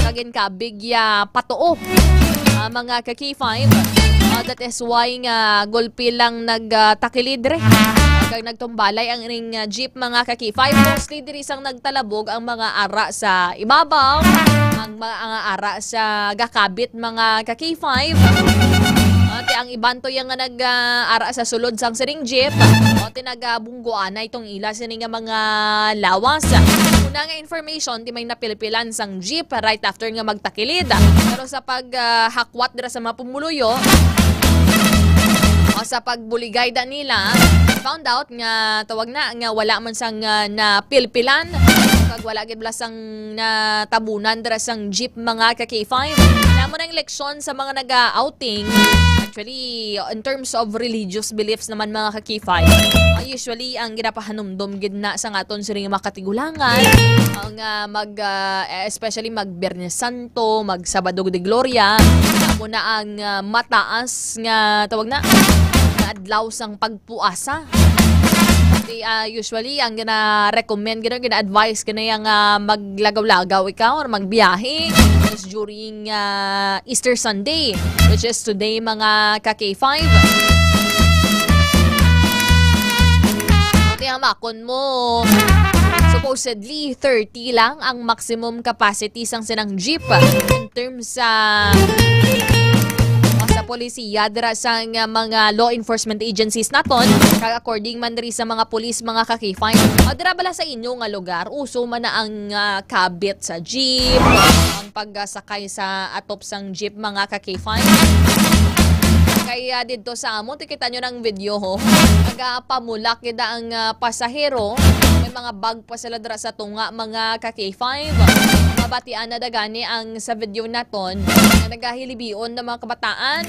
kag ginkabig ya patuo, ah, mga ka K five. Ah, that is why nga gulpi lang nagtakilid re. Kag nagtumbalay ang ining, ah, jeep, mga ka K five. Mostly diri sang nagtalabog ang mga ara sa ibabaw, ang mga ara sa gakabit, mga ka K five. Ati ang iban to yang nga nag, ah, ara sa sulod sang sining jeep. Ati nagabungguanay tong ila sini nga mga lawas. Una nga information, di may napilpilan sang jeep right after nga magtakilid. Pero sa pag, ah, hakwat dira sa mga pumuluyo, o sa pagbuligay da nila, found out nga tawag na nga wala man sang, ah, napilpilan, kag wala gid bala sang natabunan dira sang jeep, mga ka K five. Alam mo na ang leksyon sa mga naga-outing. Actually, in terms of religious beliefs naman, mga ka K five, ah, usually ang ginapahanumdom gid na sa aton sining mga katigulangan, ang, ah, mag, ah, especially mag Biyernes Santo, mag Sabado de Gloria, amo na ang, ah, mataas nga tawag na, nga adlaw sang pagpuasa. Di, ah, usually ang gina-recommend gid, gina-advise gid na yang, ah, maglagaw-lagaw ikaw or magbiyahe is during, ah, Easter Sunday, which is today, mga ka K five. Ati ang makon mo, supposedly thirty lang ang maximum capacity sang sinang jeep in terms sa, sa polisiya dira sang mga law enforcement agencies naton. Kag according man diri sa mga police, mga ka K five, ah, dira bala sa inyo nga lugar, uso man na ang, ah, kabit sa jeep, ang pagsakay sa atop sang jeep, mga ka K five? Kaya didto sa amo, ti kita nyo ng video, ho. Nagapamulak gid ang, ah, pasahero. May mga bag pa sila dira sa tunga, mga ka K five. Mabatian na da gani ang sa video naton nga nagahilibion ng mga kabataan.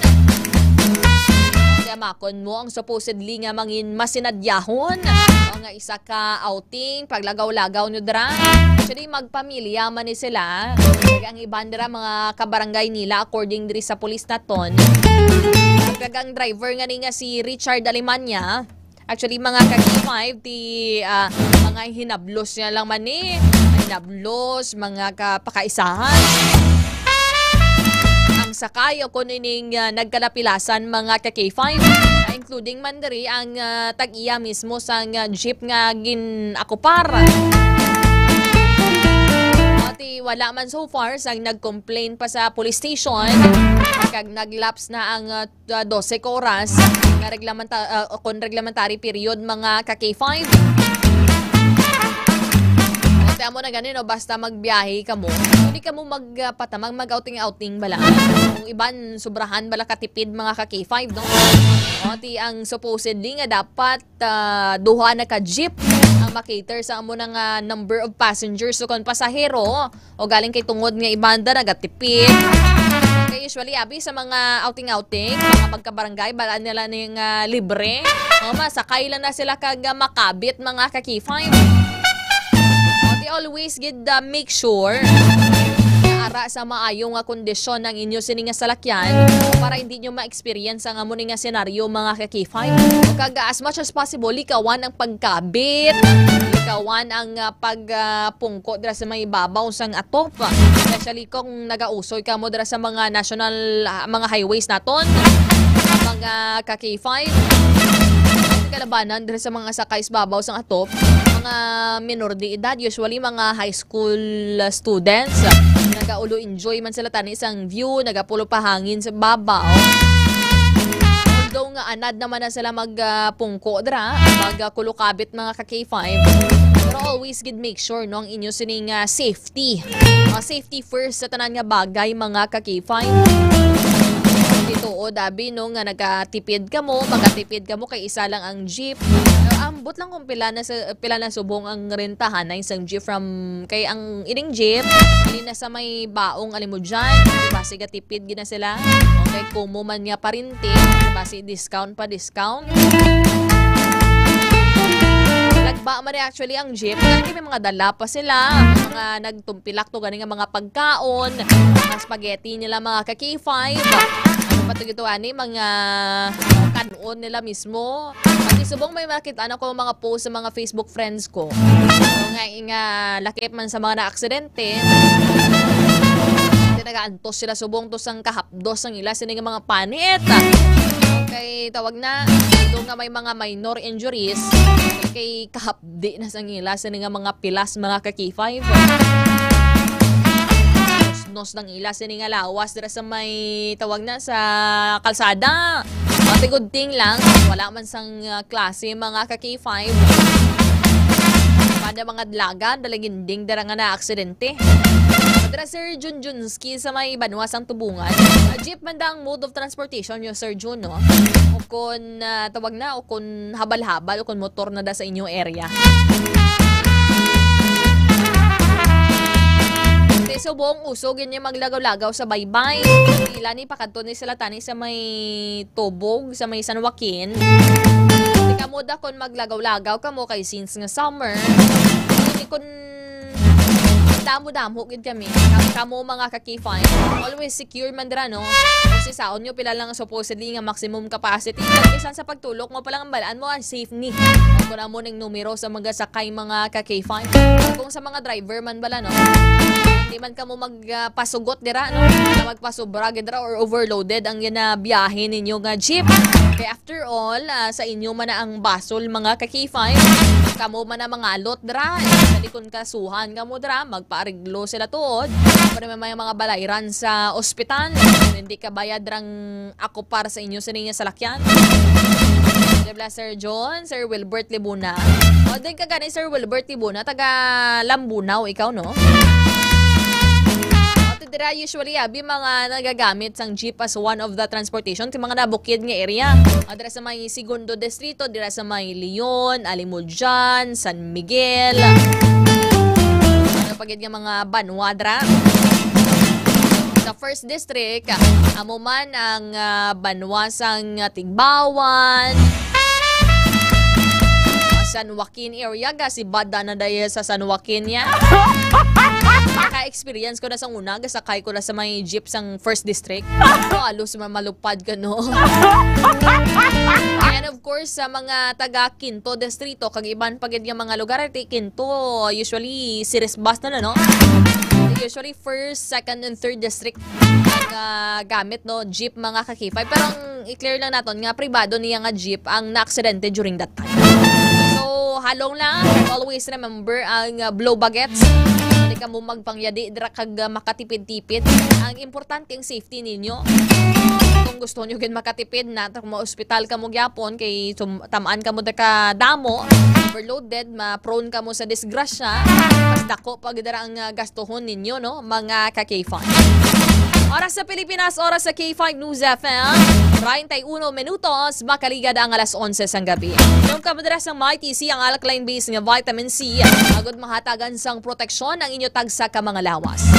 Kaya makon mo ang supposedly nga mangin masinadyahon o nga isa ka outing, paglagaw-lagaw nyo dira. Actually, magpamilya man ni sila. Kag ang iban dira mga kabarangay nila, according diri sa police naton. Kag ang driver nga ni nga si Richard Alemania, actually, mga ka K five, ti, ah, mga hinablos niya lang man ni. Hinablos, mga kapakaisahan. Ang sakay o kung ining, ah, nagkalapilasan, mga ka K five, ah, including man diri ang, ah, tag-iya mismo sang, ah, jeep nga gin-akupar. Ati wala man so far sang nag-complain pa sa police station. Kag nag-lapse na ang, ah, ah, dose ka oras nga reglamenta-, ah, kon reglamentary period, mga ka K five. Ate, amo na gani, no, basta magbiyahe kamo, hindi kamo magpatamang mag-outing-outing bala. Ang iban, sobrahan bala katipid, mga ka K five, no? O, ti ang supposedly nga dapat, ah, duha na ka jeep ang makater sa amo na nga number of passengers o kon pasahero. O galing kay tungod nga ibanda nagatipid. Kay usually, abi sa mga outing-outing, mga magkabarangay, bala nila ning, ah, libre. O, masakay lang na sila kag, ah, makabit, mga ka K five. O, ti always gid, ah, make sure nga ara sa maayo nga kondisyon ang inyo sini nga salakyan para hindi nyo ma-experience ang amo ni nga senaryo, mga ka K five. O kag, ah, as much as possible, likawan ang pagkabit, likawan ang, ah, pag, ah, pungko dira sa may babaw sang atop. Especially kung nagausoy kamo dira sa mga national, ah, mga highways naton, mga ka K five. Kalabanan dira sa mga sakay sa babaw sang atop, mga minor de edad, usually mga high school, ah, students. Nagaulo enjoy man sila tani sang view, nagapulo pa hangin sa babaw. Although nga anad naman na sila mag, ah, pungko dira, mag, ah, kulukabit mga ka K five. Pero always gid make sure, no, ang inyo sining, ah, safety. Ah, safety first sa tanan nga bagay, mga ka-K five. Di tuod, abi, no, nga nagatipid kamo, magatipid kamo kay isa lang ang jeep. Pero ambot lang kung pila na sa, pila na subong ang rentahan na isang jeep from, kay ang ining jeep, dili na sa may baong alimudyan, di ba, sige, tipid gid na sila. Okay, kumo man nga parinti, basi discount pa discount. Nagba man actually ang jeep. Kaya may mga dala pa sila. Mga nagtumpilak to gani nga mga pagkaon. Mga spaghetti nila, mga ka-K five. Ano pa to gito, ani? Mga kanon nila mismo. Pati subong may makita na ko mga post sa mga Facebook friends ko. So, nga, nga lakip man sa mga naaksidente. Hindi nagaantos sila subong to sang kahapdos sang ila sini nga mga panit. Okay, tawag na. Ito nga may mga minor injuries. Kay kahapdi na sang ila sini nga mga pilas, mga ka-K five. Nos ng ila sini nga lawas dira sa may tawag na sa kalsada. Pati good thing lang, wala man sang, ah, klase, mga ka-K five. Pada mga dalaga, dalaginding dira nga naaksidente. Dira, Sir Junjunski, sa may banwa sang Tubungan. Ah, jeep man da ang mode of transportation nyo, Sir Jun, no? O kung, ah, tawag na, o kung habal-habal, o kung motor na da sa inyo area. Sa subong, uso gid ni maglagaw-lagaw sa baybay. Ila ni pakadto ni sila tani sa may Tubog, sa may San Joaquin. Di kamo da kon maglagaw-lagaw kamo kay since nga summer. Di kon damo-damo gid kami. Kami kamo mga ka-K five. Always secure man dira, no? Kasi saon nyo pila lang supposedly nga maximum capacity. Bisan sa pagtulok mo pa lang, balaan mo, ah, safe ni. Kung amo ning numero sa mga sakay, mga ka-K five. Kung sa mga driver man bala, no? Hindi man kamo mag, ah, pasugot dira, no? Na magpasobra gid dira or overloaded ang ginabiyahe ninyo nga jeep. Kay after all, ah, sa inyo man na ang basol, mga ka-K five. Kamo man na mangalot dira. Dali kun kasuhan kamo dira, magpaariglo sila tuod. Pero may, may mga balayran sa ospital. Hindi ka bayad rang akopar sa inyo sini nga salakyan. Di ba, Sir John, Sir Wilbert Libuna? O, din ka gani, Sir Wilbert Libuna, taga Lambunaw ikaw, no? Ato dira, usually, abi, mga nagagamit sang jeep as one of the transportation, sa mga nabukid nga area. O, dira sa may Segundo Distrito, dira sa may Leon, Alimodian, San Miguel. Ano pa gid nga mga banwa dira? Sa First District, amo man ang, ah, banwa sang Tigbawan, San Joaquin area, ga si Bada na daya sa San Joaquin niya. Naka-experience ko na sa una, gasakay ko na sa may jeep sang First District. Ano, alos man malupad ka, no? And of course, sa mga taga Quinto Distrito, kag iban pa gid nga mga lugar, ti Quinto, usually, series bus na, no? Usually, first, second, and third district ang, ah, gamit, no? Jeep, mga ka-K five. Pero ang i-clear lang naton nga pribado niya nga jeep ang naaksidente during that time. So, halong lang, always remember ang, ah, blow bagets. Hindi ka mo magpangyadi, dira kag, ah, makatipid-tipid. Ang importante ang safety ninyo. Kung gusto nyo gid makatipid na, kung ma-ospital ka mo gyapon, kay tum-, tamaan ka mo da ka damo, overloaded, ma-prone ka mo sa disgrasya, mas dako pa gid dira ang, ah, gastuhon ninyo, no, mga ka-K five. Oras sa Pilipinas, oras sa K five News F M, treinta y uno minutos, makaligad ang alas onse sang gabi. Inom ka mo dira sang Mighty C, ang alkaline base nga vitamin C, agud mahatagan sang proteksyon ang inyo tagsa ka mga lawas.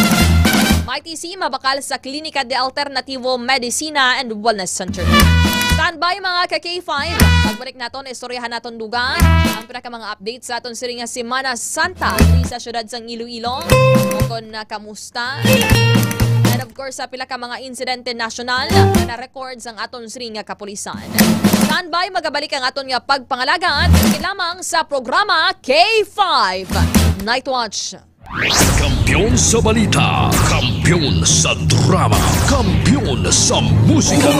Mighty C, mabakal sa Klinika de Alternativo Medicina and Wellness Center. Standby, mga ka-K five. Pagbalik naton, istoryahan naton dugang ang pila ka mga updates sa aton siring nga Semana Santa diri sa siyudad sang Iloilo. Kung, ah, kamusta? And of course, sa pila ka mga insidente nasyonal nga na-record sang aton siring nga kapulisan. Standby, magabalik ang aton nga pagpangalagad. Diri lamang sa programa K five Night Watch. Kampiyon sa balita, kampiyon sa drama, kampiyon sa musika.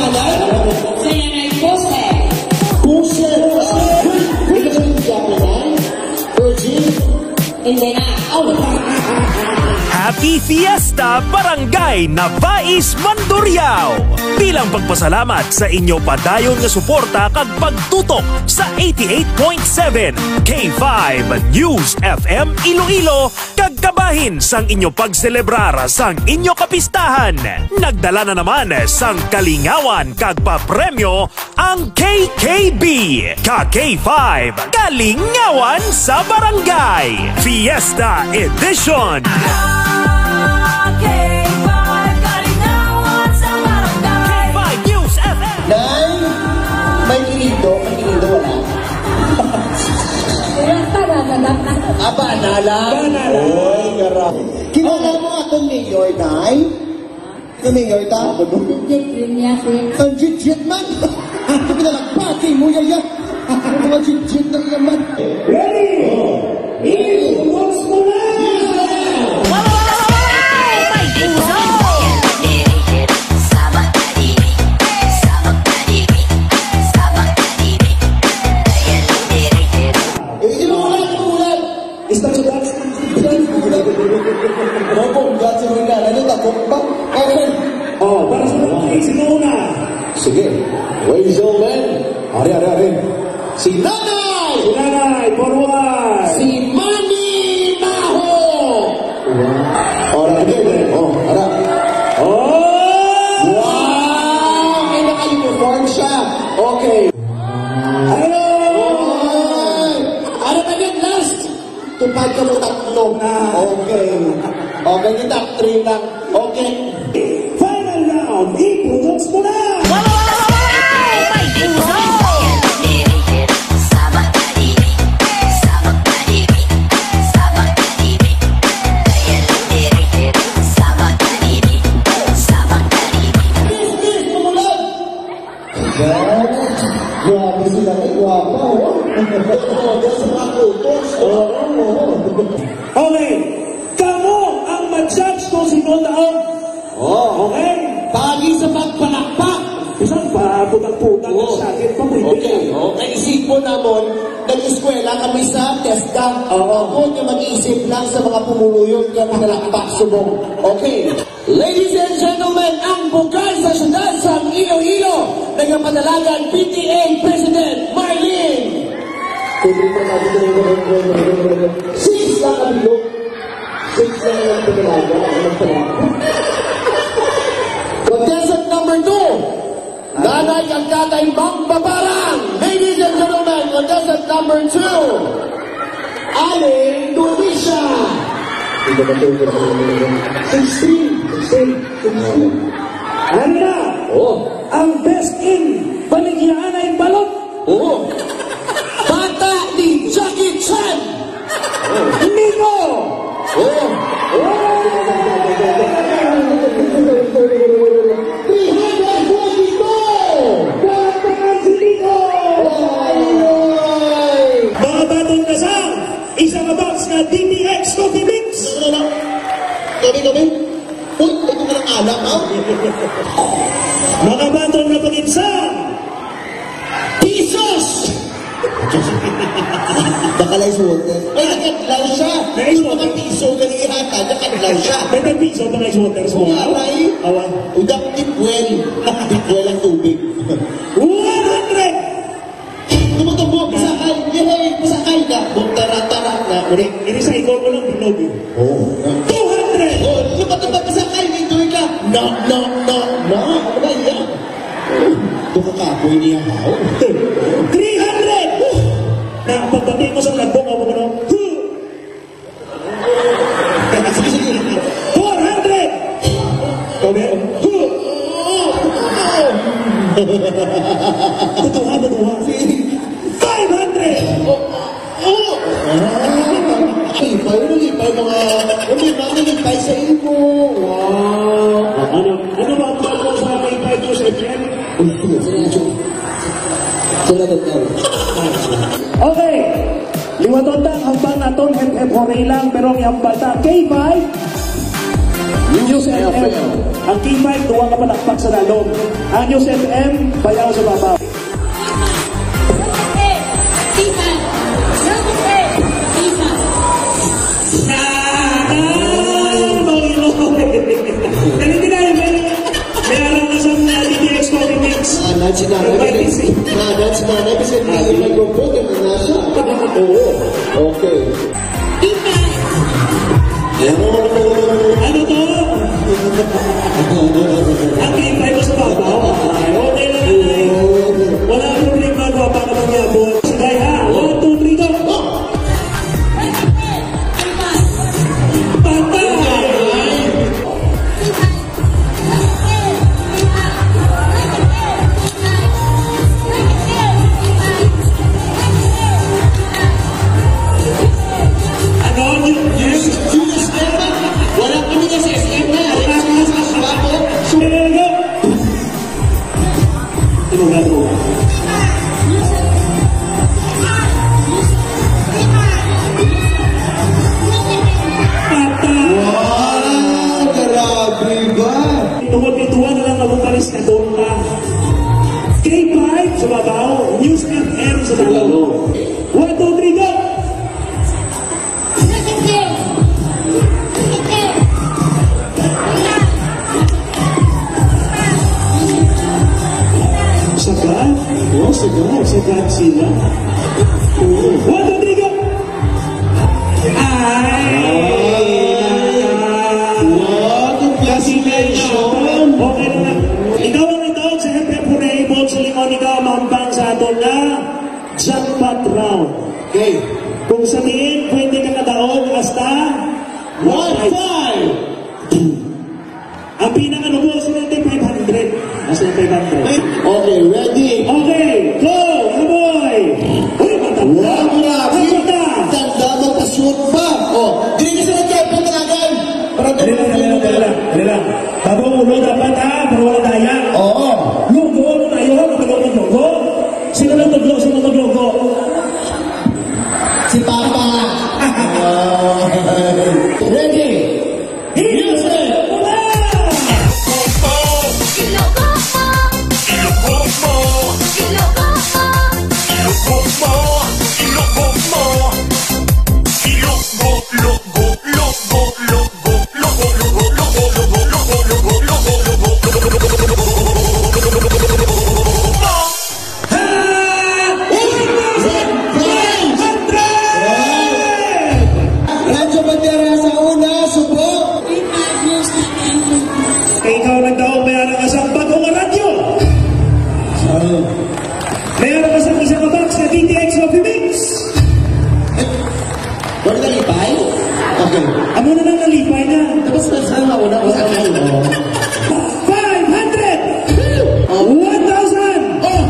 Hindi na. Ifiesta Barangay Nabais, Mandurriao. Bilang pagpasalamat sa inyo padayon nga suporta kag pagtutok sa eighty-eight point seven K five News F M Iloilo, kag kabahin sang inyo pagselebrar sang inyo kapistahan, nagdala na naman sang kalingawan kag papremyo ang K K B, ka K five, Kalingawan sa Barangay Fiesta Edition. K five, Kalingawan sa Barangay. K five News F M. Nay, may kinindo, may kinindo, wala? Wala pa, wala pa. Ah, banala? Banala. Oy, gara. Kilala mo atong mayor, Nay? Kami nga ita? Legit rin niya, sir. Ang jit-jit man! Ang pinalagpati mo, yaya! Ang mga jit-jit na naman! Ready? Ibuhos mo na! Eh, ibuhos mo na! Istorya ba? Opo, gato mo na. Ano, takot pa? Okay. Oh, para sa mga kids, sino una? Sige. Ladies and gentlemen. Ari, ari, ari. Si Nanay! Si Nanay, forward! Si Manny Maho! Wow. Oh, naka-, oh, ara. Oh! Wow! May naka-uniform siya. Okay. Hello! Ay! Ano na yun? Last! Tupad ka mo tatlo. Ah. Okay. Okay, kita three lang. Okay. Final round, ibuhos mo na! Wala, wala, wala, wala! May puso! Grabe sila, eh, gwapa, oh. Moda sa mga kutos. Oo, oo. Okay. Kamo ang ma-judge kung sino taon. Oh. Okay? Pagi sa pagpalakpak. Bisan pa, putang-putang ang sakit, pa pwede. Okay, oh. Kay isipon namon, nag-eskwela kami sa TESDA. Oo. Ako nga mag-isip lang sa mga pumuluyon nga pinalakpak subong. Okay. Ladies and gentlemen, ang bukal sa siyudad sa Iloilo, nagapadalagan P T A President Marlene. Six lang ang bilog. Six lang ang padalagan. Ang padalagan. Contestant number two, Nanay kag Tatay Mangbabarang. Ladies and gentlemen, contestant number two. Aling Dumisha. Sixteen. Sixteen. Sixteen. Ano na? Oh. Ang best in Baligyaanay Balot. Oh. Bata ni Jackie Chan. Oh. Nico. Oh. Oh. Three hundred forty-two! Palakpakan si Nico! Ay! Mga baton na sa isa ka box nga D P X Coffee Mix. Ano, ano? Kami, kami? Uy, ito ka ng alak, ha? Mga baton na pag-insa. Pisos! Baka lang sa water. Ay, nakadlaw siya. Nice. Yung mga piso, ganihan ka, nakadlaw siya. May tag-piso pa nga sa water sa mga. Aray. Awa. Udak, deep well. Deep well ang tubig. One hundred! Tumutubo, pasakay. Yay! Pasakay na. Bugtara-tara na. Uri, ini sa ikaw mo lang bilog, eh. Oh. Two hundred! Oh, lupa-lupa, pasakay. Enjoy ka. No, no, no, no. Ano ba yan? Ito ka kapoy niya, ha? Three hundred! Na, pagbati mo sa lagbong, ako, ano? Four hundred! Kami? Tutuha, tutuha. Five hundred! Oh, oh. Ah, lipay, ano lipay, mga, ano, mga lipay sa imo. Wow. Ano, ano ba ang bago sa K five News F M? Uy, sige, sige, sige. Sila na daw. Okay. Liwaton ta ang hambal naton, hep, hep, hooray lang, pero ang hambal ta, K five, News F M. Ang K five, duwa ka palakpak sa lalom. Ang News F M, bayaw sa babaw. Sa taas! Sa taas! Sa taas! That's not everything. Ah, that's not everything. Kasi may gupot yung nasa. Oo. Okay. Ayan mo, ano to? Ang K five mo sa babaw. Ay, okay lang, okay. Wala ang problema, gwapa naman niya, boy. Sige, ha? One, two, three, go! Patay! Ano? Yung, yung, yung S M? Wala kami na sa S M na. Wala kami sa Swapo. Sumagot. Ano nga to? Patay. Wow! Grabe ba? Tungod ito, wala lang ako pares ka doon pa. K five sa babaw, News F M sa Tagalog. One, two, three, go! Sagad? Oh, sagad. Sagad sila. Oo. One, two, three, go! Ay! Wow, congratulations! Okay na. Ikaw ang ito sa F F Hooray Bolt sa Limon, ikaw ang maambang sa aton nga jackpot round. Okay. Kung sa diin, pwede ka kadaog hasta one five. Ang pinakanubo, sino yung five hundred? Hasta five hundred. Okay, ready? Okay, go! Aboy! Uy, mata! Wow, grabe! Ang mata! Tanda, magpasuot pa! Oh, dili ka sa nagkapit sa akin! Para Dali lang, dali lang, dali lang, dali lang. Bago ang ulo dapat, ha? Para wala daya. Oo. Lugo, ano tayo? Kapag lugo, lugo. Sino nang tudlo? Sino nang lugo? Si Papa. Ready? Music! Radyo Bandera sa una, subok. Kay ikaw nagdaog, may ara ka sa bagong radyo. May ara ka sa isa ka box sa D T X Coffee Mix. Wala nalipay? Okay. Amo na lang nalipay na. Tapos na sa una, wala na yun. Five hundred! Oh. One thousand! Oh!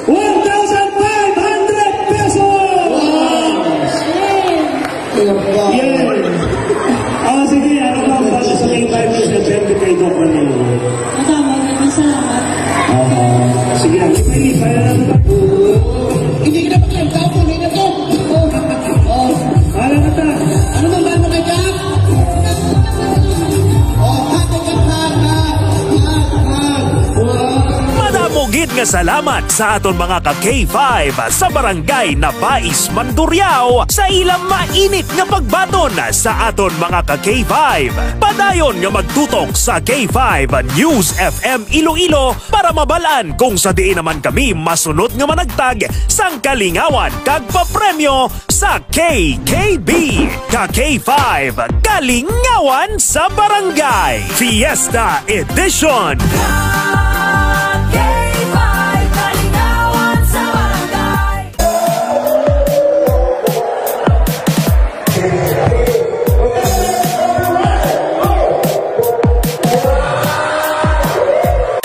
One thousand five hundred pesos! Wow! Kaya pa. Yes. Ah, sige, ano pa ang bago sa K five News F M kay Doc Manilo? Madamo, maraming salamat. Ah, sige, ang lipay-lipay na lang. Hindi ka na pakiramdam, tuloy na to. Oh, wala na ta. Ano bang bago kay Jack? Oh, hug, hug, hug, hug, hug, hug. Wow. Madamo gid nga salamat sa aton mga ka K five sa Barangay Nabais, Mandurriao, sa ilang mainit nga pagbaton sa aton mga ka K five. Padayon nga magtutok sa K five News F M Iloilo para mabal-an kung sa diin naman kami masunod nga managtag sang kalingawan kag papremyo sa K K B, ka K five, Kalingawan sa Barangay, Fiesta Edition. Ka K five, Kalingawan sa Barangay.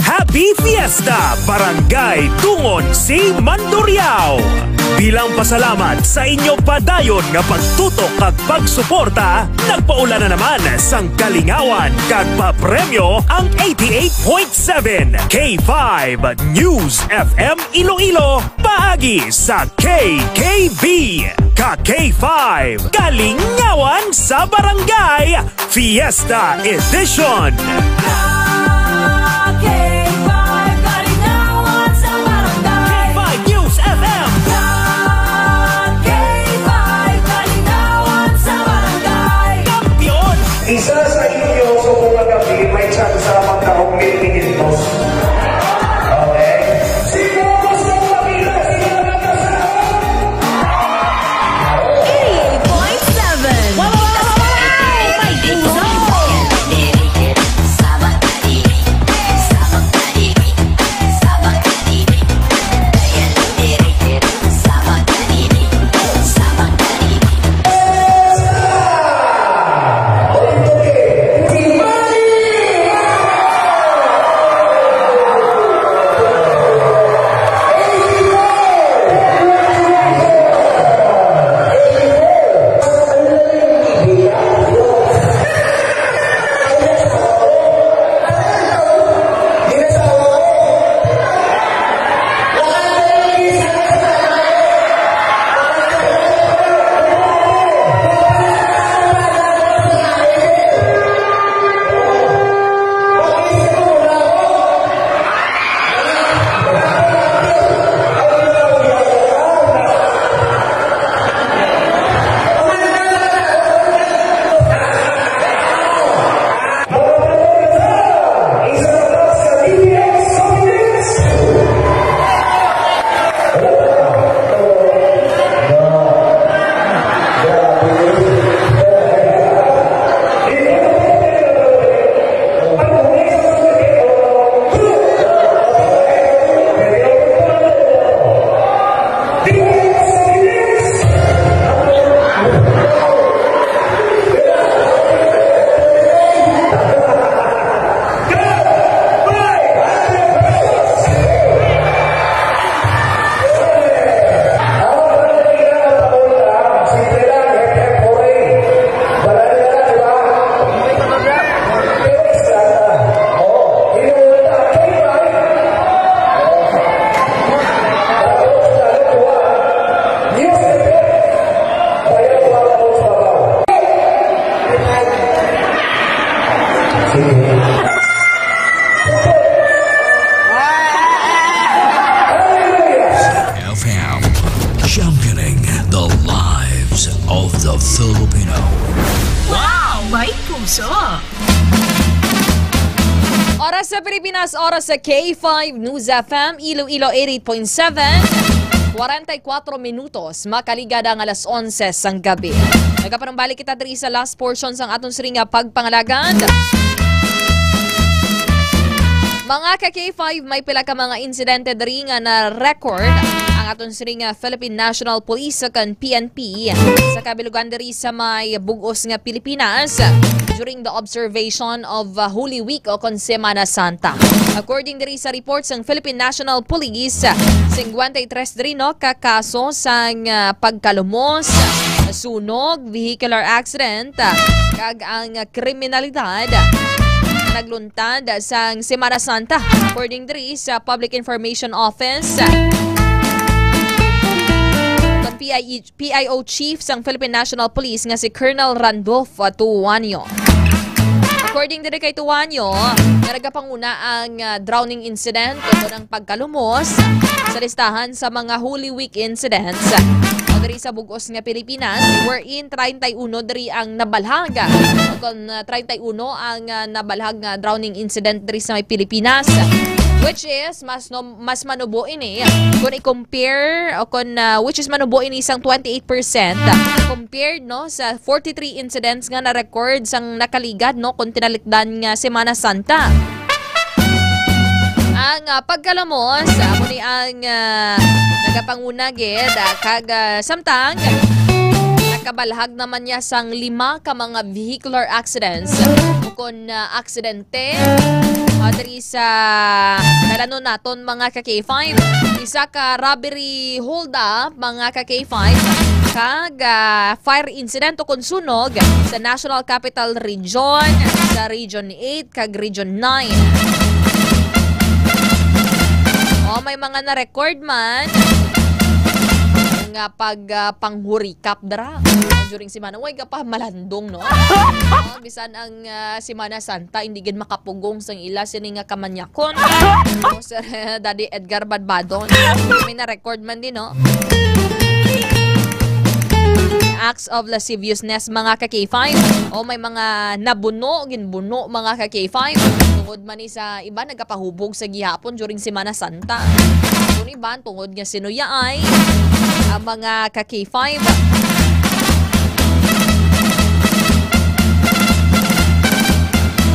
Happy Fiesta, Barangay Tungon si Mandurriao! Bilang pasalamat sa inyo padayon nga pagtutok kag pagsuporta, nagpaula na naman sang kalingawan kag papremyo ang eighty-eight point seven K five News F M Iloilo paagi sa K K B, ka K five, Kalingawan sa Barangay, Fiesta Edition. Ka K five, Kalingawan sa Barangay. K five News F M. Ka K five, Kalingawan sa Barangay. Kampiyon. Isa sa inyo, subong nga kami, may tsansa magkaroon mil quinientos. Okay? Championing the lives of the Filipino. Wow! May puso! Oras sa Pilipinas, oras sa K five News F M, Iloilo eighty-eight point seven. Kwarenta y kuwatro minutos, makaligad ang alas onse sang gabi. Nagapanumbalik kita diri sa last portion sang aton siring nga pagpangalagad. Mga ka K five, may pila ka mga insidente diri nga na-record ang aton siring nga Philippine National Police o kon P N P sa kabilugan diri sa may bug-os nga Pilipinas during the observation of, uh, Holy Week o kon Semana Santa. According diri sa report sang Philippine National Police, singkwenta y tres diri, no, ka kaso sang, uh, pagkalumos, sunog, vehicular accident, uh, kag ang kriminalidad nga nagluntad sang Semana Santa, according diri sa Public Information Office. Kon P I E, P I O Chief sang Philippine National Police nga si Colonel Randolph Tuanyo. According diri kay Tuanyo, nga nagapanguna ang, ah, drowning incident o ang pagkalumos sa listahan sa mga Holy Week incidents o diri sa bug-os nga Pilipinas, wherein treinta y uno diri ang nabalhag. O kon, ah, treinta y uno ang, ah, nabalhag nga drowning incident diri sa may Pilipinas, which is mas no, mas manubo ini kung i-compare o kon, ah, which is manubo ini sang twenty-eight percent compared, no, sa forty-three incidents nga na-record sang nakaligad, no, kung tinalikdan nga Semana Santa. Ang, ah, pagkalumos, amo ni ang, ah, nagapanguna gid, ah, kag, ah, samtang nakabalhag naman niya sang lima ka mga vehicular accidents o kon, ah, aksidente, ah, diri sa dalanon naton, mga ka K five. Isa ka robbery hold-up, mga ka K five, kag, ah, fire incident o kon sunog sa National Capital Region, sa Region eight kag Region nine. Oh, may mga na-record man nga pag, ah, panghurikap dira during semana. Way ka pa malandong, no? Oh, bisan ang, ah, Semana Santa, hindi gid makapugong sang ila sini nga kamanyakon. Oh, Sir Daddy Edgar Badbadon. May na-record man din, no? Acts of lasciviousness, mga ka K five. O may mga nabuno, ginbuno, mga ka K five. Tungod man ni sa iba, nagapahubog sa gihapon during Semana Santa. Kung iban, tungod nga sinuyaay ang mga ka K five.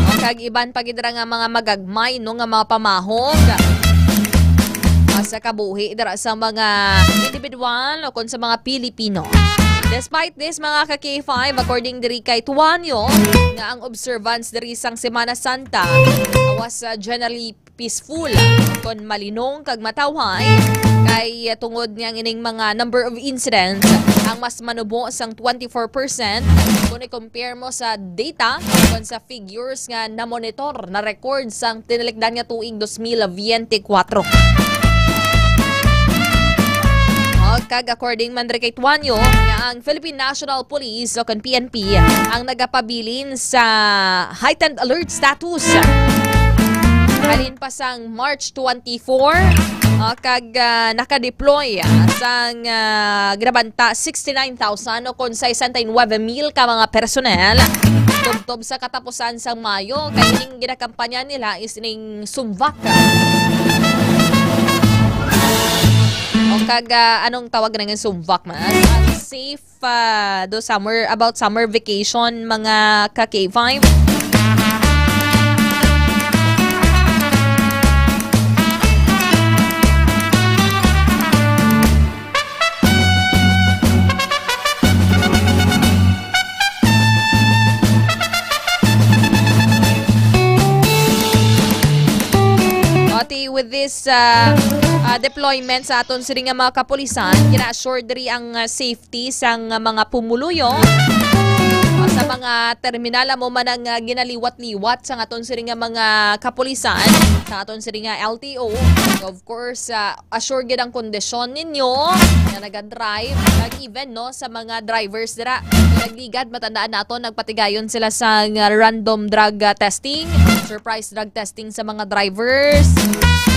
O kag iban pa gid ra nga mga magagmay, no, nga mga pamahog, ah, sa kabuhi dira sa mga individual o kon sa mga Pilipino. Despite this, mga ka K five, according diri kay Tuanyo, nga ang observance diri sang Semana Santa was, ah, generally peaceful, kon malinong kag matawhay, kay, ah, tungod nga ining mga number of incidents ang mas manubo sang twenty-four percent kung i-compare mo sa data kon sa figures nga na-monitor, na-record sang tinalikdan nga tuig dos mil biyente kwatro. O, kag according man diri kay Tuanyo, nga ang Philippine National Police o kon P N P ang nagapabilin sa heightened alert status halin pa sang March twenty-four, ah, kag, ah, naka-deploy, ah, sang, ah, ginabanta sixty-nine thousand o kon sesenta y nuebe mil ka mga personnel tubtob sa katapusan sang Mayo, kay ining ginakampanya nila is ning SUMVAC. O kag, ah, anong tawag na nga SUMVAC, mas? Ang safe, ah, do summer, about summer vacation, mga ka K five. Ati, with this, ah, ah, deployment sa aton sini nga mga kapulisan, gina-assure diri ang, ah, safety sang, ah, mga pumuluyo, ah, sa mga terminal, amo man ang, ah, ginaliwat-liwat sa aton sini nga mga kapulisan, sa aton sini nga L T O. Of course, ah, assure gid ang kondisyon ninyo nga naga-drive, kag even, no, sa mga drivers dira. Nagligad, matandaan nato, nagpatigayon sila sa nga random drug, ah, testing, surprise drug testing sa mga drivers,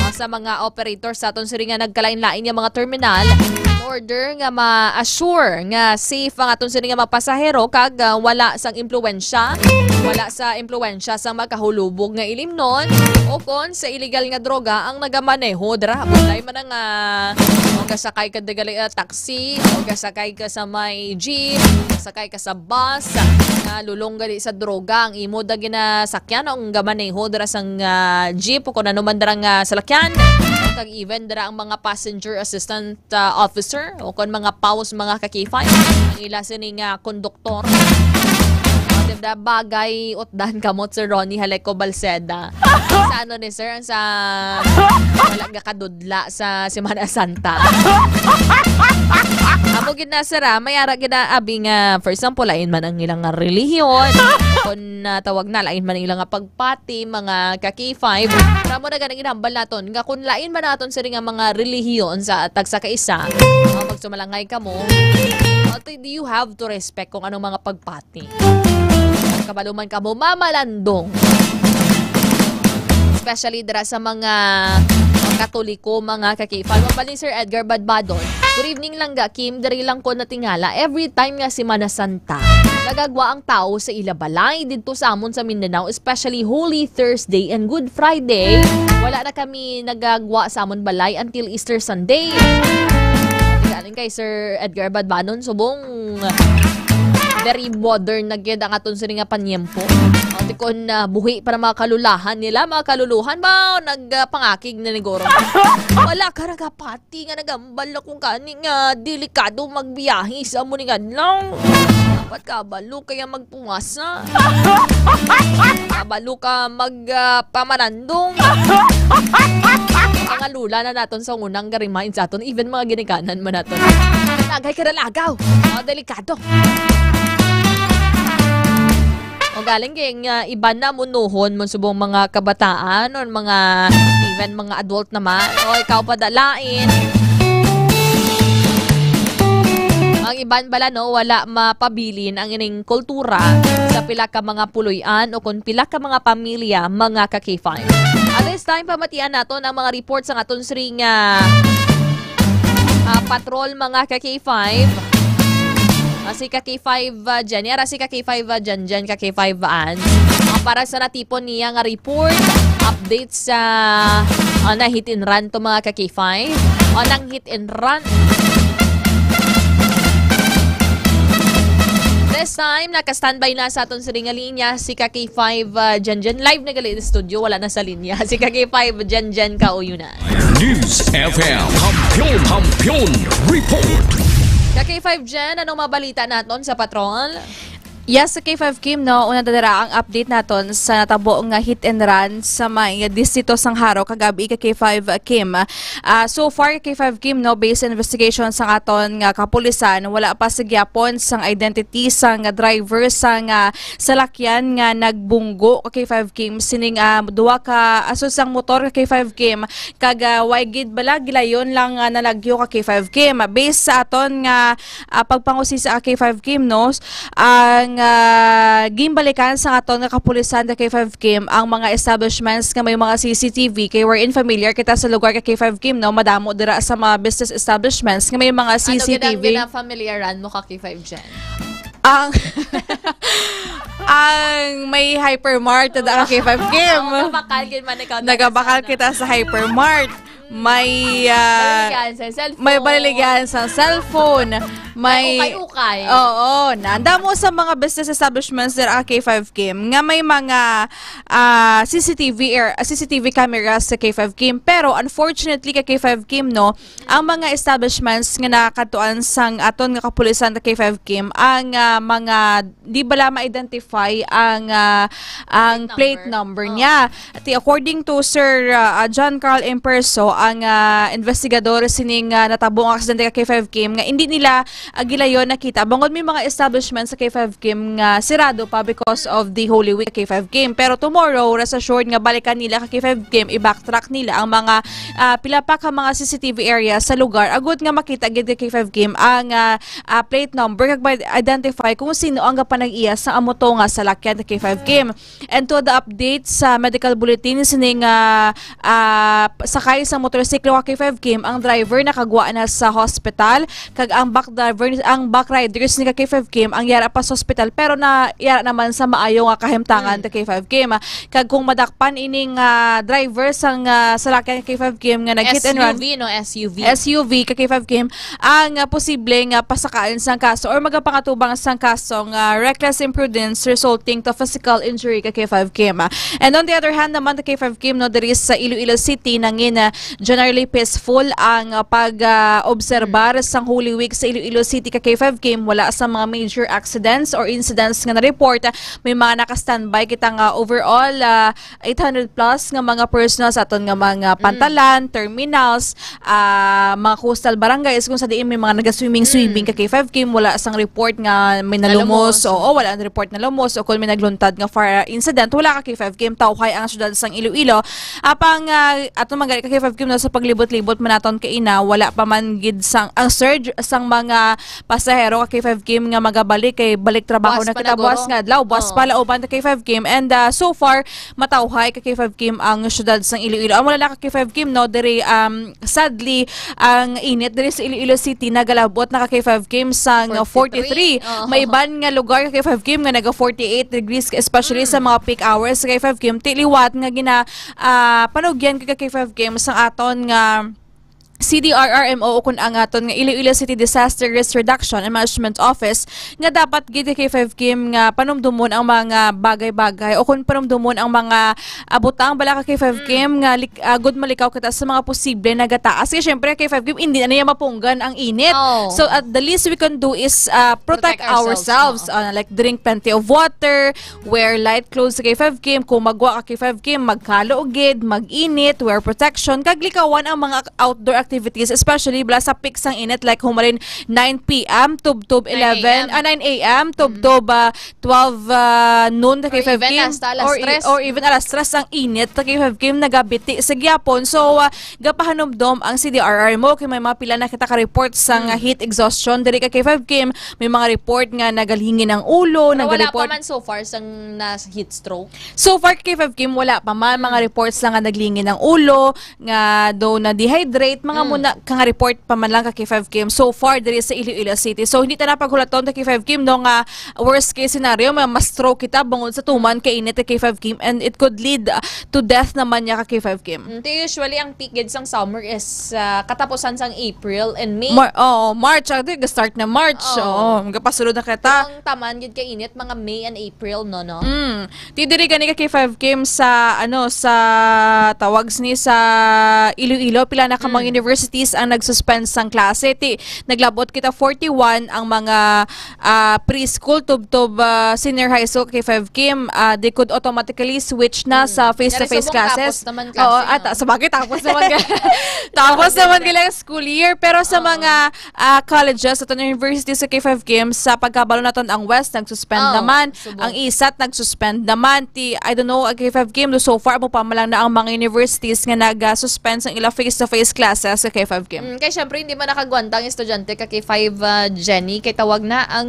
ah, sa mga operators sa aton sini nga nagkalain-lain nga mga terminal. in order nga ma-assure nga safe ang aton sini nga mga pasahero kag, ah, wala sang impluwensya, wala sa impluwensya sa makahulubog nga ilimnon o kon sa illegal nga droga ang nagamaneho dira. Bulay man ang, ah, o kasakay ka dagali, ah, taxi, o kasakay ka sa may jeep, sakay ka sa bus, nga lulong gali sa droga ang imo da ginasakyan o ang gamaneho dira sang, ah, jeep o kon ano man dira nga salakyan. Kag even dira ang mga passenger assistant ah, officer o kon mga paus, mga ka-K five, ang ila sini nga konduktor. O, di ba, bagay utdan kamot, Sir Ronnie Haleco Balceda. Sa ano ni sir, ang sa wala nga kadudla sa Semana Santa. Amo gid na, sir, ah, may ara gid na abi nga, for example, lain man ang ilang relihiyon, kon, ah, tawag na, lain man ang ilang pagpati, mga ka-K five. Pero amo na gani ginhambal naton nga kung lain man naton sini nga mga relihiyon sa tagsa ka isa, ah, magsumalangay kamo, ah, ti-, you have to respect kung anong mga pagpati. Kabalo man kamo mamalandong. Especially dira sa mga Katoliko, mga ka-K five. Mabali, Sir Edgar Badbadon. Good evening lang ga, Kim. Diri lang ko natingala. Every time nga Semana Santa, nagagwa ang tao sa ila balay didto sa amon sa Mindanao, especially Holy Thursday and Good Friday. Wala na kami nagagwa sa amon balay until Easter Sunday. Galing kay Sir Edgar Badbanon, subong very modern na gid ang aton sini nga panyempo. Ate, kon, ah, buhi pa na mga kalulahan nila, mga kaluluhan ba, nagpangakig na niguro. Wala ka nagapat. Ti nga nagambal ako gani nga delikado magbiyahe sa amo ning adlaw. Dapat kabalo kaya magpuwasa. Kabalo ka mag, ah, pamanandong. Mga lula na naton sa unang ga-remind sa aton, even mga ginikanan man naton. Lagay ka na lagaw. Oh, delikado. O galing kay nga iban na munuhon mo subong mga kabataan o mga even mga adult naman. O ikaw pa dalain. Ang iban bala, no, wala mapabilin ang ining kultura sa pila ka mga puloy-an o kung pila ka mga pamilya, mga ka-K five. At this time, pamatian naton ang mga reports sa aton sring, ah, ah, patrol, mga ka-K five. Ah, si ka-K five, ah, Jenny, ara si ka-K five, ah, Jan Jan, ka-K five Ann. Ah, para sa natipon niya nga report, update sa, ah, na hit and run to, mga ka-K five. O nang hit and run. This time, naka-standby na sa aton sini nga linya si ka-K five, ah, Jan Jan. Live na gali sa studio, wala na sa linya. Si ka-K five, Jan Jan, kauyo na. News F M. Kampiyon, Kampiyon Report. Ka-K five Jen, anong mabalita naton sa patrol? Yes, sa K five Kim, no, una na dira ang update naton sa natabo nga hit and run sa may distrito sang Jaro kagabi, ka K five Kim. Ah, so far, ka K five Kim, no, based sa investigation sang aton nga kapulisan, wala pa sa gyapon sang identity sang driver sang, ah, salakyan nga nagbunggo, ka K five Kim, sining, ah, duha ka aso sang motor, ka K five Kim, kag, ah, way gid bala gilayon lang, ah, nalagyo, ka K five Kim. Based sa aton nga, ah, pagpangusisa, ka K five Kim, no, ang, ah, ginbalikan sa aton nga kapulisan, ka K five Kim, ang mga establishments nga may mga C C T V, kay wherein familiar kita sa lugar, ka K five Kim, no, madamo dira sa mga business establishments nga may mga Ano gid ang C C T V. Ginafamilyaran mo, ka K five Jen? Ang, ang may hypermart, da, ka K five Kim. Oo, nabakal gid man ikaw dahil Nagabakal sa ano. Kita sa hypermart. May, ah, Baliligyahan sa cellphone. May baliligyahan sa cellphone. May May ukay-ukay. Oo, na. Ang damo sa mga business establishments there, ka K five Kim, nga may mga, ah, C C T V or, ah, C C T V cameras sa K five Kim. Pero unfortunately, ka K five Kim, no, ang mga establishments nga nakakadtuan sang aton nga kapulisan, ka K five Kim, ang, ah, mga di bala ma-identify ang, ah, ang Plate plate number. number Oh. niya. Ati, according to Sir, ah, ah, John Carl Imperso, ang, ah, investigador sining, ah, natabo nga aksidente, ka K five Kim, nga hindi nila ah, gilayon nakita. Bangod may mga establishment sa K five Kim nga sirado pa because of the Holy Week K five Kim. Pero tomorrow, rest assured nga balikan nila ka K five Kim, i-backtrack nila ang mga, ah, pila pa ka mga C C T V area sa lugar. Agud nga makita gid ka K five Kim ang, ah, ah, plate number kag ma-identify kung sino ang gapanag-iya sa amo to nga salakyan ka K five Kim. And to the update sa medical bulletin, sining, ah, ah, sakay sa motorsiklo ka K five Kim, ang driver nakagwa na sa hospital, kag ang back driver, ang back riders ni ka K five Kim, ang yara pa sa hospital, pero na yara naman sa maayo nga kahimtangan Mm. ka K five Kim. Kag kung madakpan ining, ah, driver sang, ah, salakyan ka K five Kim nga nag-hit and run, S U V, no? S U V. S U V ka K five Kim, ang, ah, posible nga pasakaan sang kaso or magapangatubang sang kaso nga reckless imprudence resulting to physical injury ka K five Kim. And on the other hand naman, ka K five Kim, no, diri sa Iloilo City, nangin, ah, generally peaceful ang, ah, pag, ah, obserbar Mm. sang Holy Week sa Iloilo City ka K five Kim. Wala sa mga major accidents or incidents nga na-report. May mga naka-standby kita nga overall, ah, eight hundred plus nga mga personnel sa aton nga mga Mm. pantalan, terminals, ah, mga coastal barangays kung sa diin may mga naga-swimming-swimming Mm. ka K five Kim, wala sang report nga may nalumos. Nalumos. Oo, wala ang report na lumos o kung may nagluntad nga fire incident, wala ka K five Kim, tawhay ang syudad sang Iloilo. Apang, ah, ato man gani ka K five Kim, no, sa paglibot-libot man naton kaina, wala pa man gid sang, ang surge sang mga pasahero ka K five Kim nga magabalik kay balik trabaho Buwas na pa kita na, buwas guro. nga adlaw, buwas Oo. pa lauban ka K five Kim. And, ah, so far, matawhay ka K five Kim ang syudad sang Iloilo. Amo na lang ka K five Kim, no, diri, um, sadly, ang init diri sa Iloilo City nagalabot na ka K five Kim sang forty-three. forty-three. Oo. May iban nga lugar ka K five Kim nga naga forty-eight degrees, especially sa Mm. mga peak hours ka K five Kim. Ti liwat nga gina, ah, panugyan ka K five Kim sang aton nga C D R R M O o kun ang aton nga Iloilo City Disaster Risk Reduction and Management Office nga dapat gid ka K five Kim nga panumdumon ang mga bagay-bagay o kun panumdumon ang mga, ah, butang bala ka K five Mm. Kim nga lik-, ah, good malikaw kita sa mga posible nagataas. Kay syempre, K five Kim, hindi na niya mapunggan ang init. Oh. So, at the least we can do is, ah, protect Protect ourselves, ourselves. oh. Ah, like, drink plenty of water, wear light clothes sa K five Kim. Kung magwa ka K five Kim, magkalo gid, mag-init, wear protection, kag likawan ang mga outdoor activities, especially bala sa peak sang init, like humalin nine P M tubtob eleven, Nine A M. ah, nine A M tubtob, ah, twelve, ah, noon ta Or K five even Kim, hasta alas or i-, tres. or even alas tres ang init ta K five Kim nagabiti sa gyapon. So, ah, gapahanumdom ang C D R R M O kay may mga pila na kita ka report sa nga Mm. heat exhaustion diri ka K five Kim. May mga report nga nagalingin ang ulo, Pero wala pa naga-report man so far sang na heat stroke. So far, K five Kim, wala pa man. Mga Mm. reports lang nga naglingin ang ulo, nga daw na-dehydrate, mga Mm. muna, ka nga report pa man lang ka K five Kim. So far, diri sa Iloilo City. So, hindi ta na paghulaton ka K five Kim, no, nga worst case scenario, ma-, ma-stroke kita bangod sa tuman ka init ka K five Kim, and it could lead, uh, to death naman niya ka K five Kim. Mm, ti usually, ang peak gid sang summer is, ah, katapusan sang April and May. Mar-, oo, March. Ah, di, start na March. Oo. Oo, magapasulod na kita. Pero ang taman gid ka init, mga May and April, no, no? Mm. Ti diri gani ka K five Kim sa, ano, sa tawag sini sa Iloilo, pila na ka mga Mm. universities ang nag-suspend sang klase. Ti naglabot kita forty-one ang mga, ah, preschool tubtob, ah, senior high school K five Kim, ah, they could automatically switch na Mm. sa face-to-face Pero subong classes. tapos naman Oo, klase, ata, no? Sabagay, tapos naman ka-, tapos Tapos naman din. gila ang school year. Pero sa Oo. mga ah, colleges at universities sa K five Kim, sa pagkabalo naton ang West nag-suspend Oh, naman, subong. ang ISAT nag-suspend naman, ti, I don't know, ang K five Kim, so far, amo pa man lang na ang mga universities nga nag-suspend sa ila face-to-face classes sa K five Kim. Mm, kay syempre, hindi man nakagwanta ang estudyante ka K five, ah, Jenny, kay tawag na ang,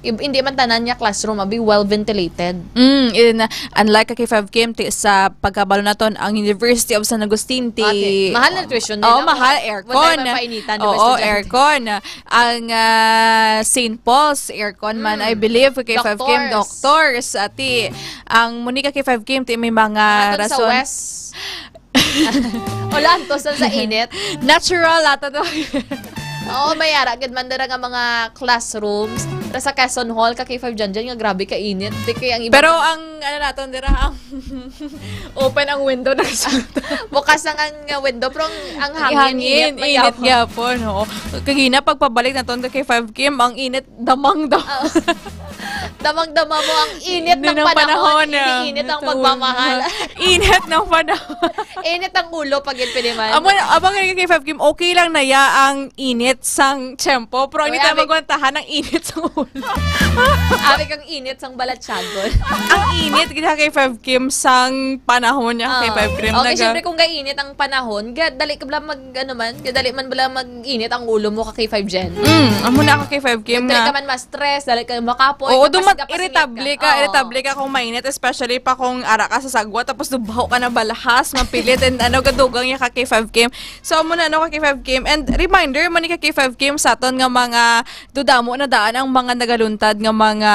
i-, hindi man tanan niya classroom, abi, well ventilated. Mm, in, unlike ka K five Kim, ti, sa pagkabalo naton ang University of San Agustin, ti, Ah, ti, mahal na tuition Oo, nila. mahal, Wala aircon. man painitan, di ba, Oo, estudyante? aircon. Ang, ah, Saint Paul's, aircon man, Mm. I believe, kay five K Doctors. doctors, ati, ang Monica kay five K, ti may mga Ato sa rason. West. Wala, to sa, sa init. Natural, ato to. Oo, may ara gid man dira nga mga classrooms. Pero sa Quezon Hall, ka K five dyan, dyan nga grabe ka init. Di kay ang iba Pero pa ang, ano naton dira, ang open ang window na resulta. Bukas ang, ang, uh, window, pero ang, ang Ang hangin, hangin, init, init magyapon. gyapon, oo. Kagina, pagpabalik naton ka K five Kim, ang init, damang, damang. Oo. Damang-dama mo ang init Hindi ng ng panahon, panahon, ah. Iniinit ang Ito, pagmamahal. Init ng panahon. Init ang ulo pag ipiniman. Amo, amo ka K five Kim, okay lang na ya ang init sang tiyempo, pero hindi Uy, tayo abi- magwantahan ang init sang ulo. Abi kang init sang balatsagon. Ang init, gid ka K five Kim, sang panahon niya, Oo. K five Kim, Okay, naga- syempre, kung kainit ang panahon, ga-, dali ka bala mag, ano man, ga-, dali man bala mag-init ang ulo mo ka K five Jen. Mm, amo na ka K five Kim Dali nga. ka man ma-stress, dali ka makapoy, Oo, kapag dumat-, kapag irritable singit ka. ka, Oo. irritable ka kung mainit, especially pa kung ara ka sa sagwa, tapos dubaho ka na balahas, mapilit, and ano, gadugang ya ka K five Kim. So, amo na, ano, ka K five Kim. And reminder, mo ni ka K five Kim, sa aton nga mga dudamo na daan ang mga nagaluntad nga mga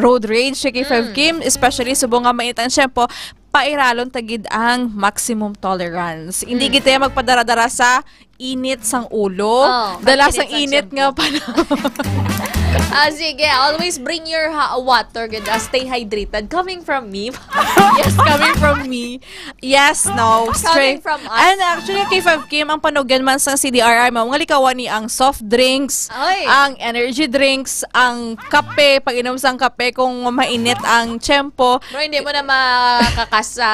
road rage, ka K five Mm. Kim, especially subong nga mainit ang tiyempo, pairalon ta gid ang maximum tolerance. Hindi Mm. gid tayo magpadara-dara sa init sang ulo. Oh, Dala pag-init sang sang init tiyempo. nga panahon. Ah, sige, always bring your ha-, water, gid, ah, stay hydrated. Coming from me. Yes, coming from me. Yes, no, Coming straight. from us. And actually, K five Kim, ang panugyan man sang C D R I, ma'am, nga likawan ni ang soft drinks, Ay. ang energy drinks, ang kape, pag-inom sang kape kung mainit ang tiyempo. Bro, hindi mo na makakas sa,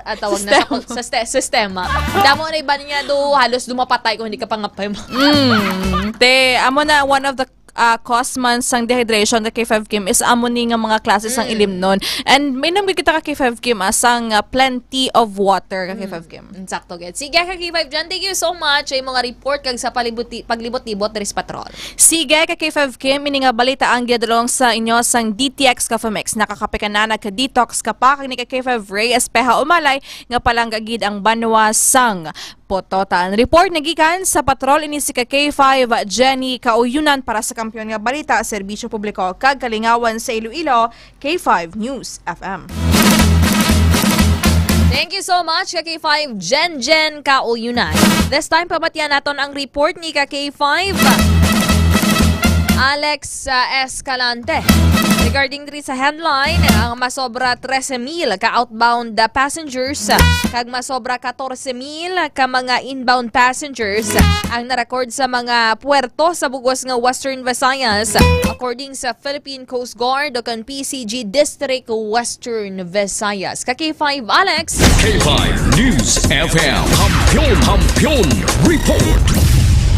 ah, tawag na sa, Sistema. sa ste-, sistema. Damo na iba niya do, halos dumapatay kung hindi ka pangapay mo. Mm. Te, amo na one of the, ah, cause man sang dehydration, the K five Kim, is amo ni nga mga klase sang Mm. ilimnon. And may nang kita ka K five Kim, ah, sang, ah, plenty of water ka Mm. K five Kim. Mm, sakto, gid. Sige, ka K five Jen, thank you so much sa imong report kag sa palibuti-, paglibot-libot diri sa patrol. Sige, ka K five Kim, ini nga balita ang giadulong sa inyo sang D T X Coffee Mix. Nakakape ka na, nagka-detox ka pa, kag ni ka K five Ray Espeha Umalay nga palangga gid ang banwa sang Pototan. Report nagikan sa patrol ini si ka K five Jenny Kauyunan para sa Kampiyon nga Balita, Serbisyo Publiko kag Kalingawan sa Iloilo, K five News F M. Thank you so much, ka K five Jen Jen Kauyunan. This time, pamatian naton ang report ni ka K five Alex, uh, Escalante. Regarding diri sa headline, ang masobra trese mil ka outbound, uh, passengers, uh, kag masobra katorse mil ka mga inbound passengers ang na-record sa mga puerto sa bugos nga Western Visayas, according sa Philippine Coast Guard o kan P C G District Western Visayas. Ka K five Alex. K five News F M. Kampiyon, Kampiyon Report.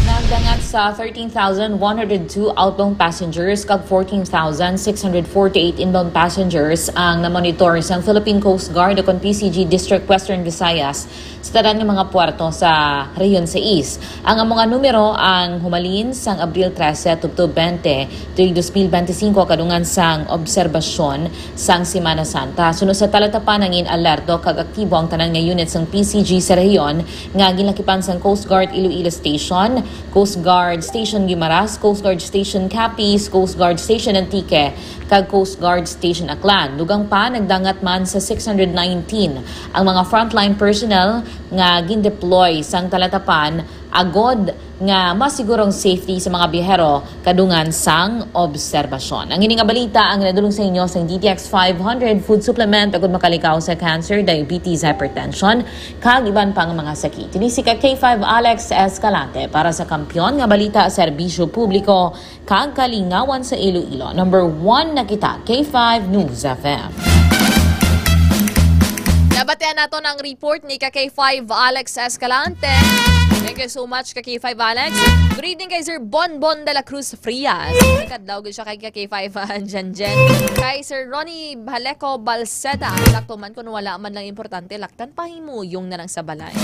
Nagdangat sa thirteen thousand one hundred two outbound passengers kag fourteen thousand six hundred forty-eight inbound passengers ang na-monitor sang Philippine Coast Guard o kon P C G District Western Visayas sa tanan nga mga puerto sa Rehiyon sais. Ang amo nga numero ang humalin sang Abril trese tubtob bente, tuig dos mil bente singko, kadungan sang obserbasyon sang Semana Santa. Suno sa talatapan, nangin alerto kag aktibo ang tanan nga unit sang P C G sa rehiyon nga ginlakipan sang Coast Guard Iloilo Station, Coast Guard Station Guimaras, Coast Guard Station Capiz, Coast Guard Station Antique, kag Coast Guard Station Aklan. Dugang pa, nagdangat man sa six hundred nineteen ang mga frontline personnel nga gindeploy sang talatapan agod nga masiguro ang safety sa mga biyahero kadungan sang obserbasyon. Ang ini nga balita ang nadulong sa inyo sang D T X five hundred food supplement agud makalikaw sa cancer, diabetes, hypertension, kag iban pang mga sakit. Ini si ka K five Alex Escalante para sa Kampiyon nga Balita, Serbisyo Publiko, kag Kalingawan sa Iloilo. Number one na kita, K five News F M. Nabatian naton ang report ni ka K five Alex Escalante. Thank you so much, ka K five Alex. Good evening kay Sir Bonbon de la Cruz Frias. Nagkadlaw gid siya kay ka K five, ah, Jen Jen. Kay Sir Ronnie Baleco Balseta. Sakto man kung wala man lang importante, laktan, pahimuyong na lang sa balay.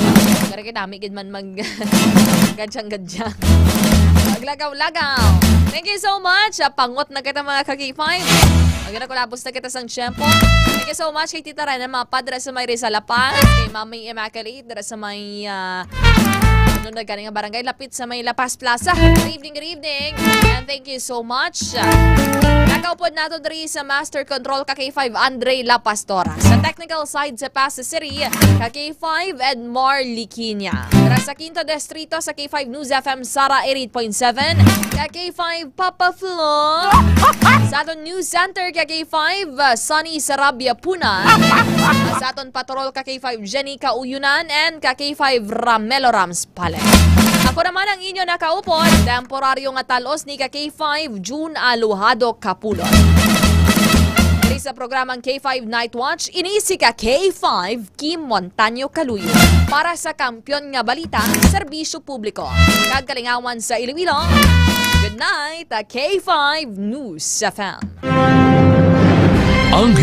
Kaya kinami gid man mag gadyang-gadyang. Maglagaw-lagaw. Thank you so much. Ah, pangot na kita, mga ka K five. Magkakakulabos na kita sang tiyempo. Thank you so much kay Tita Rena Mapa dira sa may Rizal, La Paz, kay Mami Immaculate dira sa may, ah, ano na gani nga barangay, lapit sa may La Paz Plaza. Good evening, good evening. And thank you so much. Nakaupod nato diri sa Master Control ka K five Andre La Pastora. Sa technical side sa Pasay City, ka K five Edmar Liquiña. Dira sa Quinto Distrito sa K five News F M Sara eighty-eight point seven, ka K five Papa Flo. Sa aton News Center ka K five, uh, Sunny Sarabia Puna. Sa aton patrol ka K five Jenny Kauyunan and ka K five Ramelo Rams Pale. Ako naman ang inyo nakaupod, temporaryo nga talos ni ka K five June Aluhado Kapulon. Sa programang K five Night Watch, ini si ka K five Kim Montaño Caluyo para sa Kampiyon nga Balita, Serbisyo Publiko kag Kalingawan sa Iloilo. Good night, a K five News F M. Ang